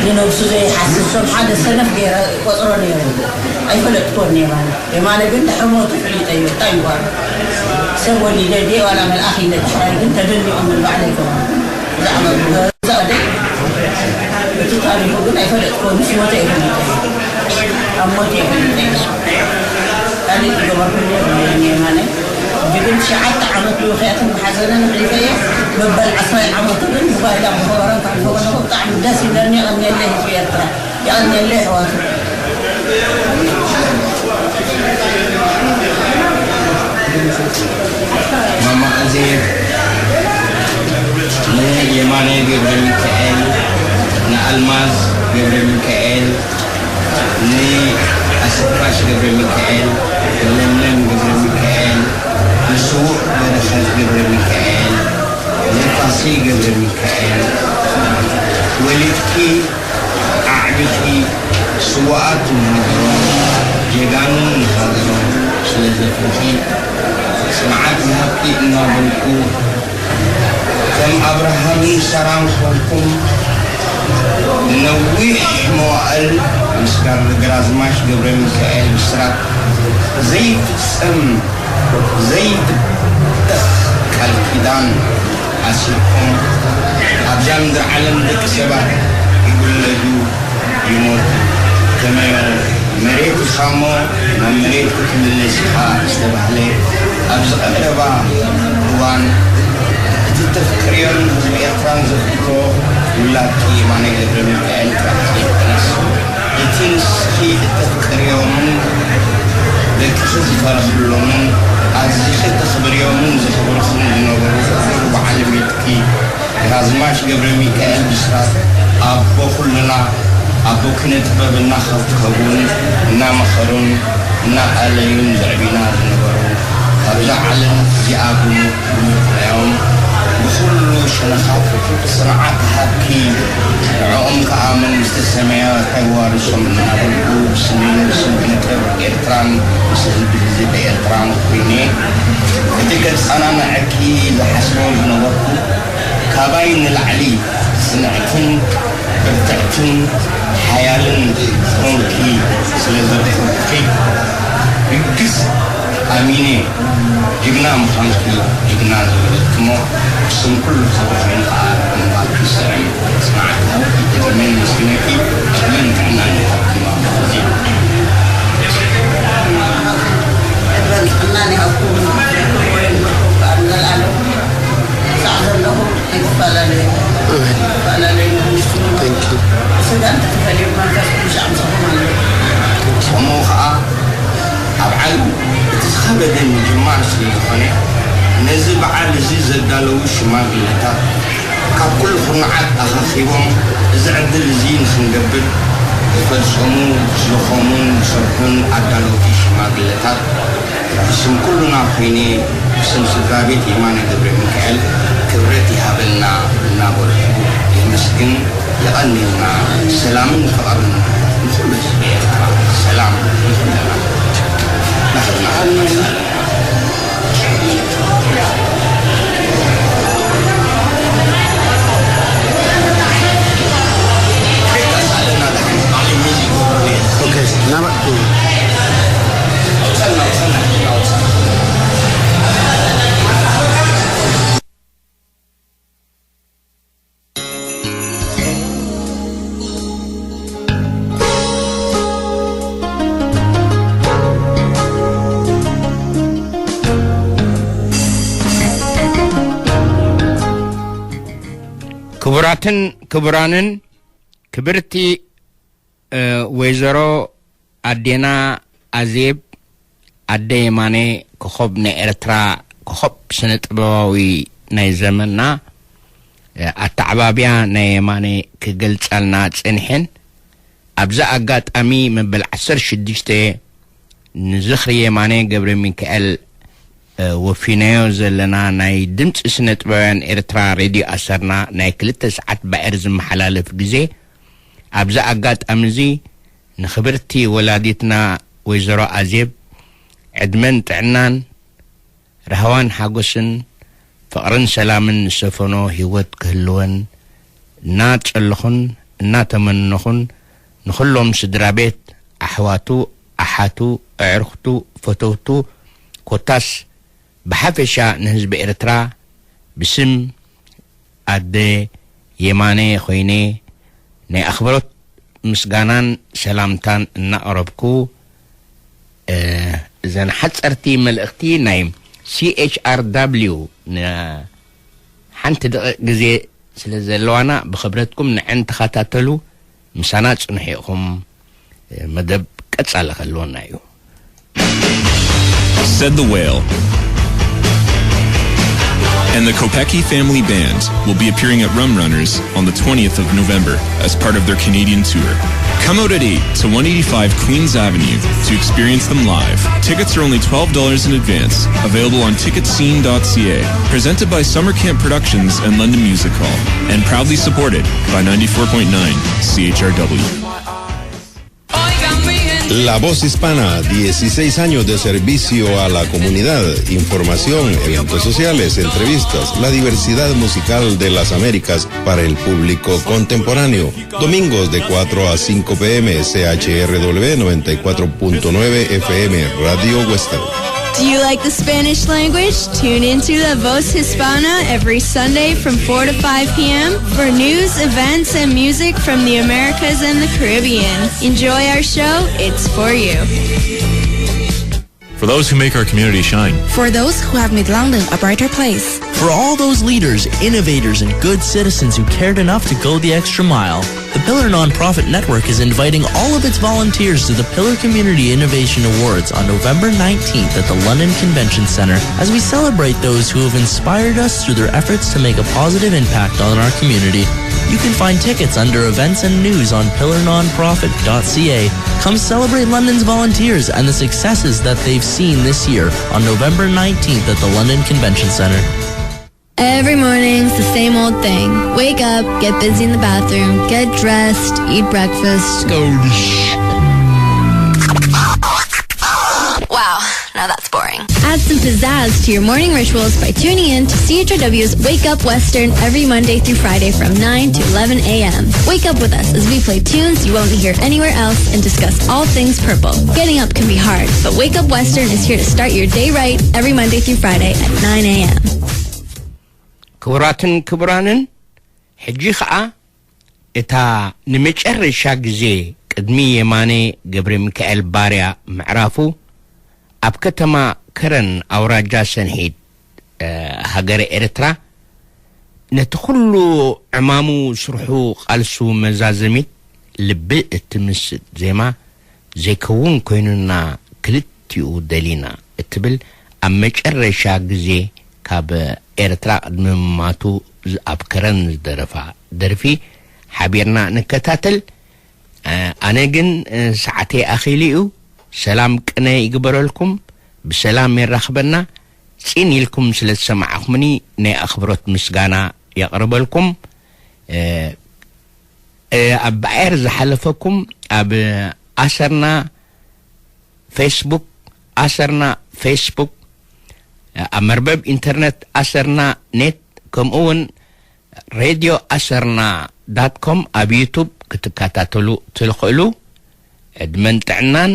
ንነብሱ ዘይሓስብ፣ ከም ሓደ ሰነፍ ገይረ ቆጽሮ ነይረ። ኣይፈለጥኩዎን የማነ። የማነ ግን ድሕሪ ሞቱ ፈሊጠዮ። እንታይ እምበኣር፣ ሰብ ወሊደ ድየ ዋላ መልኣኽ ኢለ፣ ድሕራይ ግን ተደኒቖ ምን ባዕለይ ከማን። ብዛዕባ ገዛ ወደይ እቲ ታሪኹ ግን ኣይፈለጥኩዎን፣ ምስ ሞተ እየ ፈሊጠዮ። ኣብ ሞት እየ ፈሊጠዮ። ካልእ ዝገበርኩሉ የብለይን የማነ። ሕጂ ግን ትሽዓተ ዓመት ብብኽያትን ብሓዘንን ኣሕሊፈዮ። መበል ዓስራይ ዓመቱ ግን ብጓይላ ብኸበሮን ከሕልፎ ከለኹ ብጣዕሚ ደስ ይብለኒ። የቐንየለይ ህዝቢ ኤርትራ። የቐንየለይ ኣሕዋቱ። ማማ ኣዜብ፣ ንየማነ ገብረ ሚካኤል፣ ንኣልማዝ ገብረ ሚካኤል፣ ንኣሰፋሽ ገብረ ሚካኤል፣ ንለምለም ገብረ ሚካኤል፣ ንስዉእ በረኸት ገብረ ሚካኤል፣ ንፋሲል ገብረ ሚካኤል፣ ወሊድኪ ኣዕቢኺ ስዉኣት ንሃገሮም፣ ጀጋኑ ንሃገሮም ስለ ዘፍረኺ፣ ጽንዓት ይሃብኪ እናበልኩ፣ ከም ኣብርሃምን ሳራን ኾንኩም ንነዊሕ መዋእል ምስ ጋር ግራዝማች ገብረ ሚካኤል ብስራት ዘይፍጸም ዘይብተኽ ቃል ኪዳን ኣሲርኩም ኣብዛ ምድሪ ዓለም ደቂ ሰባት ይውለዱ ይሞቱ። ከመ መሬት ኢኻ እሞ ናብ መሬት ክትምለስ ኢኻ ዝተባህለ ኣብዚ ቀረባ እዋን እቲ ተፍቅርዮን ህዝቢ ኤርትራን ዘፍቅሮ ውላድኪ የማነ ገብረ ሚካኤል ጥራሕ ዘይኮነስ እቲ ንስኺ እተፍቅርዮምን ደቅኺ ዝፈረኽሎምን ኣዚኺ ተኽብርዮምን ዘኽብርኹም ዝነበሩ ኩሉ በዓል ቤትኪ ግራዝማች ገብረ ሚካኤል ብስራት ኣቦ ኩልና ኣቦ ኪነ ጥበብ እናኸብከቡን እናመኸሩን እናኣለዩን ዘዕቢና ዝነበሩ ካብዛ ዓለም እዚኣ ብሞት ብምፍላዮም ብኹሉ ሸነኻት ጽንዓት ሃብኪ ንዕኦም ከኣ መንግስተ ሰማያት የዋርሶም እናበልኩ ብስምን ብስም ኪነ ጥበብ ኤርትራን ምስ ህዝቢ ህዝቢ ኤርትራን ኮይነ እቲ ከጸናንዐኪ ዝሓስቦ ዝነበርኩ ካባይ ንላዕሊ ጽንዕትን ብርትዕትን ሓያልን ኮንኪ ስለ ዝረኸብኩኺ ብግስ ኣሚነ ጅግና ምዃንኪ ጅግና ዝበለትኪ እሞ ብስም ኩሉ ሰብ ኮይኑ ከኣ ግንባርኪ ስዕም ጽንዓት ሃብኪ ደጊመ የመስግነኪ ዕድመን ጥዕናን ይሃብኪ። ዕድመን ጥዕናን ይሃብኩም። ክብሪ ይሃብኩም። ክሳዕ ዘለኹም ኣይትፈላለዩ። ኣይትፈላለዩ። ስጋ እንተተፈልዩ መንፈስ ቅዱስ ኣምሳኹም ኣሎ። ከምኡ ኸዓ ኣብ ዓለም እቲ ዝኸበደ ምጅማር ስለ ዝኾነ ነዚ በዓል እዚ ዘዳለዉ ሽማግለታት ካብ ኩሉ ኩርናዓት ኣኻኺቦም እዚ ዕድል እዚ ንኽንገብር ዝፈልሰሙ፣ ዝደኸሙን ዝሰርሑን ኣዳለውቲ ሽማግለታት ብስም ኩሉና ኮይነ ብስም ስድራ ቤት የማነ ገብረሚካኤል ክብረት ይሃበልና እናበልኩ የመስግን። የቐንየልና። ሰላምን ፍቕርን ንኹሉ ህዝቢ ኤርትራ። ሰላም ንኹልና። ናህልና ክቡራትን ክቡራንን ክብርቲ ወይዘሮ ኣዴና ኣዜብ ኣደ የማነ ኮኾብ ናይ ኤርትራ ኮኾብ ስነ ጥበባዊ ናይ ዘመንና ኣተዓባብያ ናይ የማነ ክገልጻልና ጸኒሐን ኣብዚ ኣጋጣሚ መበል ዓሰርተ ሽዱሽተ ንዝኽሪ የማነ ገብረሚካኤል ወፊናዮ ዘለና ናይ ድምፂ ስነ ጥበባውያን ኤርትራ ሬድዮ ኣሰርና ናይ ክልተ ሰዓት ባኤር ዝመሓላለፍ ግዜ ኣብዚ ኣጋጣሚ እዚ ንኽብርቲ ወላዲትና ወይዘሮ ኣዜብ ዕድመን ጥዕናን ራህዋን ሓጎስን ፍቕርን ሰላምን ዝሰፈኖ ህይወት ክህልወን እናጸለኹን እናተመነኹን ንኹሎም ስድራ ቤት ኣሕዋቱ ኣሓቱ ኣዕርኽቱ ፈተውቱ ኮታስ ብሓፈሻ ንህዝቢ ኤርትራ ብስም ኣደ የማነ ኮይነ ናይ ኣኽብሮት ምስጋናን ሰላምታን እናቕረብኩ እዘን ሓፀርቲ መልእኽቲ ናይ CHRW ንሓንቲ ደቂቕ ግዜ ስለ ዘለዋና ብኽብረትኩም ንዐን ተኸታተሉ። ምሳና ጽንሑ ኢኹም። መደብ ቀጻሊ ከልወና እዩ። Said the Whale. And the Kopecky Family Band will be appearing at Rum Runners on the twentieth of November as part of their Canadian tour. Come out at eight to one eighty-five Queens Avenue to experience them live. Tickets are only twelve dollars in advance. Available on ticketscene.ca. Presented by Summer Camp Productions and London Music Hall. And proudly supported by ninety-four point nine C H R W. La Voz Hispana, dieciséis años de servicio a la comunidad, información, eventos sociales, entrevistas, la diversidad musical de las Américas para el público contemporáneo. Domingos de cuatro a cinco p m, C H R W noventa y cuatro punto nueve F M, Radio Western. Do you like the Spanish language? Tune into La Voz Hispana every Sunday from four to five p m for news, events, and music from the Americas and the Caribbean. Enjoy our show, it's for you. For those who make our community shine. For those who have made London a brighter place. For all those leaders, innovators, and good citizens who cared enough to go the extra mile, the Pillar Nonprofit Network is inviting all of its volunteers to the Pillar Community Innovation Awards on November nineteenth at the London Convention Centre as we celebrate those who have inspired us through their efforts to make a positive impact on our community. You can find tickets under events and news on pillar nonprofit dot c a. Come celebrate London's volunteers and the successes that they've seen this year on November nineteenth at the London Convention Centre. Every morning's the same old thing. Wake up, get busy in the bathroom, get dressed, eat breakfast. Go to sh- Wow, now that's boring. Add some pizzazz to your morning rituals by tuning in to C H R W's Wake Up Western every Monday through Friday from nine to eleven a m. Wake up with us as we play tunes you won't hear anywhere else and discuss all things purple. Getting up can be hard, but Wake Up Western is here to start your day right every Monday through Friday at nine a m. ክቡራትን ክቡራንን፣ ሕጂ ኸኣ እታ ንመጨረሻ ግዜ ቅድሚ የማነ ገብረ ሚካኤል ባርያ ምዕራፉ ኣብ ከተማ ከረን ኣውራጃ ሰንሒት፣ እ፣ ሃገረ ኤርትራ ነቲ ኩሉ ዕማሙ ስርሑ ቃልሱ መዛዘሚት ልቢ እትምስጥ ዜማ ዘይከውን ኮይኑና ክልቲኡ ደሊና እትብል ኣብ መጨረሻ ግዜ ካብ ኤርትራ ቅድሚ ምማቱ ዝ-፣ ኣብ ከረን ዝደረፋ ደርፊ ሓቢርና ንከታተል። እ፣ ኣነ ግን፣ እ፣ ሰዓተይ ኣኺሉ እዩ። ሰላም ቅነ ይግበረልኩም፣ ብሰላም የራኽበና። ጺን ኢልኩም ስለ ዝሰማዕኹምኒ ናይ ኣኽብሮት ምስጋና የቕርበልኩም። እ፣ እ፣ ኣብ ብኣየር ዝሓለፈኩም ኣብ ኣሰርና ፌስቡክ፣ ኣሰርና ፌስቡክ፣ ኣብ መርበብ ኢንተርነት ኣሰርና ኔት፣ ከምኡ እውን ሬድዮ ኣሰርና ዳት ኮም ኣብ ዩቱብ ክትከታተሉ ትኽእሉ። ዕድመን ጥዕናን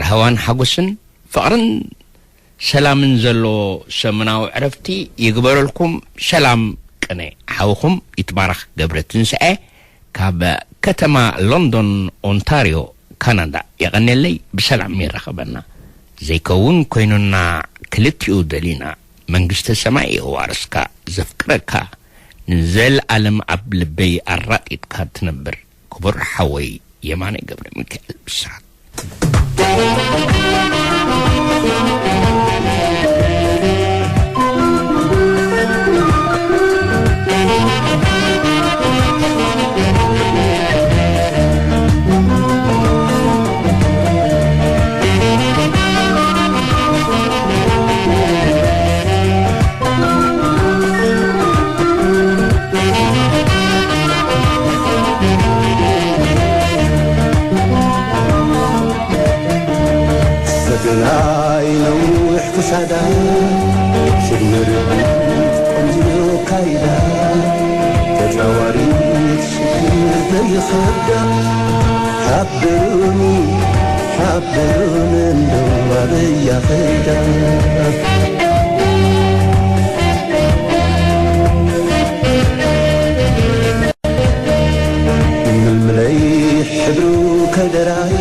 ራህዋን ሓጎስን ፍቕርን ሰላምን ዘለዎ ሰሙናዊ ዕረፍቲ ይግበረልኩም። ሰላም ቅነ፣ ሓውኹም ይትባረኽ ገብረ ትንስኤ ካብ ከተማ ሎንዶን ኦንታርዮ ካናዳ። የቐንየለይ፣ ብሰላም የራኸበና። ዘይከውን ኮይኑና ክልቲኡ ደሊና፣ መንግስተ ሰማይ የዋርስካ፣ ዘፍቅረካ ንዘለኣለም ኣብ ልበይ ኣራጢጥካ ትነብር። ክቡር ሓወይ የማነ ገብረ ሚካኤል ብስራት። ሰገናይ ነዊሕ ክሳዳ፣ ሽግምር ቆንጆ ካይዳ፣ ተጻዋሪት ሽግር ዘይኸዳ፣ ሓብሩኒ፣ ሓብሩኒ እንደው ኣበያ ኸይዳ። ምልምለይ ሕብሩ ከደራይ፣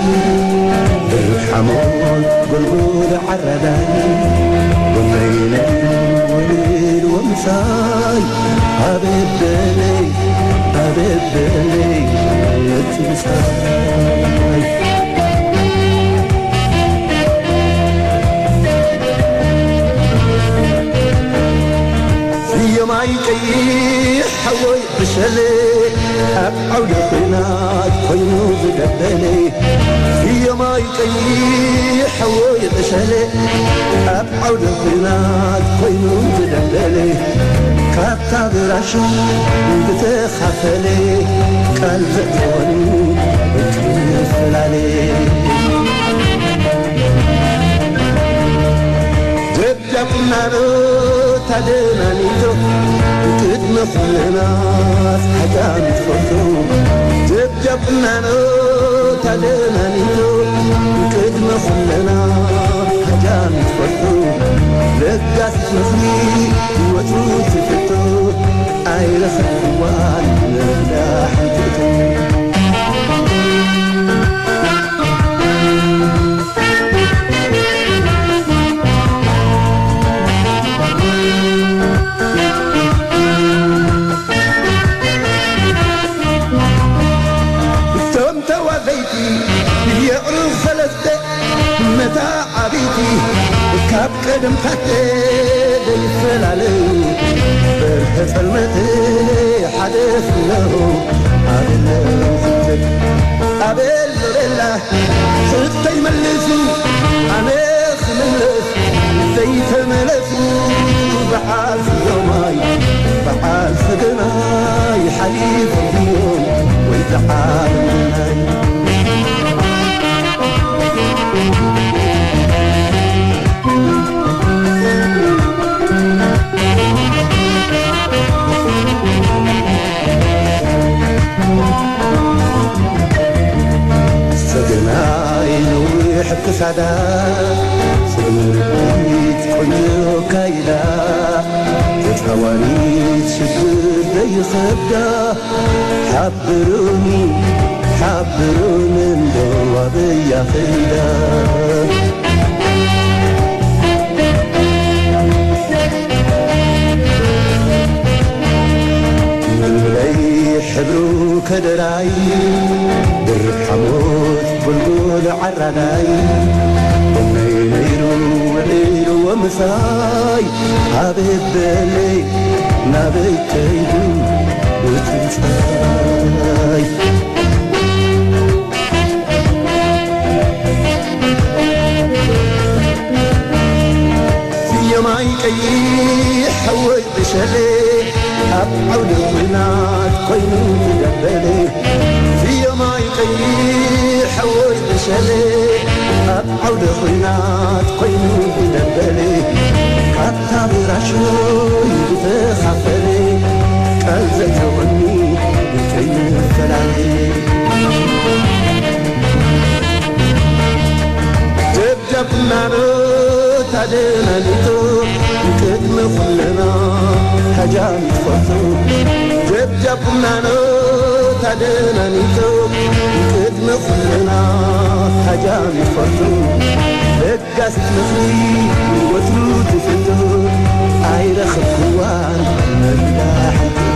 ብሩሕ ሓሞት ጎልጎል ዓራዳይ፣ ጎነይ ነይ ወልድ ወምሳይ፣ ኣቤት በለይ፣ ኣቤት በለይ እቲ ምሳይ። ስየማይ ቀይሕ ሓወይ ዕሸለ፣ ኣብ ዓውደ ኲናት ኮይኑ ዝደበለ። ስየማይ ቀይሕ ሓወይ ዕሸለ፣ ኣብ ዓውደ ኲናት ኮይኑ ዝደበለ። ካብታ ብራሹ ዝተኻፈለ፣ ቃል ዘእተወኒ ክንፈላለ። ኩልና ሃጃም ትፈቱ ደብዳብ እናኖ ታደናኒቶ ቅድሚ ኩልና ሃጃም ትፈቱ ለጋስ ምኽሪ ወትሩ ትፍቶ ኣይረኸብዋን ነዳ ሓንትቶ እቶም ተዋዘይቲ የዕሩኽ ሰለስተ መታዓቢቲ ካብ ቀደም ካተ ዘይፈላለዩ በርሀ ጸልመት ሓደ ፍለዉ ኣበለ ዝትል ኣበል ሎሌላ ሕተይ መልሱ ኣነ ክምለስ ዘይተመለሱ በዓል ስዮማይ በዓል ሰገናይ ሓሊፎም እዮም ወይ ተዓለምናይ ሰገናይ ነዊሕ ክሳዳ ስምርት ቆንጆ ካይዳ ተፃዋሪት ሽግር ዘይኸብዳ ሓብሩኒ ሓብሩኒ እንዶ ኣበያ ኸይዳ ምንለይ ሕብሩ ከደራይ ብርሕ ሓሞት ጎልጎል ዓራዳይ እነይ ነይሩ ውዒሉ ወምሳይ ኣበበለይ ናበይ ከይዱ ብትንሳይ ፍየማይ ቀይሕ ሓወይ ብሸለ ኣብ ዓውደ ኲናት ኮይኑ ዝደበለ ፍየማይ ቀይሕ ሓወይ ብሸለ ኣብ ዓውደ ኲናት ኮይኑ ዝደበለ ካብታ ብራሾይ ዝተኻፈለ ቃል ዘተወኒ ከይንፈላለ ደብዳብ እናኖ ታደናኒቶ ቅድሚ ኩልና ሃጃም ይትፈቱ ደብዳብ እናኖ ታደናኒቶ ቅድሚ ኩልና ሃጃም ይትፈቱ ለጋስ ምኽሪ ወትሩ ትፍቱ ኣይረኽብክዋን መብዳ ሓንቲቱ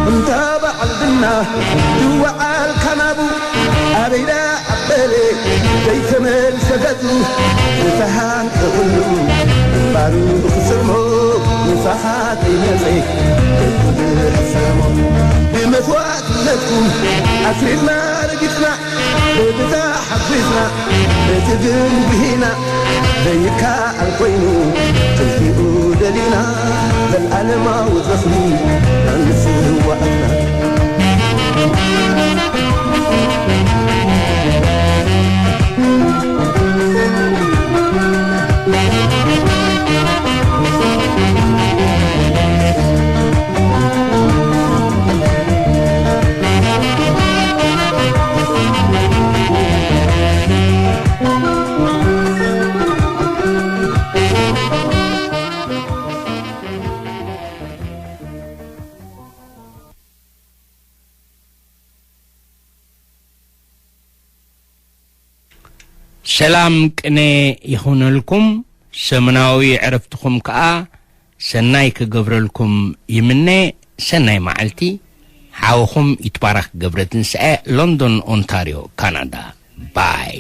እንተ በዓል ድና ይወዓል ካናቡ ኣበይዳ ኣበለ ዘይተመልሰ ገጹ ዝተሃንቀ ኩሉ ግንባሩ ክስርሞ ምሳኻ ከይመጸ ክሕሰሞ ብመስዋእትነትኩም ኣስሪርና ረጊጽና ብብዛ ሓጒስና እቲ ግን ብሂና ዘይከኣል ኮይኑ ትንሲኡ ደሊና ዘለዓለማዊ ዝኽሪ ኣንስዋዕትና ሰላም ቅነ ይኹነልኩም፣ ሰሙናዊ ዕረፍትኹም ከኣ ሰናይ ክገብረልኩም ይምነ። ሰናይ መዓልቲ። ሓውኹም ይትባረኽ ገብረትንስኤ፣ ሎንዶን ኦንታርዮ ካናዳ። ባይ።